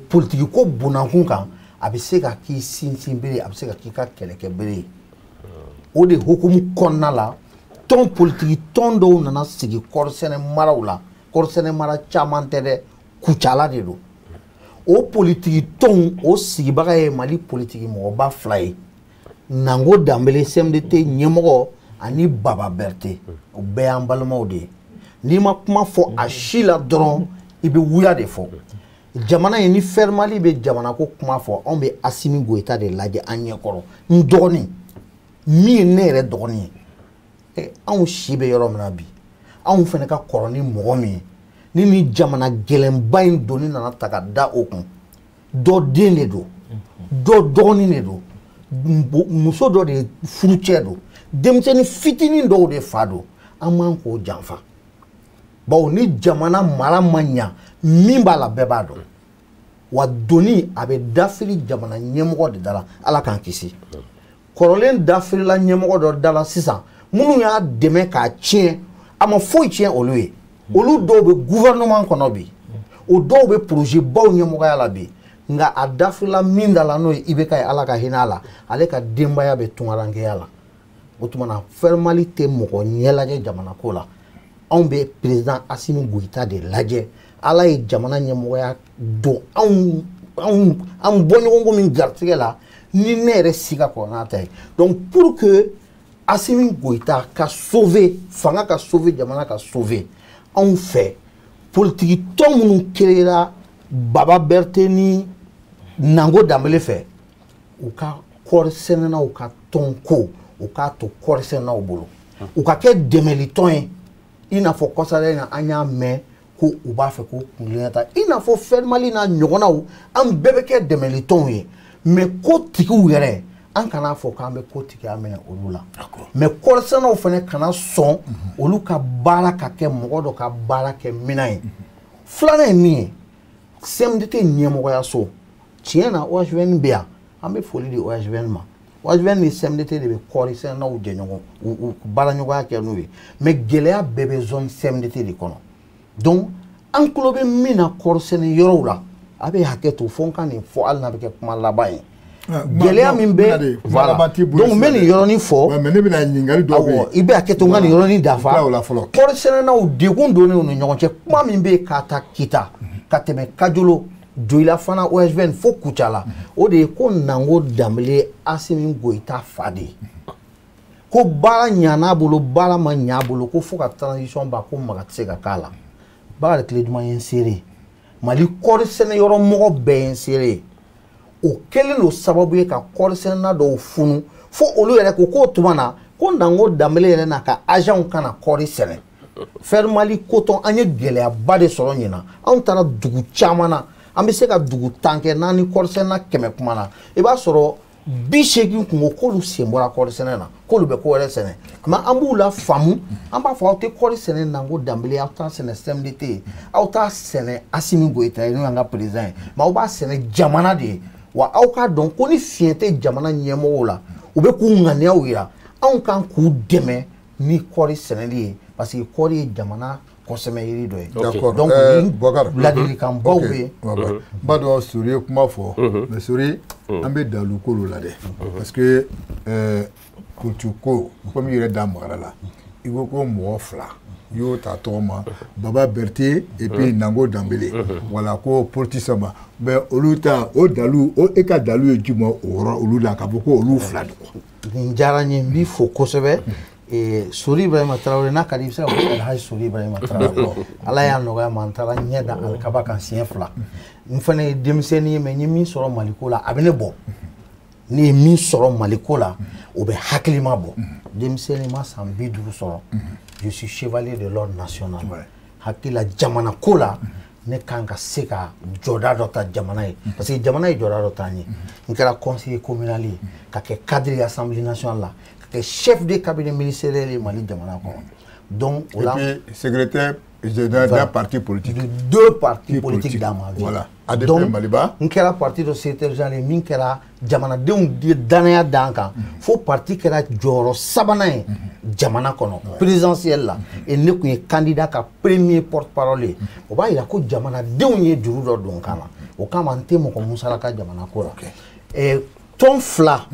politiki ko bunakun kan, a bɛ se ka k'i sinsin bere, a bɛ se ka k'i ka kɛlɛkɛ bere ye. O de hukumu kɔnɔna la, tɔn politiki tɔn dɔw nana sigi kɔɔri sɛnɛ maraw la. Kɔɔri sɛnɛ mara caman tɛ dɛ, Kucala de don. O politiki tɔnw, o sigibaga ye Mali politiki mɔgɔba fila ye, Nango Danbele, CMDT ɲɛmɔgɔ, ani Baba Berete. O bɛɛ y'an balimaw de ye. N'i ma kuma fɔ a si la dɔrɔn, i bɛ wuya de fɔ. Jamana in ni Fermali bɛ jamana ko kuma fɔ, anw bɛ Asimi Goyita de lajɛ an ɲɛkɔrɔ. N dɔgɔnin min ye ne yɛrɛ dɔgɔnin ye, anw si bɛ yɔrɔ min na bi, anw fana ka kɔrɔ ni mɔgɔ min ye, ni jamana gɛlɛnba in doni nana ta ka da o kun, dɔ den de don, dɔ dɔgɔnin de don, muso dɔ de furucɛ don, denmisɛnnin fitinin dɔw de fa don, an man k'o janfa. Bawo ni jamana mara ma ɲa, min b'a la bɛɛ b'a dɔn. Wa doni a bɛ dafiri jamana ɲɛmɔgɔ de da la, Ala k'an kisi. Kɔrɔlen dafirila ɲɛmɔgɔ dɔ da la sisan, minnu y'a dɛmɛ k'a tiɲɛ, a ma foyi tiɲɛ olu ye. Olu dɔw bɛ gouvernement kɔnɔ bi, o dɔw bɛ projet baw ɲɛmɔgɔya la bi, nka a dafirila min da la, n'o ye IBK ye, Ala ka hinɛ a la, ale ka denbaya bɛ tunkarankeya la. O tuma na, Fermali tɛ mɔgɔ ɲɛ lajɛ jamana ko la. Anw bɛ président Asimi Goyita de lajɛ. Ala ye jamana ɲɛmɔgɔya don anw an bɔɲɔgɔnko min garijɛgɛ la, ni ne yɛrɛ si ka kɔrɔ n'a ta ye. Donc pour que Asimi Goyita ka sauver, fanga ka sauver, jamana ka sauver, anw fɛ politiki tɔn minnu créera Baba Berete ni Nango Danbele fɛ, u ka kɔɔri sɛnɛnaw ka tɔn ko, u k'a to kɔɔri sɛnɛnaw bolo, u ka kɛ dɛmɛli tɔn ye. I n'a fɔ kɔsalen na, an y'a mɛn ko u b'a fɛ k'o kunkilenna ta, i n'a fɔ Fermali n'a ɲɔgɔnnaw, an bɛɛ bɛ kɛ dɛmɛli tɔnw ye. Mais ko tigiw yɛrɛ, an kana fɔ k'an bɛ ko tigiya minɛ olu la. Mais kɔɔri sɛnɛnaw fana kana sɔn olu ka baara ka kɛ mɔgɔ dɔ ka baara kɛ minɛn ye. Filanan ye min ye, CMDT ɲɛmɔgɔyaso, tiɲɛ na OHVN bɛ yan, an bɛ foli di OHVN ma. OHVN ni CMDT de bɛ kɔɔri sɛnɛnaw jɛɲɔgɔn, u baaraɲɔgɔnya kɛ n'u ye. Mais gɛlɛya bɛɛ bɛ zone CMDT de kɔnɔ. Donc an tulo bɛ min na kɔɔri sɛnɛ yɔrɔw la, a bɛ hakɛ to fo n ka nin fɔ, hali n'a bɛ kɛ kuma laban ye. Gɛlɛya min bɛ, voilà, donc n bɛ nin yɔrɔnin fɔ. Mais ne bɛna ɲininkali dɔ bɛ yen. I bɛ hakɛ to n ka nin yɔrɔnin dafa. Kɔɔri sɛnɛnaw degun donnen u ni ɲɔgɔn cɛ, kuma min bɛ yen k'a ta Kita ka tɛmɛ Kajolo, Joyila fana OSVN fo Kucala, o de ye ko Nango Danbele Asimi Goyita fa de ye. Ko baara ɲan'a bolo, baara ma ɲ'a bolo, ko fo ka transition ban, ko maga tɛ se ka k'a la. Bakari Tileduman ye n seere, Mali kɔɔri sɛnɛ yɔrɔ mɔgɔ bɛɛ ye n seere ye. O kɛlen don sababu ye ka kɔɔri sɛnɛna dɔw funu, fo olu yɛrɛ ko k'o tuma na ko Nango Danbele yɛrɛ n'a ka agentw kana kɔɔri sɛnɛ. Fermali kotɔn, an ye gɛlɛyaba de sɔrɔ ɲina. Anw taara dugu caman na, an bɛ se ka dugu 10 kɛ n'an ni kɔɔri sɛnɛna 100 kuma na, i b'a sɔrɔ 80 kun ko k'olu sen bɔra kɔɔri sɛnɛ na, k'olu bɛ ko wɛrɛ sɛnɛ. Mais an b'u la faamu, an b'a fɔ aw tɛ kɔɔri sɛnɛ Nango Danbele, aw t'a sɛnɛ CMDT ye, aw t'a sɛnɛ Asimi Goyita ye n'o y'an ka président ye, mais aw b'a sɛnɛ jamana de ye. Wa aw k'a dɔn ko ni fiɲɛ tɛ jamana ɲɛmɔgɔw la, u bɛ k'u ŋaniyaw yira, anw kan k'u dɛmɛ ni kɔɔri sɛnɛli ye, parce que kɔɔri ye jamana kɔsɛmɛ yiri dɔ ye. D'accord. Donc Boubacar, ladilikanbaw bɛ yen. N b'a dɔn Sori ye kuma fɔ, mais Sori, an bɛ dalu ko la dɛ, parce que politique ko, komi i yɛrɛ da magara la, i ko ko mɔgɔ fila U y'o ta tɔgɔ ma Baba Berete et puis Nango Danbele, voilà, ko politicien ma. Mais olu ta o dalu o, e ka dalu ye jumɛn o yɔrɔ olu la k'a fɔ ko olu fila don? Nin diyara n ye, n b'i fo kosɛbɛ. Sori Ibrahima Tarawele, n'a ka di i bɛ se ka fɔ Alhaji Sori Ibrahima Tarawele. Ala y'a nɔgɔya ma, n taara ɲɛ da alikaba kan siɲɛ 2. N fana ye denmisɛnnin ye, mais n ye min sɔrɔ Maliko la, a bɛ ne bɔ. Ne ye min sɔrɔ Maliko la, o bɛ hakilima bɔ. Denmisɛnnin ma san 50 sɔrɔ, je suis chevalier de l'ordre national. Hakili la, jamana ko la, ne kan ka se ka jɔda dɔ ta jamana ye, parce que jamana ye jɔda dɔ ta n ye. N kɛra conseiller communal ye, ka kɛ cadre ye Assemblée nationale la, ka kɛ chef de cabinet ministériel ye Mali jamana kɔnɔ. Donc o la, et puis secrétaire général d'un parti politique. De deux partis politiques dans ma vie. Voilà. ADP. Donc, Maliba. N kɛra parti dɔ secrétaire général ye min kɛra jamanadenw ye danaya d'an kan fo parti kɛra jɔyɔrɔ sabanan ye jamana kɔnɔ présidentielle la, et ne tun ye candidat ka premier porte parole ye. O b'a yira ko jamanadenw ye juru dɔ don n kan na. O kama n tɛ mɔgɔ musalaka jamana ko la. Tɔn fila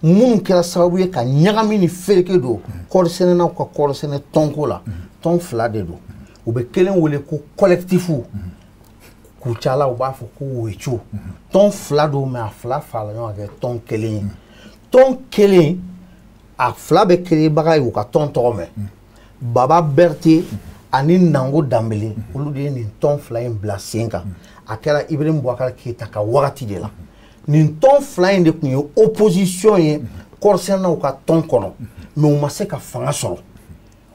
minnu kɛra sababu ye ka ɲagami ni fereke don kɔɔri sɛnɛnaw ka kɔɔri sɛnɛ tɔnko la, tɔn fila de don. U bɛ kelen wele ko collectif, Kucala u b'a fɔ ko weco. Tɔn fila don, mais a fila farala ɲɔgɔn kan kɛ tɔn kelen ye. Tɔn kelen, a fila bɛ kerebaga ye, u ka tɔn tɔgɔ mɛn Baba Berete ani Nango Danbele. Olu de ye nin tɔn fila in bila sen kan. A kɛra Ibrahim Boubacar Keita ka wagati de la. Nin tɔn fila in de tun ye opposition ye kɔɔrisɛnɛnaw ka tɔn kɔnɔ, mais u ma se ka fanga sɔrɔ.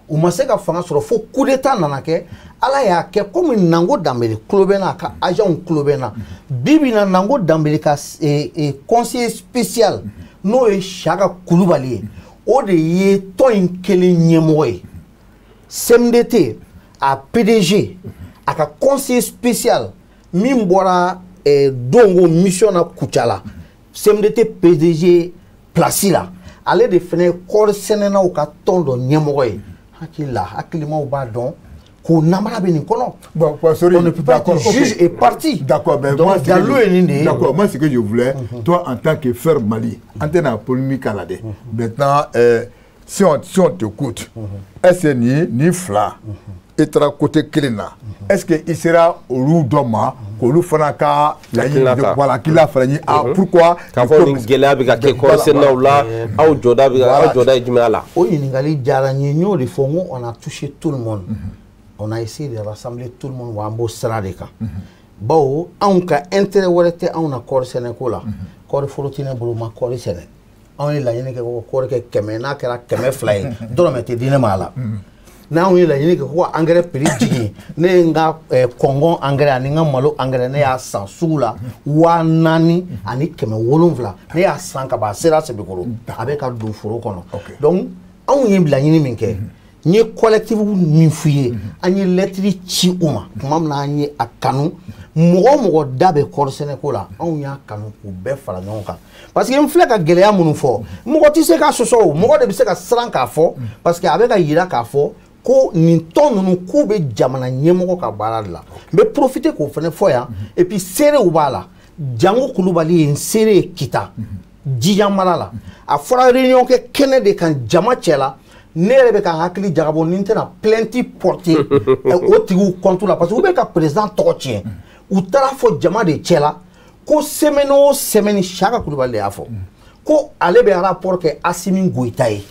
U ma se ka fanga sɔrɔ fo coup d'état nana kɛ. Ala y'a kɛ, komi Nango Danbele tulo bɛ n na, a ka agent tulo bɛ n na bi bi in na. Nango Danbele ka conseiller spécial, n'o ye Saka Kulubali ye, o de ye tɔn in kelen ɲɛmɔgɔ ye. CMDT a PDG, a ka conseiller spécial min bɔra Dongo mission na Kucala, CMDT PDG place la, ale de fana ye kɔɔri sɛnɛnaw ka tɔn dɔ ɲɛmɔgɔ ye. Hakili la, hakilimaw b'a dɔn k'o namara bɛ nin kɔnɔ. Bon, sorry, On ne peut pas être juge et parti. D'accord, mais donc moi, ce que dalu ye nin de ye. D'accord, moi, ce que je voulais, toi, en tant que Fer Mali, en tant que polémique à la dé. Maintenant, si on t'écoute, est-ce que ni fila, e taara côté kelen na, est-ce que i sera olu dɔ ma k'olu fana ka laɲini Hakilina ta. Voilà, hakilina fana ɲini? Ah, pourquoi? K'a fɔ nin gɛlɛya bɛ ka kɛ kɔɔrisɛnɛnaw la, aw jɔda bɛ ka aw jɔda ye jumɛn a la? O ɲininkali diyara n ye. N y'o de fɔ, n ko on a touché tout le monde, on a essayé de rassembler tout le monde, wa an b'o sira de kan, bawo anw ka intérêt wɛrɛ tɛ anw na kɔɔri sɛnɛko la. Kɔɔri foro tɛ ne bolo, ma kɔɔri sɛnɛ. Anw ye laɲini kɛ ko kɔɔri kɛ 100, n'a kɛra 200 ye, dɔrɔmɛ tɛ di ne ma a la. N'anw ye laɲini kɛ ko ka engrais prix jigin, ne ye n ka kɔngɔn engrais ani n ka malo engrais, ne y'a san sugu la 4700. Ne y'a san ka ban, a sera Sebekɔrɔ, a bɛ ka don foro kɔnɔ. Donc anw ye laɲini min kɛ, n ye collectif min f'u ye, an ye lettre ci u ma tuma min na, an ye a kanu mɔgɔ o mɔgɔ da bɛ kɔɔri sɛnɛko la, anw y'a kanu k'u bɛɛ fara ɲɔgɔn kan, parce que n filɛ ka gɛlɛya minnu fɔ, mɔgɔ tɛ se k'a sɔsɔ o, mɔgɔ de bɛ se ka siran k'a fɔ, parce que a bɛ ka yira k'a fɔ ko nin tɔn ninnu k'u bɛ jamana ɲɛmɔgɔ ka baara de la. N bɛ profiter k'o fana fɔ yan. Et puis seerew b'a la. Jango Kulubali ye n seere ye Kita Jijan mara la. A fɔra réunion kɛ kɛnɛ de kan jama cɛ la. Ne yɛrɛ bɛ ka n hakili jagabɔ ni n tɛna plainte porter o tigiw compte la, parce que u bɛ ka président tɔgɔ tiɲɛ. U taara fɔ jama de cɛ la ko semaine o semaine, Saka Kulubali de y'a fɔ ko ale bɛ rapport kɛ Asimi Goyita ye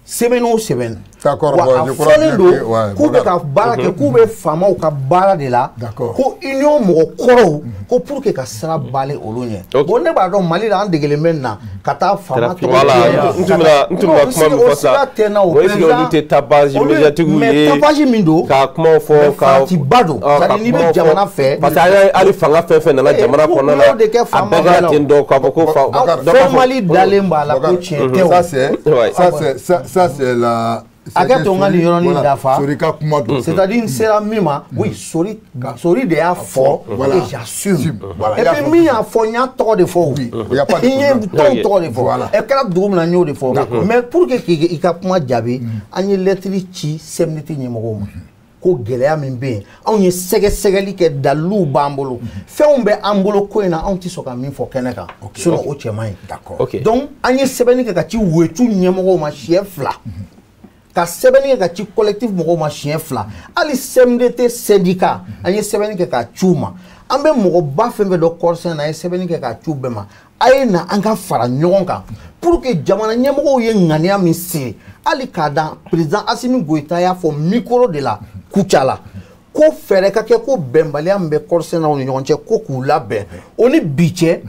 semaine o semaine. D'accord, wa bon, a je crois fɔlen bien don que, ouais, k'u bɛ voilà. ka baara kɛ, k'u bɛ faamaw ka baara de la, ko union mɔgɔ kɔrɔw, ko pour que ka sira bali olu ɲɛ. Bon, ne b'a dɔn Mali la, an degelen bɛ nin na ka taa faama tɔgɔ Voilà, tiɲɛ. n tun bɛna kuma min O fɔ sira sisan, tɛ n na o o est ce que olu président. tɛ tapage Olu médiatique mais ye tapage min don, ka kumaw fɔ mais ka faratiba don. Ah, C'est à ka dire n'i bɛ kumaw fɔ. jamana fɛ, parce que an y'a ye hali fanga fɛn fɛn nana Eh, jamana u kɔnɔna y'o na, de kɛ a faama bɛɛ bɛɛ kɛra la o. ten dɔ k'a fɔ ko fa Bakar, dɔ b'a Fɛn fɔ Mali dalen b'a la ko tiɲɛ tɛ o. Ça c'est ça c'est la Hakɛ to, n ka nin yɔrɔnin dafa. Sori ka kuma don. C'est-à-dire n sera min ma, oui, Sori, Sori de y'a fɔ Voilà. et j'assume. Voilà. Et puis min y'a fɔ, n y'a tɔgɔ de fɔ o. Oui, y a pas de N ye problème. tɔn tɔgɔ de fɔ. Voilà. Ɛ kɛra dugu min na, n y'o de fɔ. Mais pour que k'i i ka kuma jaabi, an ye lettre ci CMDT ɲɛmɔgɔw ma ko gɛlɛya min bɛ yen, anw ye sɛgɛsɛgɛli kɛ, daliluw b'an bolo, fɛnw bɛ an bolo ko in na, anw tɛ sɔn ka min fɔ kɛnɛ kan, sinon o cɛ man ɲi. D'accord. Ok. Donc an ye sɛbɛnni kɛ ka ci wetu ɲɛmɔgɔw ma siɲɛ 2. Ka sɛbɛnni kɛ ka ci collectif mɔgɔw ma siɲɛ 2. Hali CMDT syndicat an ye sɛbɛnni kɛ k'a ci u ma. An bɛ mɔgɔba fɛn fɛn dɔn kɔɔrisɛnɛ na, an ye sɛbɛnni kɛ k'a ci u bɛɛ ma. A ye na an ka fara ɲɔgɔn kan pour que jamana ɲɛmɔgɔw ye ŋaniya min siri, hali k'a dan président Assimi Goïta y'a fɔ micro de la Kucala ko fɛɛrɛ ka kɛ ko bɛnbaliya min bɛ kɔɔrisɛnɛnaw ni ɲɔgɔn cɛ ko k'u labɛn. O ni bi cɛ,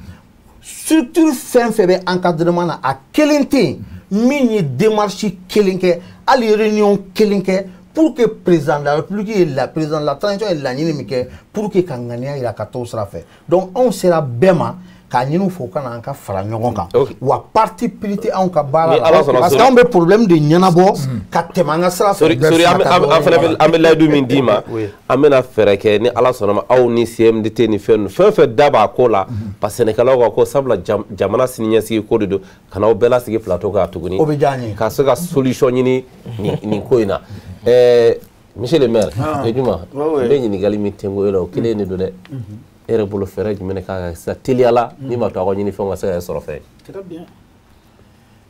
structure fɛn fɛn bɛ encadrement na, a kelen tɛ yen min ye démarche kelen kɛ, hali réunion kelen kɛ pour que président de la République ye la président de la transition ye laɲini min kɛ pour que ka ŋaniya yira ka t'o sira fɛ. Donc anw sera bɛɛ ma k'a ɲini u fɛ u ka na an ka fara ɲɔgɔn kan. Wa parti pris tɛ anw ka baara la, parce que anw bɛ problème de ɲɛnabɔ ka tɛmɛ an ka sira fɛ. Sori, an fana bɛ an bɛ layidu min d'i ma, an bɛna fɛɛrɛ kɛ ni Ala sɔnna ma, aw ni CMDT ni fɛn ninnu fɛn fɛn da b'a ko la, parce que sɛnɛkɛlaw ka ko sabula jamana siniɲɛsigi ko de don, ka n'aw bɛɛ lasigi plateau kan tuguni. O bɛ diya an ye. Ka se ka solution ɲini nin ko in na. Monsieur le maire, Juma, n bɛ ɲininkali min tɛnku e la, o kelen de don dɛ. E yɛrɛ bolo fɛɛrɛ jumɛn de kan ka kɛ sisan teliya la min b'a to aw ka ɲinifɛnw ka se ka kɛ sɔrɔ fɛn ye? Très bien.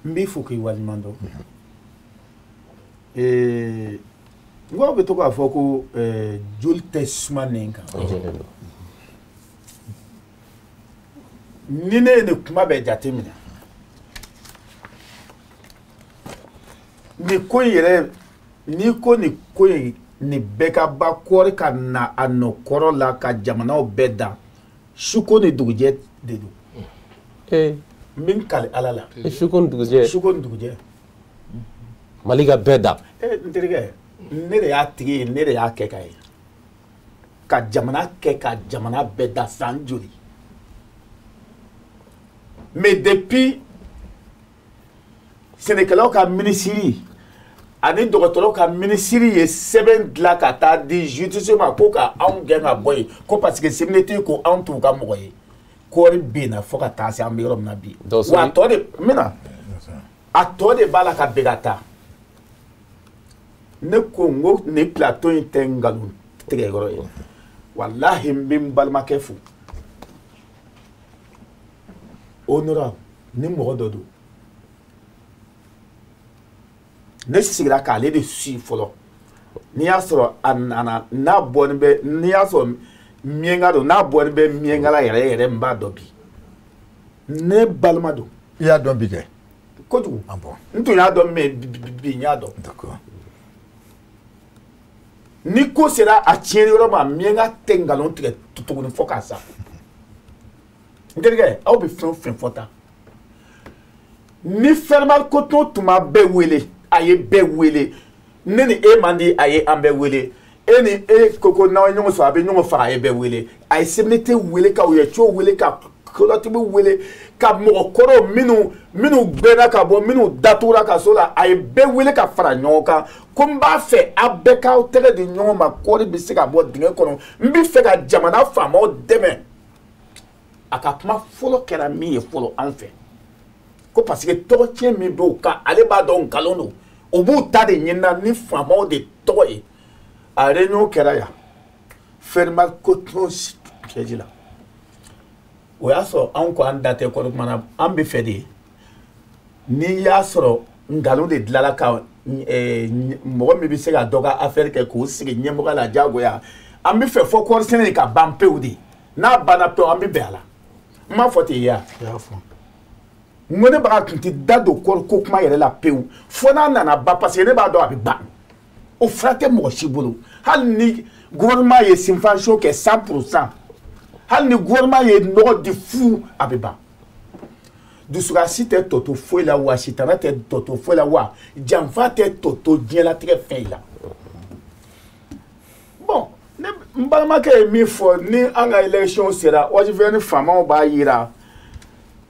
N b'i fo k'i waleɲuman dɔn. Mɔgɔw bɛ to k'a fɔ ko joli tɛ suma nɛn kan. Ni ne ye nin kuma bɛɛ jateminɛ, nin ko in yɛrɛ, n'i ko nin ko in nin bɛɛ ka ba kɔɔri ka na a nɔ kɔrɔ la ka jamanaw bɛɛ dan, suko ni dugujɛ de don. N bɛ n kali Ala la. Suko ni dugujɛ. Suko ni dugujɛ. Mali ka bɛɛ dan. N terikɛ, ne de y'a tigi ye, ne de y'a kɛ ka ye. Ka jamana kɛ ka jamana bɛɛ dan san joli. Mais depuis sɛnɛkɛlaw ka minisiri ani dɔgɔtɔrɔw ka minisiri ye sɛbɛn dilan ka taa di justice ma ko ka anw gɛn ka bɔ yen, ko parce que CMDT ko anw t'u ka mɔgɔ ye. Kɔɔri benna fo ka taa se an bɛ yɔrɔ min na bi. Wa a tɔ de n bɛna a tɔ de b'a la ka bɛn ka taa. Ne ko n ko nin plateau in tɛ nkalon tigɛ yɔrɔ ye. Walahi n bɛ n balimakɛ fo. Honorable ni mɔgɔ dɔ don. Ne sigira k'ale de suit fɔlɔ. N'i y'a sɔrɔ a nana n'a bɔlen bɛ, n'i y'a sɔrɔ miɲɛnka don, n'a bɔlen bɛ miɲɛnka la yɛrɛ yɛrɛ, n b'a dɔn bi. Ne balima don. I y'a dɔn bi kɛ? Kojugu. N tun y'a dɔn mais bi n y'a dɔn. D'accord. Ni ko sera a tiɲɛni yɔrɔ ma, miɲɛnka tɛ nkalon tigɛ tuguni fo k'a sa. N terikɛ, aw bɛ fɛn o fɛn fɔ tan. Ni Fermar Coton tun ma bɛɛ wele, a ye bɛɛ wele. Ne ni e man di, a ye an bɛɛ wele. E ni e ko ko n'aw ye ɲɔgɔn sɔrɔ, a bɛ ɲɔgɔn faga, a ye bɛɛ wele. A ye CMDT wele ka Oyɛco wele ka Kɔlɔtigiw wele ka mɔgɔkɔrɔw minnu gbɛnna ka bɔ, minnu datugura ka so la, a ye bɛɛ wele ka fara ɲɔgɔn kan. Ko n b'a fɛ aw bɛɛ k'aw tɛgɛ di ɲɔgɔn ma, kɔɔri bɛ se ka bɔ dingɛ kɔnɔ. N bɛ fɛ ka jamana faamaw dɛmɛ. A ka kuma fɔlɔ kɛra min ye fɔlɔ an fɛ, ko parce que tɔgɔ tiɲɛ min b'o kan, ale b'a dɔn nkalon don. O b'u ta de ɲinina ni faamaw de tɔgɔ ye. A réunion kɛra yan Fermar Coton siège la. O y'a sɔrɔ anw ko an da tɛ kɔɔri kuma na, an bɛ fɛ de n'i y'a sɔrɔ nkalon de dilanla ka mɔgɔ min bɛ se ka dɔ ka affaire kɛ k'o sigi ɲɛmɔgɔya la diyagoya, an bɛ fɛ fɔ kɔɔri sɛnɛ in ka ban pewu de. N'a banna pewu, an bɛ bɛn a la. N m'a fɔ ten ya. N ko ne baga tun tɛ da don kɔɔri ko kuma yɛrɛ la pewu fo n'a nana ban, parce que ne b'a dɔn a bɛ ban. O fura tɛ mɔgɔ si bolo. Hali ni gouvernement ye subvention kɛ 100%, hali ni gouvernement ye nɔgɔ di fu, a bɛ ban. Dusukasi tɛ tɔ to foyi la wa, sitana tɛ tɔ to foyi la wa, janfa tɛ tɔ to diɲɛlatigɛ fɛn la. Bon, ne n balimakɛ ye min fɔ, ni an ka élection sera, wajibɛ ni faamaw b'a yira,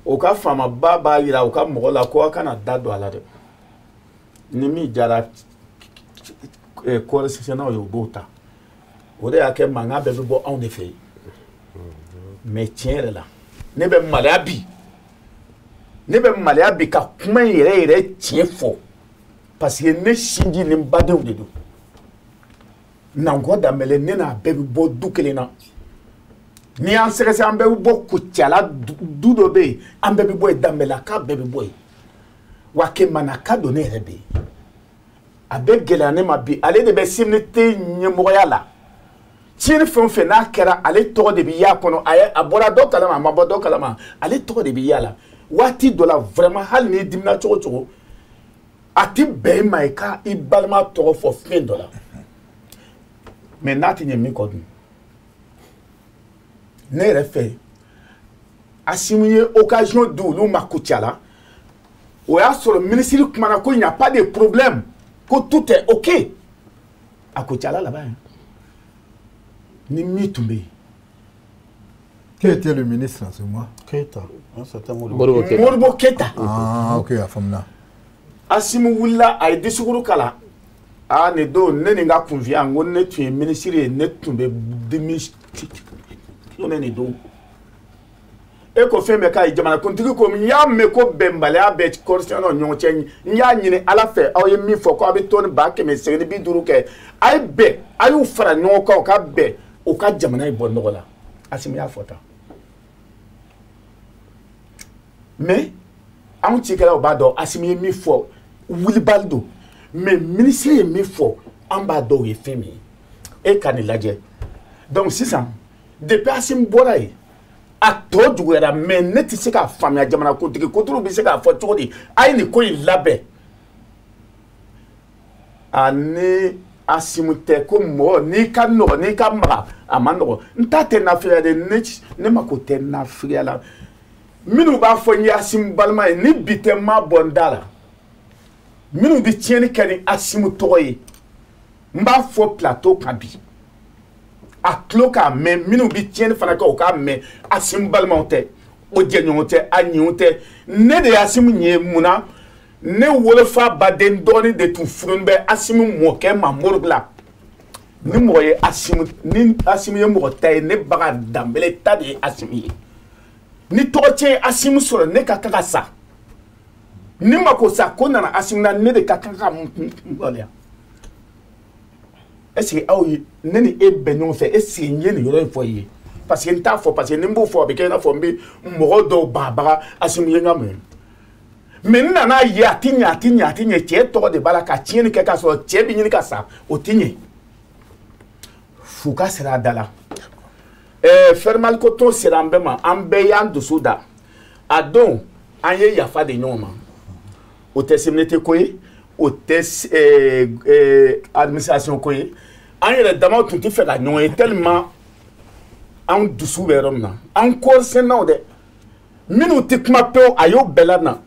o ka faamaba b'a yira u ka mɔgɔ la ko aw kana da don a la dɛ. Ni min diyara kɔɔri sɛnɛnaw ye, u b'o ta. O de y'a kɛ mankan bɛɛ bɛ bɔ anw de fɛ yen. Mais tiɲɛ yɛrɛ la, ne bɛ maloya bi. Ne bɛ maloya bi ka kuma in yɛrɛ yɛrɛ tiɲɛ fɔ. Parce que ne sinji ni n badenw de don. Nankɔ Danbɛlɛ, ne n'a bɛɛ bɛ bɔ du kelen na. N'i y'an sɛgɛsɛgɛ, an bɛɛ bɛ bɔ Kucala du dɔ bɛ yen, an bɛɛ bɛ bɔ yen, Danbɛlɛka bɛɛ bɛ bɔ yen. Wa Kemanaka don ne yɛrɛ bɛ yen. A bɛ gɛlɛya ne ma bi, ale de bɛ CMDT ɲɛmɔgɔya la. Tiɲɛni fɛn o fɛn n'a kɛra, ale tɔgɔ de bɛ y'a kɔnɔ. A bɔra dɔ kalama, a ma bɔ dɔ kalama, ale tɔgɔ de bɛ y'a la. Waati dɔ la vraiment, hali n'i dimina cogo o cogo, a ti bɛn i ma i ka i balima tɔgɔ fɔ fɛn dɔ la. Mais n'a ti ɲɛ min kɔ dun, ne yɛrɛ fɛ, Assimi ye occasion di olu ma Koutiala. O y'a sɔrɔ ministre kumana ko il n'y a pas de problème, ko tout est ok. A Koutiala là-bas, hein. Ni min tun bɛ yen. Qui était le ministre en ce moment? Keita. C'était Modibo Keita. Modibo Keita. Ah, ok, a faamuna. Assimi wulila, a ye discours kala. Ah, nin don ne ni n ka kunfiya, n ko ne tun ye ministre ye, ne tun bɛ démissionner nin don. E ko fɛn bɛɛ k'a ye jamanakuntigi ko n y'a mɛn ko bɛnbaliya bɛ kɔrisɛnnaw ni ɲɔgɔn cɛ, n y'a ɲini Ala fɛ, aw ye min fɔ ko aw bɛ tɔni 150 kɛ, a ye bɛn, a y'u fara ɲɔgɔn kan, u ka bɛn, u ka jamana in bɔ nɔgɔ la. Assimi y'a fɔ tan. Mais anw cikɛlaw b'a dɔn Assimi ye min fɔ wulibali don, mais ministre ye min fɔ an b'a dɔn o ye fɛn min ye. E ka nin lajɛ. Donc sisan depuis Assimi bɔra yen, a tɔ juguyara, mais ne tɛ se k'a faamuya jamanakuntigi koturu bɛ se k'a fɔ cogo di a ye nin ko in labɛn. A ni Assimi tɛ ko mɔgɔ n'i ka nɔgɔ n'i ka maga a ma nɔgɔ. N ta tɛ nafigiya de, ne mako tɛ nafigiya la. Minnu b'a fɔ n ye Assimi balima ye, ni bi tɛ n ma bɔ n da la. Minnu bɛ tiɲɛni kɛ ni Assimi tɔgɔ ye, n b'a fɔ plateau kan bi, a tulo k'a mɛn. Minnu bɛ tiɲɛni fana kɛ, o k'a mɛn. Assimi balimaw tɛ, o jɛɲɔgɔn tɛ, a ɲinw tɛ. Ne de ye Assimi ye mun na? Ne wolofa baden dɔgɔnin de tun furulen bɛ Assimi mɔkɛ ma Moribila. Ni mɔgɔ ye Assimi, ni Assimi ye mɔgɔ ta ye, ne baga Danbɛlɛ ta de ye Assimi ye. Ni tɔgɔ tiɲɛ ye Assimi sɔrɔ, ne ka kan ka sa. Ni mako sa ko nana Assimi na, ne de ka kan ka waleya. Est ce que aw ye ne ni e bɛ ɲɔgɔn fɛ? Est ce que n ye nin yɔrɔ in fɔ i ye? Parce que n t'a fɔ, parce que ni n b'o fɔ a bɛ kɛ i n'a fɔ n bɛ mɔgɔ dɔw bagabaga Assimi ye n ka mun ye. Mais n nana ye a ti ɲɛ, a ti ɲɛ, a ti ɲɛ. Cɛ tɔgɔ de b'a la ka tiɲɛni kɛ k'a sɔrɔ cɛ bɛ ɲini ka sa, o ti ɲɛ. Fuka sera a da la. Fermali ko tɔn sera an bɛɛ ma, an bɛɛ y'an dusu da. A don an ye yafa de ɲɔgɔn ma. O tɛ CMDT ko ye, o tɛ administration ko ye. An yɛrɛ damaw tun tɛ fɛ ka ɲɔgɔn ye tellement an dusu bɛ yɔrɔ min na. An kɔrisɛnnaw dɛ, minnu tɛ kuma pewu, a y'o bɛɛ la na.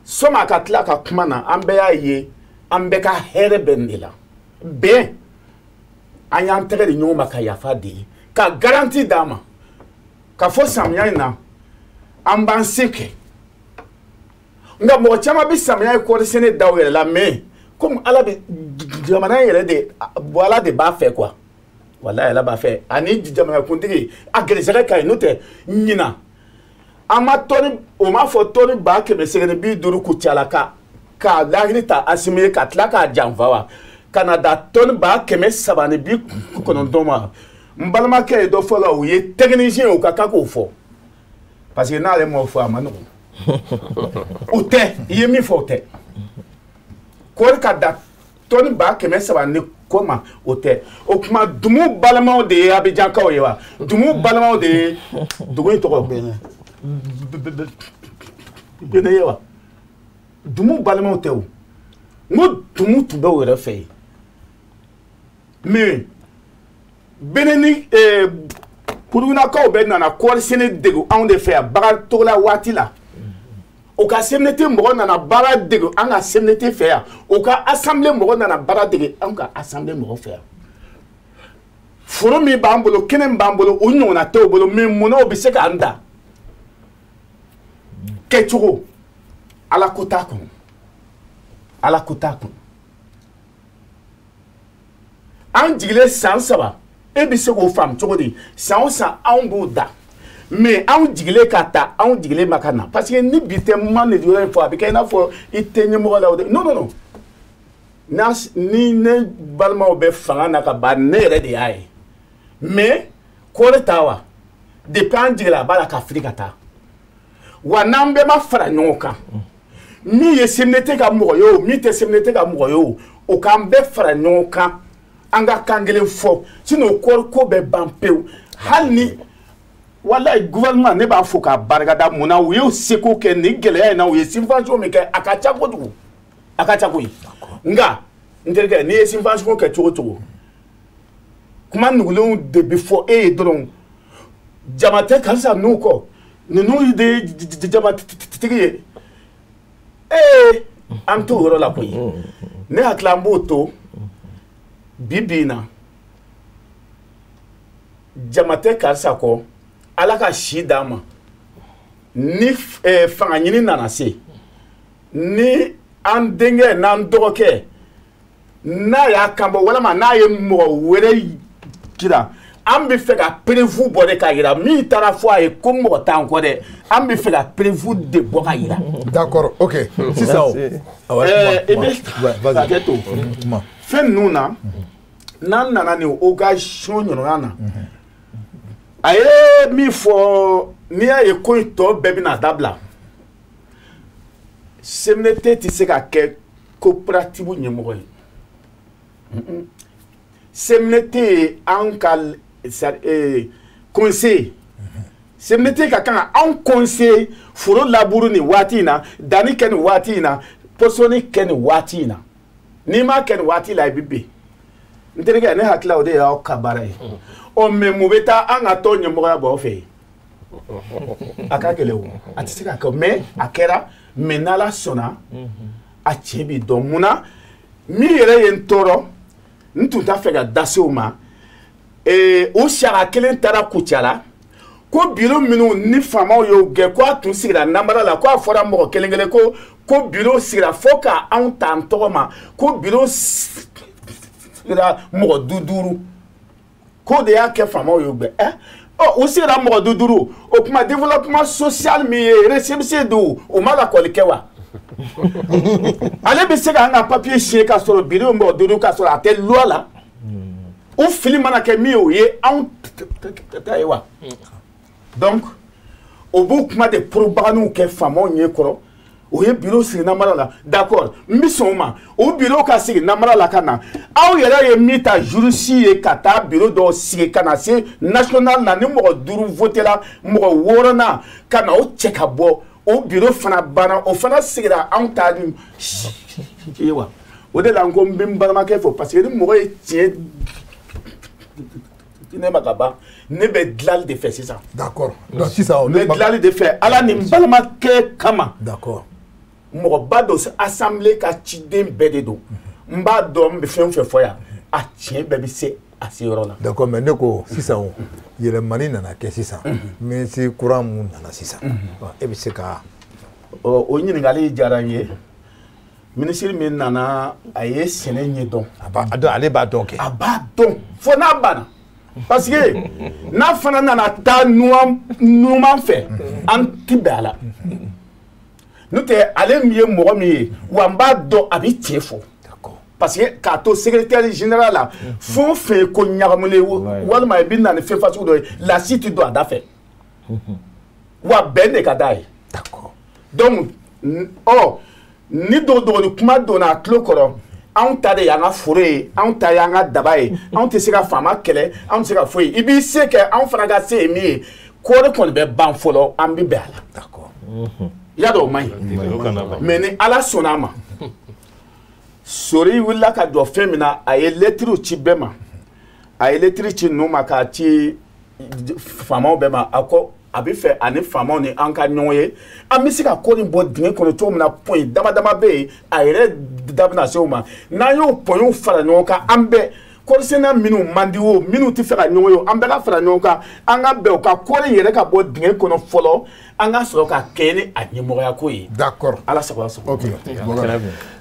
Sɔmi a ka tila ka kuma na, an bɛɛ y'a ye, an bɛɛ ka hɛrɛ bɛ nin de la. Bɛn, an y'an tɛgɛ di ɲɔgɔn ma ka yafa deli, ka garantie d'a ma ka fɔ samiya in na an b'an se kɛ. Nka mɔgɔ caman bɛ samiya ye kɔɔri sɛnɛ da u yɛrɛ la, mais komi Ala bɛ jamana in yɛrɛ de bɔ, Ala de b'a fɛ quoi. Walayi Ala b'a fɛ. Ani jamanakuntigi a gɛrɛsɛgɛ ka ɲi, n'o tɛ ɲinan an ma tɔni, o m'a fɔ tɔni 150 Koutiala ka k'a lahiri ta Assimi ye ka tila k'a janfa wa, ka na da tɔni 390 ma. N balimakɛ ye dɔ fɔ la, o ye technicien ye, o ka kan k'o fɔ, parce que n'ale m'o fɔ a ma nɔgɔn. O tɛ, i ye min fɔ o tɛ. Kɔɔri ka da tɔni 300 ni kɔ ma, o tɛ. O tuma Dumu balimaw de ye Abidjankaw ye wa? Dumu balimaw de ye dugu in tɔgɔ Bene ye wa? Dumu balimaw tɛ o. N ko Dumu tun bɛ o yɛrɛ fɛ yen. Mais Bene ni Kurugunakaw bɛɛ nana kɔɔri sɛnɛ dege anw de fɛ yan bagan togola waati la. O ka CMDT mɔgɔ nana baara dege an ka CMDT fɛ yan. O ka assemblée mɔgɔ nana baara dege an ka assemblée mɔgɔ fɛ yan. Foro min b'an bolo, kɛnɛ min b'an bolo, o ɲɔgɔnna t'o bolo, mais munna o bɛ se k'an da? Kɛcogo, Ala ko t'a kɔnɔ. Ala ko t'a kɔnɔ. An jigilen san 3, e bɛ se k'o faamu cogo di? San o san anw b'o da. Mais anw jigilen ka taa, anw jigilen ma ka na. Parce que ni bi tɛ n ma nin yɔrɔ in fɔ, a bɛ kɛ i n'a fɔ i tɛ ɲɛmɔgɔ la o de. Non, non, non. Ni ne balimaw bɛ fanga na ka ban, ne yɛrɛ de y'a ye. Mais kɔɔri ta wa, depuis an jiginna a b'a la ka fili ka taa. Wa n'an bɛɛ ma fara ɲɔgɔn kan, min ye CMDT ka mɔgɔ ye o, min tɛ CMDT ka mɔgɔ ye o, O k'an bɛɛ fara ɲɔgɔn kan, an ka kan kelen fɔ, sinon kɔɔri ko bɛ ban pewu. Hali ni walayi gouvernement, ne b'a fɔ k'a barikada. Mun na? U y'u seko kɛ nin gɛlɛya in na, u ye subvention min kɛ, a ka ca kojugu, a ka ca koyi. Nka n terikɛ, n'i ye subvention kɛ cogo o cogo, kuma nugulenw de bɛ fɔ e ye dɔrɔn. Jama tɛ karisa n'u kɔ, ninnu de ye jamatigi ye. Ee, an t'o yɔrɔ la koyi. Ne hakili, an b'o to bi bi in na. Jama tɛ karisa kɔ, Ala ka si d'an ma. Ni fanga ɲini nana se, ni an denkɛ n'an dɔgɔkɛ n'a y'a kan bɔ, walima n'a ye mɔgɔ wɛrɛ jira, an bɛ fɛ ka preuve bɔ de k'a jira min taara fɔ a ye ko mɔgɔ t'an kɔ dɛ. An bɛ fɛ ka preuve de bɔ ka jira. D'accord, ok. Sisan o. I bɛ hakɛ to fɛn ninnu na. N'an nana nin occasion ɲɔgɔnna na, a ye min fɔ, n'i y'a ye ko in tɔ bɛɛ bɛna dabila, CMDT tɛ se ka kɛ coopérative ɲɛmɔgɔ ye. CMDT ye an ka conseiller. CMDT ka kan ka anw conseiller foro laburu nin waati in na, danni kɛ nin waati in na, pɔsɔni kɛ nin waati in na. N'i m'a kɛ nin waati la, i bɛ bin. N terikɛ, ne hakili la, o de y'aw ka baara ye. Ɔ, mɛ mun bɛ taa an ka tɔn ɲɛmɔgɔya bɔ aw fɛ yen? A ka gɛlɛn o, a tɛ se ka kɛ. Mɛ a kɛra, mɛ n'Ala sɔnna, a tiɲɛ b'i dɔn. Mun na min yɛrɛ ye n tɔɔrɔ, n tun t'a fɛ ka da se o ma. O sariya kelen taara Kucala ko biro minnu ni faamaw y'o gɛn, ko a tun sigira namara la, ko a fɔra mɔgɔ kelen kelen ko biro sigira fo ka anw ta an tɔgɔ ma, ko biro sigira mɔgɔ du duuru, k'o de y'a kɛ faamaw y'o gɛn. Ɛ, ɔ, u sigira mɔgɔ du duuru, o tuma développement social min ye récépissé don, o ma lakɔli kɛ wa? Ale bɛ se k'an ka papier signer k'a sɔrɔ biro mɔgɔ duuru, k'a sɔrɔ a tɛ loi la? O fili mana kɛ min ye, o ye anw ta ye wa? Donc o b'o kuma de propagande kɛ faamaw ɲɛ kɔrɔ. O ye bureau sigi namara la, d'accord, n bɛ sɔn o ma. O bureau ka sigi namara la ka na, aw yɛrɛ ye min ta juriste ye ka taa bureau dɔw sigi ka na se national na, ni mɔgɔ duuru voté la, mɔgɔ wɔɔrɔnan ka na o cɛ ka bɔ, o bureau fana banna, o fana sigira anw ta ye wa? O de la n ko n bɛ n balimakɛ fo, parce que ni mɔgɔ ye tiɲɛ di ne ma ka ban, ne bɛ dilanli de fɛ sisan. D'accord. Donc sisan n bɛ dilanli de fɛ Ala ni n balimakɛ kama. D'accord. Mɔgɔba don, assemblée ka ciden bɛɛ de don. N b'a dɔn, n bɛ fɛn o fɛn fɔ yan, a tiɲɛ bɛɛ bɛ se a se yɔrɔ la. D'accord, mais ne ko sisan, o yɛlɛmani nana kɛ sisan, ministre kura mun nana sisan, e bɛ se ka. Ɔ, o ɲininkali diyara n ye. Minisiri min nana, a ye sɛnɛ ɲɛdɔn. A b'a dɔn, ale b'a dɔn kɛ. A b'a dɔn fo n'a banna, parce que n'a fana nana taa numan fɛ, an ti bɛn a la. N'o tɛ, ale min ye mɔgɔ min ye wa, n b'a dɔn a bɛ tiɲɛ fɔ, parce que k'a to secrétaire général la, fɛn o fɛn ye ko ɲagamulen, walima i bɛ na ni fɛn fasugu dɔ ye, lasi ti don a da fɛ wa, bɛn de ka d'a ye. Donc ɔ, ni dogodogoni kuma donna a tulo kɔrɔ, anw ta de y'an ka foro ye, anw ta y'an ka daba ye, anw tɛ se ka faama kɛlɛ, anw tɛ se ka foyi. I b'i se kɛ, anw fana ka se ye min ye, kɔɔri kɔni bɛ ban fɔlɔ, an bɛ bɛn a la. I y'a dɔn, o man ɲi. Mais ni Ala sɔnna a ma, Sori wulila ka jɔ fɛn min na, a ye lɛtiriw ci bɛɛ ma, a ye lɛtiri ci ninnu ma, k'a ci faamaw bɛɛ ma. A ko a bɛ fɛ ani faamaw ni an ka ɲɔgɔn ye, an bɛ se ka ko nin bɔ dingɛ kɔnɔ cogo min na. Point dama dama bɛ yen, a yɛrɛ da bɛna se o ma. N'an y'o pointw fara ɲɔgɔn kan, an bɛɛ, kɔɔrisɛnɛ minnu man di o, minnu tɛ fɛ ka ɲɔgɔn ye o, an bɛɛ ka fara ɲɔgɔn kan, an ka bɛn o ka kɔɔri yɛrɛ ka bɔ dingɛ kɔnɔ fɔlɔ, an ka sɔrɔ ka kɛ ni a ɲɛmɔgɔya ko ye. D'accord. Ala sago, ala sago. Ok.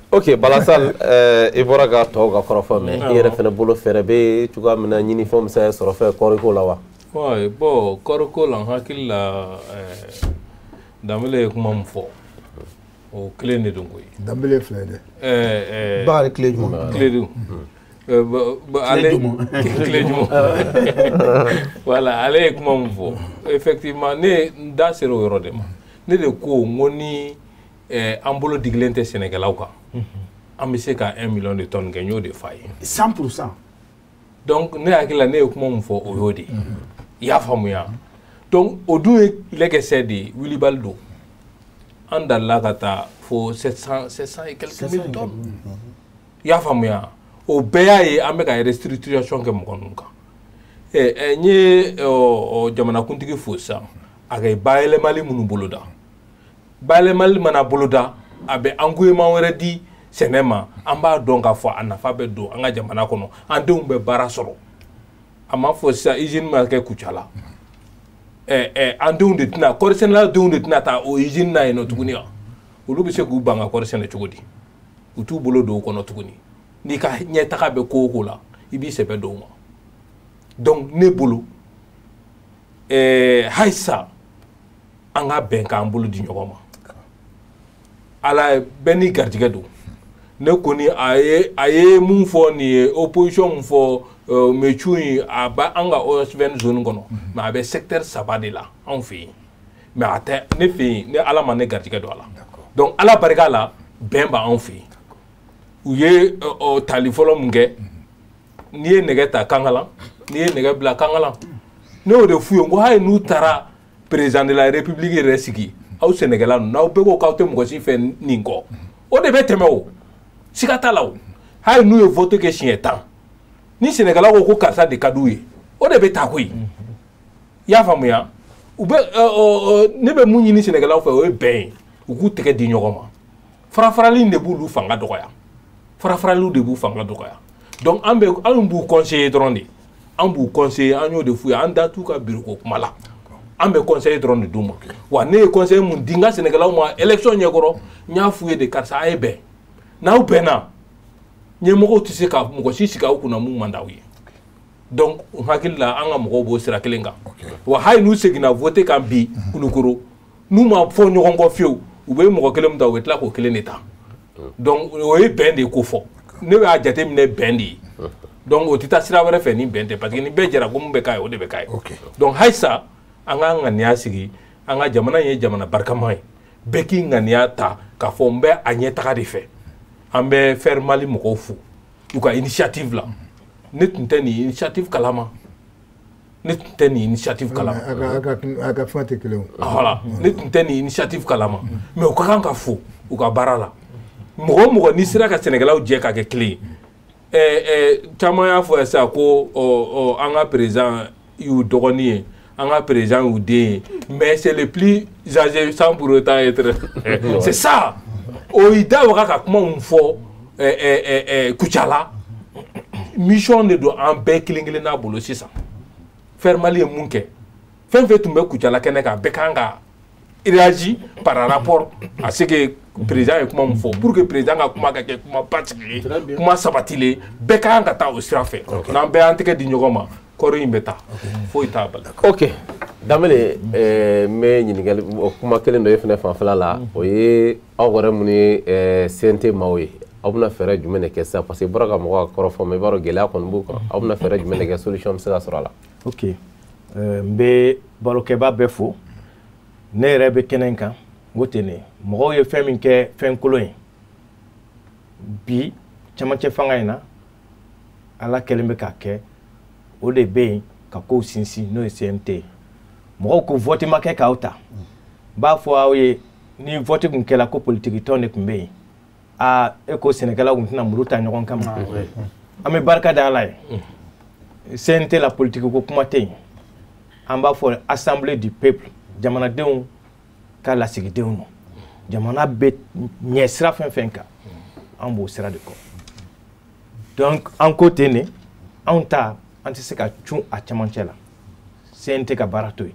Ok, Balasal, i bɔra ka tɔw ka kɔrɔfɔ mɛn, i yɛrɛ fɛnɛ bolo, fɛɛrɛ bɛ cogoya min na ɲinifɛnw bɛ se ka sɔrɔ fɛn kɔɔriko la wa? Ouais, bon, kɔɔriko la, n hakili la, Danbele ye kuma min fɔ, o kelen de don koyi. Danbele filɛ dɛ. Bakari Tilejuma. Tiledu. Ale Tilejuma. Voilà, ale ye kuma min fɔ, effectivement, ne n da sera o yɔrɔ de ma. Ne de ko n ko ni an bolo digilen tɛ sɛnɛkɛlaw kan. An bɛ se ka 1 million de tonnes kɛ, n y'o de f'a ye. 100%. Donc ne hakili la, ne ye kuma min fɔ, o y'o de ye. I y'a faamuya? Donc o dun ye lɛkɛsɛ de ye, wulibali don. An dalila ka taa fo 700, 700 et quelques mille tonnes. I y'a faamuya? O bɛɛ y'a ye an bɛ ka restructuration kɛ mɔgɔ ninnu kan. N ye jamanakuntigi fo sisan, a ka bayɛlɛmali minnu boloda, bayɛlɛmali mana boloda, a bɛ engouement wɛrɛ di sɛnɛ ma. An b'a dɔn k'a fɔ a nafa bɛ don an ka jamana kɔnɔ, an denw bɛ baara sɔrɔ. A ma fɔ sisan usine ma kɛ Kucala, an denw de tɛna, kɔɔrisɛnɛla denw de tɛna taa o usine na yen nɔ tuguni wa? Olu bɛ se k'u ban ka kɔɔri sɛnɛ cogo di? U t'u bolo don o kɔnɔ tuguni. N'i ka ɲɛtaga bɛ ko o ko la, i b'i sɛbɛ don o ma. Donc ne bolo, halisa an ka bɛn k'an bolo di ɲɔgɔn ma. Ala bɛɛ n'i garijɛgɛ don. Ne kɔni a ye mun fɔ nin ye, opposition mun fɔ, Mɛcu in, a bɛ an ka OSVN zone kɔnɔ, mais a bɛ secteur 3 de la anw fɛ yen, mais a tɛ ne fɛ yen. Ne Ala ma ne garijɛgɛ don a la. Donc Ala barika la, bɛn b'anw fɛ yen. U ye tali fɔlɔ mun kɛ, n'i ye nɛgɛ ta kankalan, n'i ye nɛgɛ bila kankalan, ne y'o de f'u ye, n ko hali n'u taara président de la République yɛrɛ sigi, aw sɛnɛkɛla ninnu, n'aw bɛɛ ko k'aw tɛ mɔgɔ si fɛ nin kɔ, o de bɛ tɛmɛ o, siga t'a la o. Hali n'u ye vote kɛ siɲɛ 10, ni sɛnɛkɛlaw ko ko karisa de ka d'u ye, o de bɛ ta koyi. I y'a faamuya? U bɛ ne bɛ mun ɲini sɛnɛkɛlaw fɛ, o ye bɛn ye, u k'u tɛgɛ di ɲɔgɔn ma. Farafarali in de b'olu fanga dɔgɔya, farafaraliw de b'u fanga dɔgɔya. Donc an bɛ, anw b'u conseiller dɔrɔn de, an b'u conseiller, an y'o de f'u ye, an da t'u ka bureau ko kuma la, an bɛ conseil dɔrɔn de d'u ma. Wa ne ye conseil mun di n ka sɛnɛkɛlaw ma élection ɲɛkɔrɔ, n y'a f'u ye de, karisa, a ye bɛn, n'aw bɛnna, ɲɛmɔgɔw tɛ se ka mɔgɔ si sigi aw kunna mun man d'aw ye. Donc n hakili la, an ka mɔgɔw b'o sira kelen kan. Wa hali n'u seginna vote kan bi Kulukoro, n'u ma fɔ ɲɔgɔn kɔ fiyewu, u bɛ mɔgɔ kelen min ta, u bɛ tila k'o kelen de ta. Donc o ye bɛn de ko fɔ, ne b'a jateminɛ bɛn de ye. Donc o tɛ taa sira wɛrɛ fɛ ni bɛn tɛ, parce que ni bɛɛ jɛra ko mun bɛ k'a ye, o de bɛ k'a ye. Donc halisa an k'an ŋaniya sigi, an ka jamana in ye jamana barikama ye, bɛɛ k'i ŋaniya ta k'a fɔ n bɛ a ɲɛtaga de fɛ. An bɛ Faire Mali mɔgɔw fo u ka initiative la. Ne tun tɛ nin initiative kalama, ne tun tɛ nin initiative kalama. A ka fɛn tɛ kelen o. Voilà, ne tun tɛ nin initiative kalama, mais u ka kan ka fo u ka baara la. Mɔgɔ o mɔgɔ n'i sera ka sɛnɛkɛlaw jɛ ka kɛ kelen ye, caman y'a fɔ sisan ko an ka président y'u dɔgɔnin ye, an ka président y'u den ye, mais c'est le plus âgé sans pour autant être, c'est ça. O y'i da waga ka kuma mun fɔ Kucala, mission de don an bɛɛ kelen kelen n'a bolo sisan. Faire Mali ye mun kɛ, fɛn fɛn tun bɛ Kucala kɛnɛ kan, bɛɛ kan ka réagir par rapport à ce que président ye kuma mun fɔ, pour que président ka kuma ka kɛ kuma basigilen, kuma sabatilen, bɛɛ kan ka taa o sira fɛ. N'an bɛɛ y'an tɛgɛ di ɲɔgɔn ma, kɔɔri in bɛ taa, foyi t'a bali. Ok, Danbele, n bɛ ɲininkali o kuma kelen dɔ e fɛnɛ fanfɛla la, o ye aw yɛrɛ minnu ye CNT maaw ye, aw bɛna fɛɛrɛ jumɛn de kɛ sisan? Parce que i bɔra ka mɔgɔw ka kɔrɔfɔ, mais i b'a dɔn gɛlɛya kɔni b'u kan. Aw bɛna fɛɛrɛ jumɛn de kɛ, solution bɛ se ka sɔrɔ a la? Ok, n bɛ barokɛba bɛɛ fo. Ne yɛrɛ bɛ kɛnɛ in kan, n ko ten de, mɔgɔw ye fɛn min kɛ fɛn kolon ye bi camancɛ fanga in na, Ala kɛlen bɛ k'a kɛ, o de bɛ yen ka kow sinsin, n'o ye CNT ye. Mɔgɔw ko vote ma kɛ k'aw ta, n b'a fɔ aw ye, ni vote tun kɛla ko politiki tɔn de tun bɛ yen, aa, e ko sɛnɛkɛlaw tun tɛna muru ta ɲɔgɔn kama. An bɛ barika da Ala ye, CNT la politiki ko kuma tɛ yen. An b'a fɔ assemblée du peuple, jamanadenw ka lasigidenw don. Jamana bɛ ɲɛ sira fɛn fɛn kan, an b'o sira de kɔ. Donc an ko ten de, anw ta an tɛ se ka cun a camancɛ la. CNT ka baara to yen,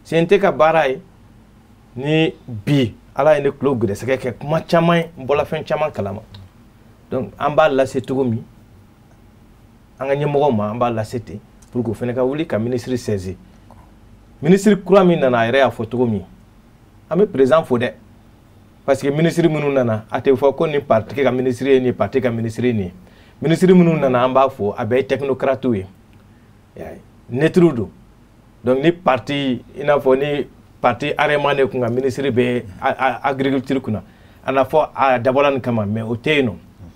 CNT ka baara ye ni bi Ala ye ne tulo gɛrɛsɛgɛ kɛ kuma caman ye, n bɔla fɛn caman kalama. Donc an b'a lase cogo min an ka ɲɛmɔgɔw ma, an b'a lase ten pour que o fana ka wuli ka ministre saisir. Ministre kura min nana, a yɛrɛ y'a fɔ cogo min, an bɛ président fo dɛ, parce que ministre minnu nana, a tɛ fɔ ko nin parti ka ministre ye nin, parti ka ministre ye nin ye. Ministre minnu nana, an b'a fɔ a bɛɛ ye technocrate ye, neutre don. Donc ni parti, i n'a fɔ ni parti AREMA de kun ka ministre bɛ agriculture kunna, a na fɔ a dabɔla nin kama, mais o tɛ yen nɔ.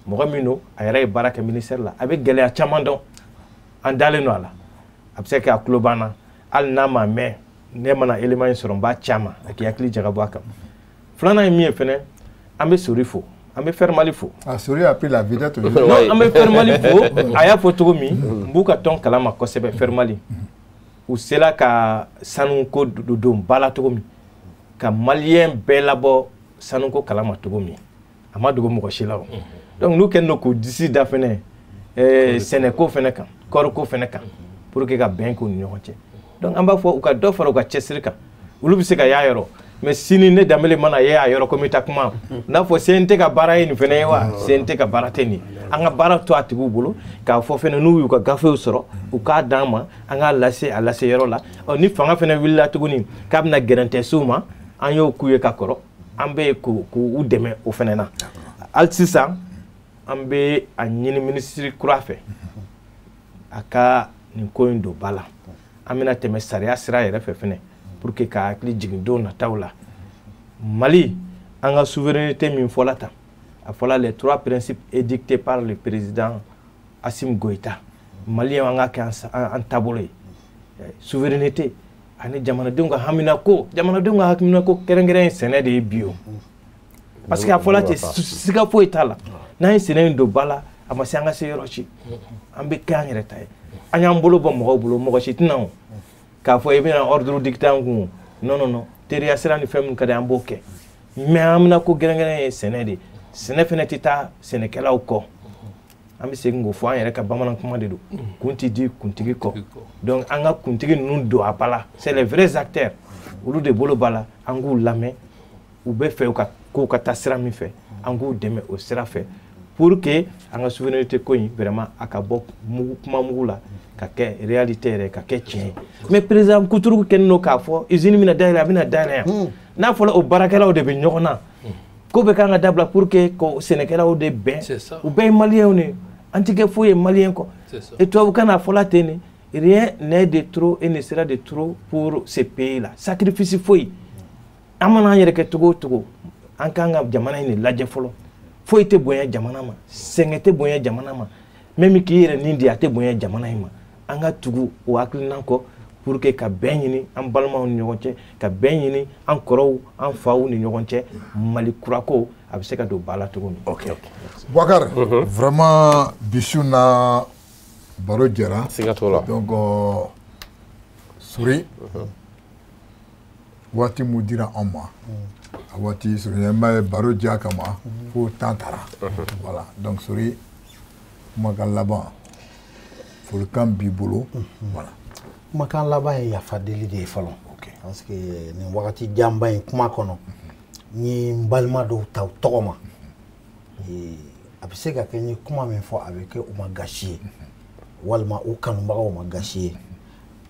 Mɔgɔ min don, a yɛrɛ ye baara kɛ ministère la, a bɛ gɛlɛya caman dɔn, an dalen don a la. A bɛ se ka kɛ a tulo b'an na, hali n'a ma mɛn, ne mana élément in sɔrɔ, n b'a ci a ma, a k'i hakili jagabɔ a kan. Filanan ye min ye fɛnɛ, an bɛ Sori fo, an bɛ Fermali fo. Ah, Sori a pris la vedette aujourd'hui. Non, an bɛ Fermali fo. A y'a fɔ cogo min, n b'u ka tɔn kalama kosɛbɛ. Fermali, u sera ka sanuko don ba la cogo min, ka maliyɛn bɛɛ labɔ sanuko kalama cogo min, a ma dogo mɔgɔ si la o. Donc n'u kɛlen don k'u disi da fɛnɛ sɛnɛko fɛnɛ kan, kɔɔriko fɛnɛ kan, pour que ka bɛn k'u ni ɲɔgɔn cɛ. Donc an b'a fɔ u ka dɔ fara u ka cɛsiri kan. Olu bɛ se ka y'a yɔrɔ, mais sini ne Danbele mana ye a yɔrɔ ko n bɛ taa kuma n'a fɔ CNT ka baara ye nin fɛnɛ ye wa, CNT ka baara tɛ nin. An ka baara to a tigiw bolo k'a fɔ fɛnɛ n'u y'u ka gafew sɔrɔ, u k'a d'an ma, an k'a lase a lase yɔrɔ la. Ɔ, ni fanga fɛnɛ wulila tuguni k'a bɛna gɛrɛntɛ s'u ma, an y'o k'u ye ka kɔrɔ, an bɛ k'u dɛmɛ o fɛnɛ na. Hali sisan an bɛ a ɲini minisiri kura fɛ, a ka nin ko in don ba la. An bɛna tɛmɛ sariya sira yɛrɛ fɛ fɛnɛ pour que ka hakili jigin don nataw la. Mali, an ka souveraineté min fɔla tan, a fɔla les trois principes édictés par le président Assimi Goïta, maliyɛn, an ka kɛ an taabolo ye: souveraineté ani jamanadenw ka haminako. Jamanadenw ka haminako kɛrɛnkɛrɛn ye sɛnɛ de ye bi o, parce que a fɔla ten, siga foyi t'a la. N'an ye sɛnɛ in don ba la, a ma se an ka se yɔrɔ si, an bɛ kɛ an yɛrɛ ta ye. An y'an bolo bɔ mɔgɔw bolo, mɔgɔ si tɛna o k'a fɔ i bɛna ordre dicter an kun. Non, non, non, teriya sira ni fɛn minnu ka di, an b'o kɛ, mais an bɛna ko kɛrɛnkɛrɛn ye sɛnɛ de. Sɛnɛ fɛnɛ tɛ taa sɛnɛkɛlaw kɔ. An bɛ segin k'o fɔ, an yɛrɛ ka bamanan kuma de don, kun ti di kuntigi kɔ. Donc an ka kuntigi ninnu don a ba la, c'est les vrais acteurs, olu de bolo b'a la. An k'u lamɛn, u bɛ fɛ u ka kow ka taa sira min fɛ, an k'u dɛmɛ o sira fɛ, pour que an ka souveraineté ko in vraiment a ka bɔ mugu kuma mugu la ka kɛ réalité yɛrɛ, ka kɛ tiɲɛ ye. Mais président Kuturu kɛlen don k'a fɔ usine bɛna dayɛlɛ, a bɛna dayɛlɛ yan. N'a fɔra o baarakɛlaw de bɛ ɲɔgɔn na, ko bɛ kan ka dabila pour que ko sɛnɛkɛlaw de bɛn. U bɛɛ ye maliyɛnw de ye, an ti kɛ foyi ye maliyɛn kɔ. Et tubabukan na, a fɔla ten de: rien n'est de trop et ne sera de trop pour ce pays là. Sacrifice foyi, an mana an yɛrɛ kɛ cogo o cogo, an k'an ka jamana in de lajɛ fɔlɔ. Foyi tɛ bonya jamana ma, sɛgɛn tɛ bonya jamana ma, même k'i yɛrɛ nin di, a tɛ bonya jamana in ma. An ka tugu o hakilina kɔ pour que ka bɛn ɲini an balimaw ni ɲɔgɔn cɛ, ka bɛn ɲini an kɔrɔw, an faw ni ɲɔgɔn cɛ. Mali kurako a bɛ se ka don ba la cogo min. Ok, Boubacar, vraiment bi na baro jɛra. Siga t'o la. Donc Sori, waati mun dira anw ma, a waati surunya ye baro diya kama fo temps taara. Voilà, donc Sori, kumakan laban, folikan b'i bolo, voilà. Kumakan laban ye yafa deli de ye fɔlɔ, parce que nin wagati janba in kuma kɔnɔ, n ye n balima dɔw ta u tɔgɔ ma. A bɛ se ka kɛ n ye kuma min fɔ, a bɛ kɛ u ma gasi ye, walima u kanubagaw ma gasi ye.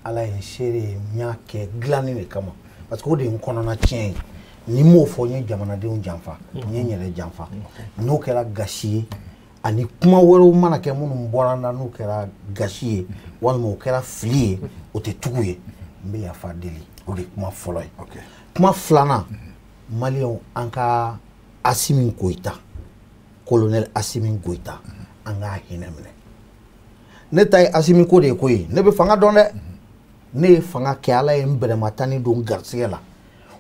Ala ye n seere ye, n y'a kɛ dilanni de kama, parce que o de ye n kɔnɔna tiɲɛ ye. Ni n m'o fɔ, n ye jamanadenw janfa, n ye n yɛrɛ janfa. N'o kɛra gasi ye, ani kuma wɛrɛw mana kɛ minnu bɔra n na, n'o kɛra gasi ye walima o kɛra fili ye, o tɛ tugu ye, n bɛ yafa deli. O de ye kuma fɔlɔ ye. Kuma filanan, maliyɛnw, an ka Asimi Goyita, colonel Asimi Goyita, an k'a hinɛ minɛ. Ne ta ye Asimi ko de ye koyi. Ne bɛ fanga dɔn dɛ, ne ye fanga kɛ, Ala ye n bɛrɛmatani don garisɛgɛ la,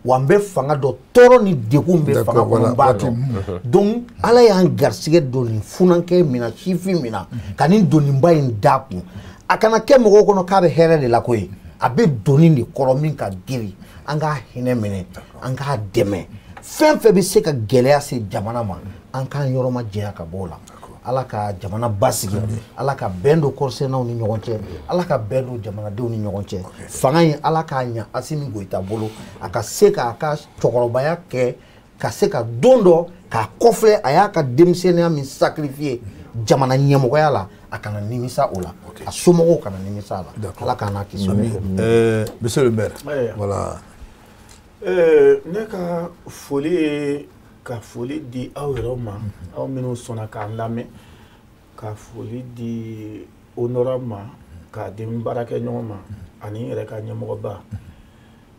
wa n bɛ fanga dɔn, tɔɔrɔ ni degun bɛ fanga kɔnɔ, n b'a dɔn. Donc Ala y'an garisɛgɛ don nin funankɛ min na, sifin min na, ka nin doniba in d'a kun, a kana kɛ mɔgɔw kɔnɔ k'a bɛ hɛrɛ de la koyi, a bɛ doni de kɔrɔ min ka girin. An k'a hinɛ minɛ, an k'a dɛmɛ. Fɛn fɛn bɛ se ka gɛlɛya se jamana ma, an k'an yɔrɔ ma janya ka bɔ o la. Ala ka jamana basigi, Ala ka bɛn don kɔrisɛnnaw ni ɲɔgɔn cɛ, Ala ka bɛn don jamanadenw ni ɲɔgɔn cɛ. Fanga in, Ala k'a ɲa Asimi Goyita bolo, a ka se k'a ka cɛkɔrɔbaya kɛ, ka se ka don dɔ k'a kɔfilɛ, a y'a ka denmisɛnninya min sacrifier jamana ɲɛmɔgɔya la, a kana nimisa o la, a somɔgɔw kana nimisa a la. Ala k'an n'a kisi. Monsieur le maire, voilà. Ne ka foli ye ka foli di aw yɛrɛw ma, aw minnu sɔnna k'an lamɛn, ka foli di honorable ma, k'a di n baarakɛɲɔgɔn ma ani n yɛrɛ ka ɲɛmɔgɔba,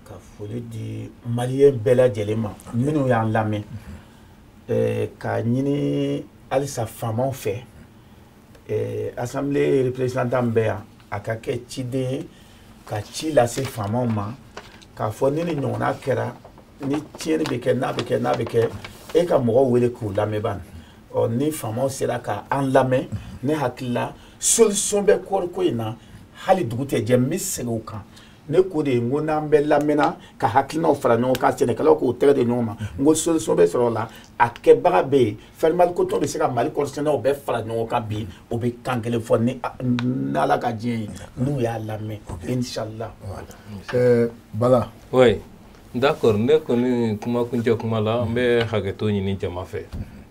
ka foli di maliyɛn bɛɛ lajɛlen ma minnu y'an lamɛn, k'a ɲini Halisa faamaw fɛ, assemblée représentant bɛ yan, a ka kɛ ciden ye ka ci lase faamaw ma k'a fɔ ni nin ɲɔgɔnna kɛra, ni tiɲɛni bɛ kɛ, n'a bɛ kɛ, n'a bɛ kɛ, e ka mɔgɔw wele k'u lamɛn ban. Ɔ, ni faamaw sera ka an lamɛn, ne hakili la solution bɛ kɔɔriko in na. Hali dugu tɛ jɛ, n bɛ segin o kan. Ne ko de, n ko n'an bɛɛ lamɛnna ka hakilinaw fara ɲɔgɔn kan, sɛnɛkɛlaw k'o tɛgɛ di ɲɔgɔn ma, n ko solution bɛ sɔrɔ o la. A kɛbaga bɛ yen. Fermali Coton bɛ se ka Mali kɔɔrisɛnɛw bɛɛ fara ɲɔgɔn kan bi, o bɛ kan kelen fɔ ni n'Ala ka diɲɛ ye, n'u y'a lamɛn, inshallah. Bala. Oui, d'accord. Ne kɔni, kuma kuncɛ kuma la, n bɛ hakɛto ɲini jama fɛ.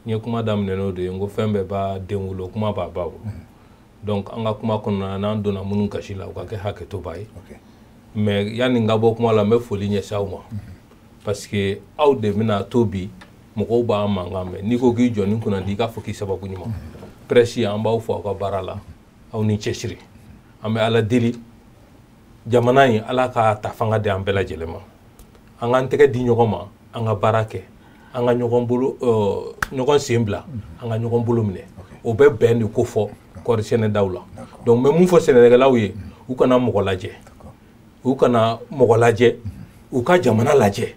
N ye kuma daminɛ n'o de ye, n ko fɛn bɛɛ b'a den wolo, kuma b'a ba wolo. Donc an ka kuma kɔnɔna na, n'an donna minnu kasi la, o ka kɛ hakɛtoba ye. Mais yanni n ka bɔ kuma la, n bɛ foli ɲɛsin aw ma, parce que aw de bɛna to bi mɔgɔw b'an mankan mɛn. N'i ko k'i jɔ ni kunnandi, i k'a fɔ k'i sababu ɲuman. Presse, an b'aw fo aw ka baara la, aw ni cɛsiri. An bɛ Ala deli, jamana in, Ala ka ta fanga di an bɛɛ lajɛlen ma. An k'an tɛgɛ di ɲɔgɔn ma, an ka baara kɛ, an ka ɲɔgɔn bolo, ɲɔgɔn sen bila, an ka ɲɔgɔn bolo minɛ. O bɛ bɛn de ko fɔ kɔɔri sɛnɛdaw la. Donc n bɛ mun fɔ sɛnɛkɛlaw ye? U kana mɔgɔ lajɛ, u kana mɔgɔ lajɛ, u ka jamana lajɛ,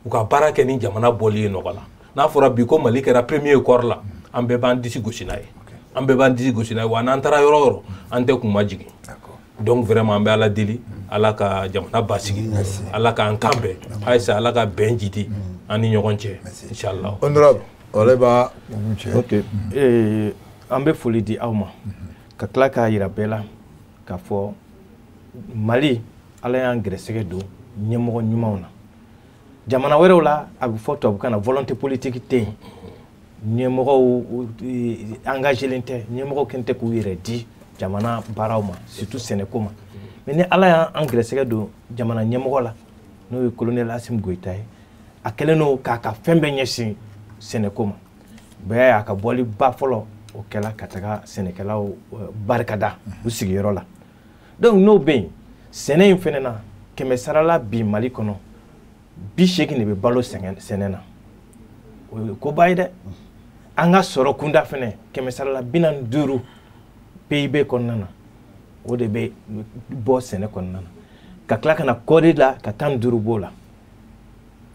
u ka baara kɛ ni jamana bɔli ye nɔgɔ la. N'a fɔra bi ko Mali kɛra premier kɔɔri la, an bɛɛ b'an disi gosi n'a ye, an bɛɛ b'an disi gosi n'a ye. Wa n'an taara yɔrɔ o yɔrɔ, an tɛ kun ma jigin. Donc vraiment, an bɛ Ala deli, Ala ka jamana basigi, Ala k'an kan bɛn, halisa Ala ka bɛn jidi an ni ɲɔgɔn cɛ, inchallah. Honorable, ale b'a kun cɛ. Ok, an bɛ foli di aw ma ka tila k'a yira bɛɛ la k'a fɔ Mali, Ala y'an gɛrɛsɛgɛ don ɲɛmɔgɔ ɲumanw na. Jamana wɛrɛw la, a bɛ fɔ tubabukan na, volonté politique tɛ yen, ɲɛmɔgɔw engagélen tɛ, ɲɛmɔgɔw kɛn tɛ k'u yɛrɛ di jamana baaraw ma, surtout sɛnɛko ma. Mais ni Ala y'an gɛrɛsɛgɛ don jamana ɲɛmɔgɔ la, n'o ye colonel Assimi Goïta ye, a kɛlen don k'a ka fɛn bɛɛ ɲɛsin sɛnɛko ma. Bɛɛ y'a ka bɔli ba fɔlɔ, o kɛla ka taga sɛnɛkɛlaw barikada u sigiyɔrɔ la. Donc n'o bɛ yen, sɛnɛ in fɛnɛ na, 100 sarala bi Mali kɔnɔ, 80 de bɛ balo sɛnɛ na. O ye koba ye dɛ. An ka sɔrɔ kunda fɛnɛ, 100 sarala 45 PIB kɔnɔna na, o de bɛ bɔ sɛnɛ kɔnɔna na. Ka tila ka na kɔɔri la, ka 15 b'o la.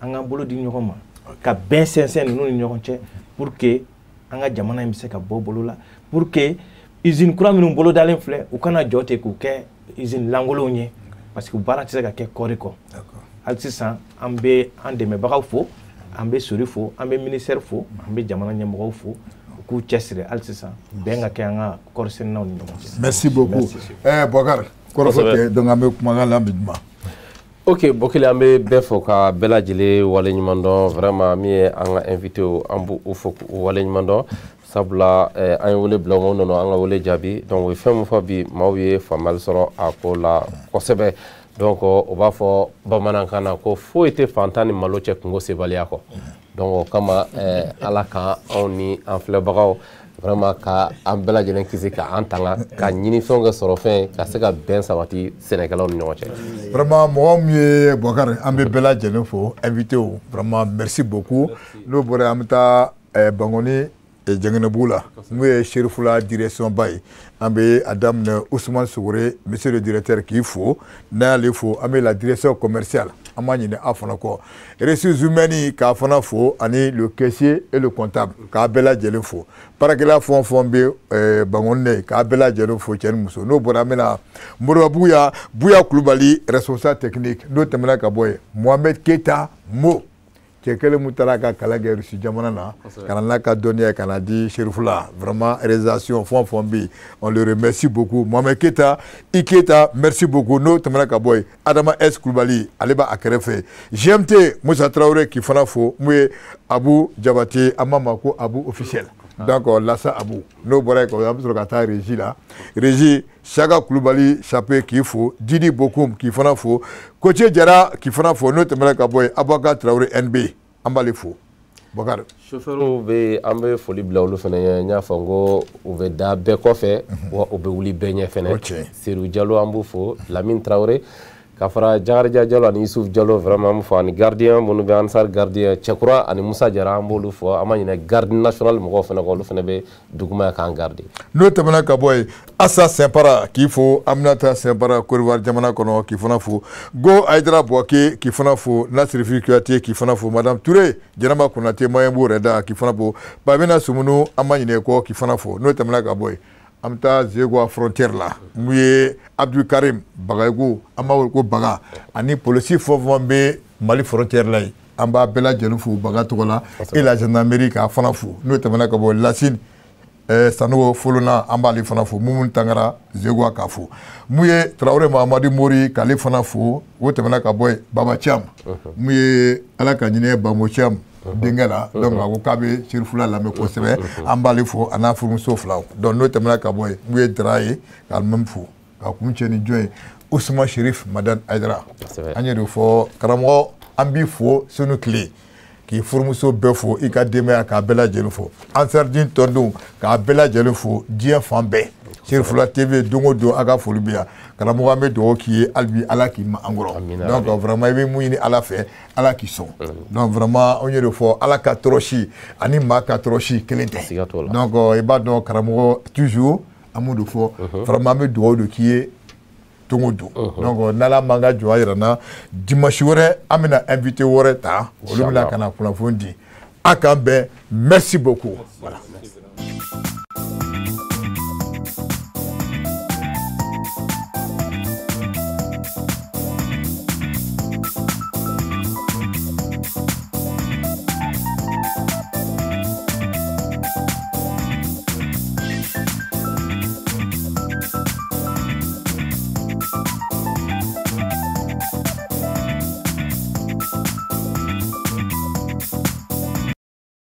An k'an bolo di ɲɔgɔn ma ka bɛn sɛnsɛn ninnu ni ɲɔgɔn cɛ, pour que an ka jamana in bɛ se ka bɔ bolo la, pour que usine kura minnu bolodalen filɛ, u kana jɔ ten k'u kɛ usine lankolonw ye, parce que baara tɛ se ka kɛ kɔɔri kɔ. Hali sisan, an bɛ an dɛmɛbagaw fo, an bɛ Sori fo, an bɛ ministère fo, an bɛ jamana ɲɛmɔgɔw fo, u k'u cɛsiri hali sisan bɛn ka kɛ an ka kɔɔri sɛnɛnaw ni ɲɔgɔn cɛ. Merci beaucoup. Bɔkari, kɔrɔfɔ kɛ, donc an bɛ kumakan la bi ma. Ok, Bokele, an bɛ bɛɛ fo ka bɛɛ lajɛlen waleɲuman dɔn. Vraiment, min ye an ka invité, an b'u fo k'u waleɲuman dɔn, sabula an ye wele bila u ma, u nana an ka wele jaabi. Donc u ye fɛn min fɔ bi, maaw ye faamuyali sɔrɔ a ko la kosɛbɛ. Donc o b'a fɔ bamanankan na ko foyi tɛ fantan ni malo cɛ kungo sebaliya kɔ. Donc o kama, Ala ka anw ni an filɛbagaw vraiment ka an bɛɛ lajɛlen kisi, ka an tanga ka ɲini fɛnw kɛ sɔrɔ fɛn ka se ka bɛn sabati sɛnɛkɛlaw ni ɲɔgɔn cɛ. Vraiment, mɔgɔ min ye Bɔkari, an bɛ bɛɛ lajɛlen fo, invité o, vraiment merci beaucoup. N'o bɔra, an bɛ taa Bankoni Jɛngɛnɛbugu la, n'o ye Serifula direction ba ye. An bɛ a daminɛ Ousmane Sogore, monsieur le directeur, k'i fo. N'an y'ale fo, an bɛ la direction commerciale, an b'a ɲini aw fana kɔ, ressources humaines k'a fana fo, ani le caissier et le comptable, k'a bɛɛ lajɛlen fo. Baarakɛla fɛn o fɛn bɛ Bankoni, k'a bɛɛ lajɛlen fo, cɛ ni muso. N'o bɔra, an bɛna Moribabugu yan, Buya Kulubali, responsable technique. N'o tɛmɛna ka bɔ yen, Mohamed Keita Mo, cɛ kelen mun taara ka kalan kɛ Rusi jamana na, ka na n'a ka dɔnniya ka na di Serifula, vraiment réalisation fɛn o fɛn bɛ yen, on le remercie beaucoup. Mohamed Keita i Keita, merci beaucoup. N'o tɛmɛna ka bɔ yen, Adama S Kulubali, ale b'a kɛrɛfɛ. GMT Musa Tarawele, k'i fana fo. Mun ye Abu Jabate, an b'a ma ko Abu officiel, donc Lasa Abu. N'o bɔra yen, an bɛ sɔrɔ ka taa régie la. Régie, Saka Kulubali Sape, k'i fo. Didi Bokum, k'i fana fo. Koce Jara, k'i fana fo. N'o tɛmɛna ka bɔ yen, Abubakar Tarawele NB, an b'ale fo. Bɔkari. Chauffeur bɛ, an bɛ foli bila olu fana ye. N y'a fɔ n ko u bɛ da bɛɛ kɔfɛ, wa u bɛ wuli bɛɛ ɲɛ fɛnɛ. Seydou Jalo, an b'u fo. Lamine Tarawele, Ka fara Jakarija Jalo ani Yusuf Jalo, vraiment an b'u fo, ani gardien minnu bɛ Ansar gardien Cɛkura ani Musa Jara, an b'olu fo. An ma ɲinɛ garde national mɔgɔw fana kɔ, olu fana bɛ duguma k'an garder. N'o tɛmɛna ka bɔ yen, Asa Sɛnpara k'i fo, Aminata Sɛnpara Côte d'Ivoire jamana kɔnɔ k'i fana fo, Go Ayidara Buwake k'i fana fo, Nasirifi Kuyate k'i fana fo, Madame Ture Jɛnɛba Konate Mayɛnbo yɛrɛ da k'i fana fo, Babina Sumunu an ma ɲinɛ kɔ k'i fana fo. N'o tɛmɛna ka bɔ yen, an bɛ taa Zeguwa frontière la, mun ye Abdul Karim Bagayogo, an b'a wele ko Baga, ani polisi fɛn o fɛn bɛ Mali frontière la yen, an b'a bɛɛ lajɛlen fo Baga tɔgɔ la, et la gendarmerie k'a fana fo. N'o tɛmɛna ka bɔ Lasine Sanogo Folona, an b'ale fana fo, Mumu Tangara Zeguwa k'a fo, mun ye Tarawele Mahamadu Mori k'ale fana fo. O tɛmɛna ka bɔ yen, Baba Thiam, mun ye Ala ka ɲinɛ Bamo Thiam denkɛ la, donc a ko k'a bɛ Serifula lamɛn kosɛbɛ, an b'ale fo a n'a furumuso filaw. Donc n'o tɛmɛna ka bɔ yen, mun ye Dara ye k'a même fo, ka kun cɛ ni jɔn ye, Ousmane Chérif Madani Hayidara, an ye de fɔ karamɔgɔ, an b'i fo sunu tile, k'i furumuso bɛɛ fo, i ka denbaya k'a bɛɛ lajɛlen fo, Ansardine tɔndenw k'a bɛɛ lajɛlen fo diɲɛ fan bɛɛ. Serifula TV don o don a ka foli bɛ yan. Karamɔgɔ, an bɛ dugawu k'i ye hali bi, Ala k'i ma an kɔrɔ. Donc vraiment i bɛ mun ɲini Ala fɛ, Ala k'i sɔn. Donc vraiment an y'o de fɔ, Ala ka tɔɔrɔsi ani maa ka tɔɔrɔsi kelen tɛ. Donc i b'a dɔn karamɔgɔ, toujours an b'o de fɔ, vraiment an bɛ dugawu de k'i ye don o don. Donc n'Ala m'an ka jɔ a yira n na, dimanche wɛrɛ an bɛna invité wɛrɛ ta, olu bɛna ka na kunnafoni di. A k'an bɛn, merci beaucoup. Voilà.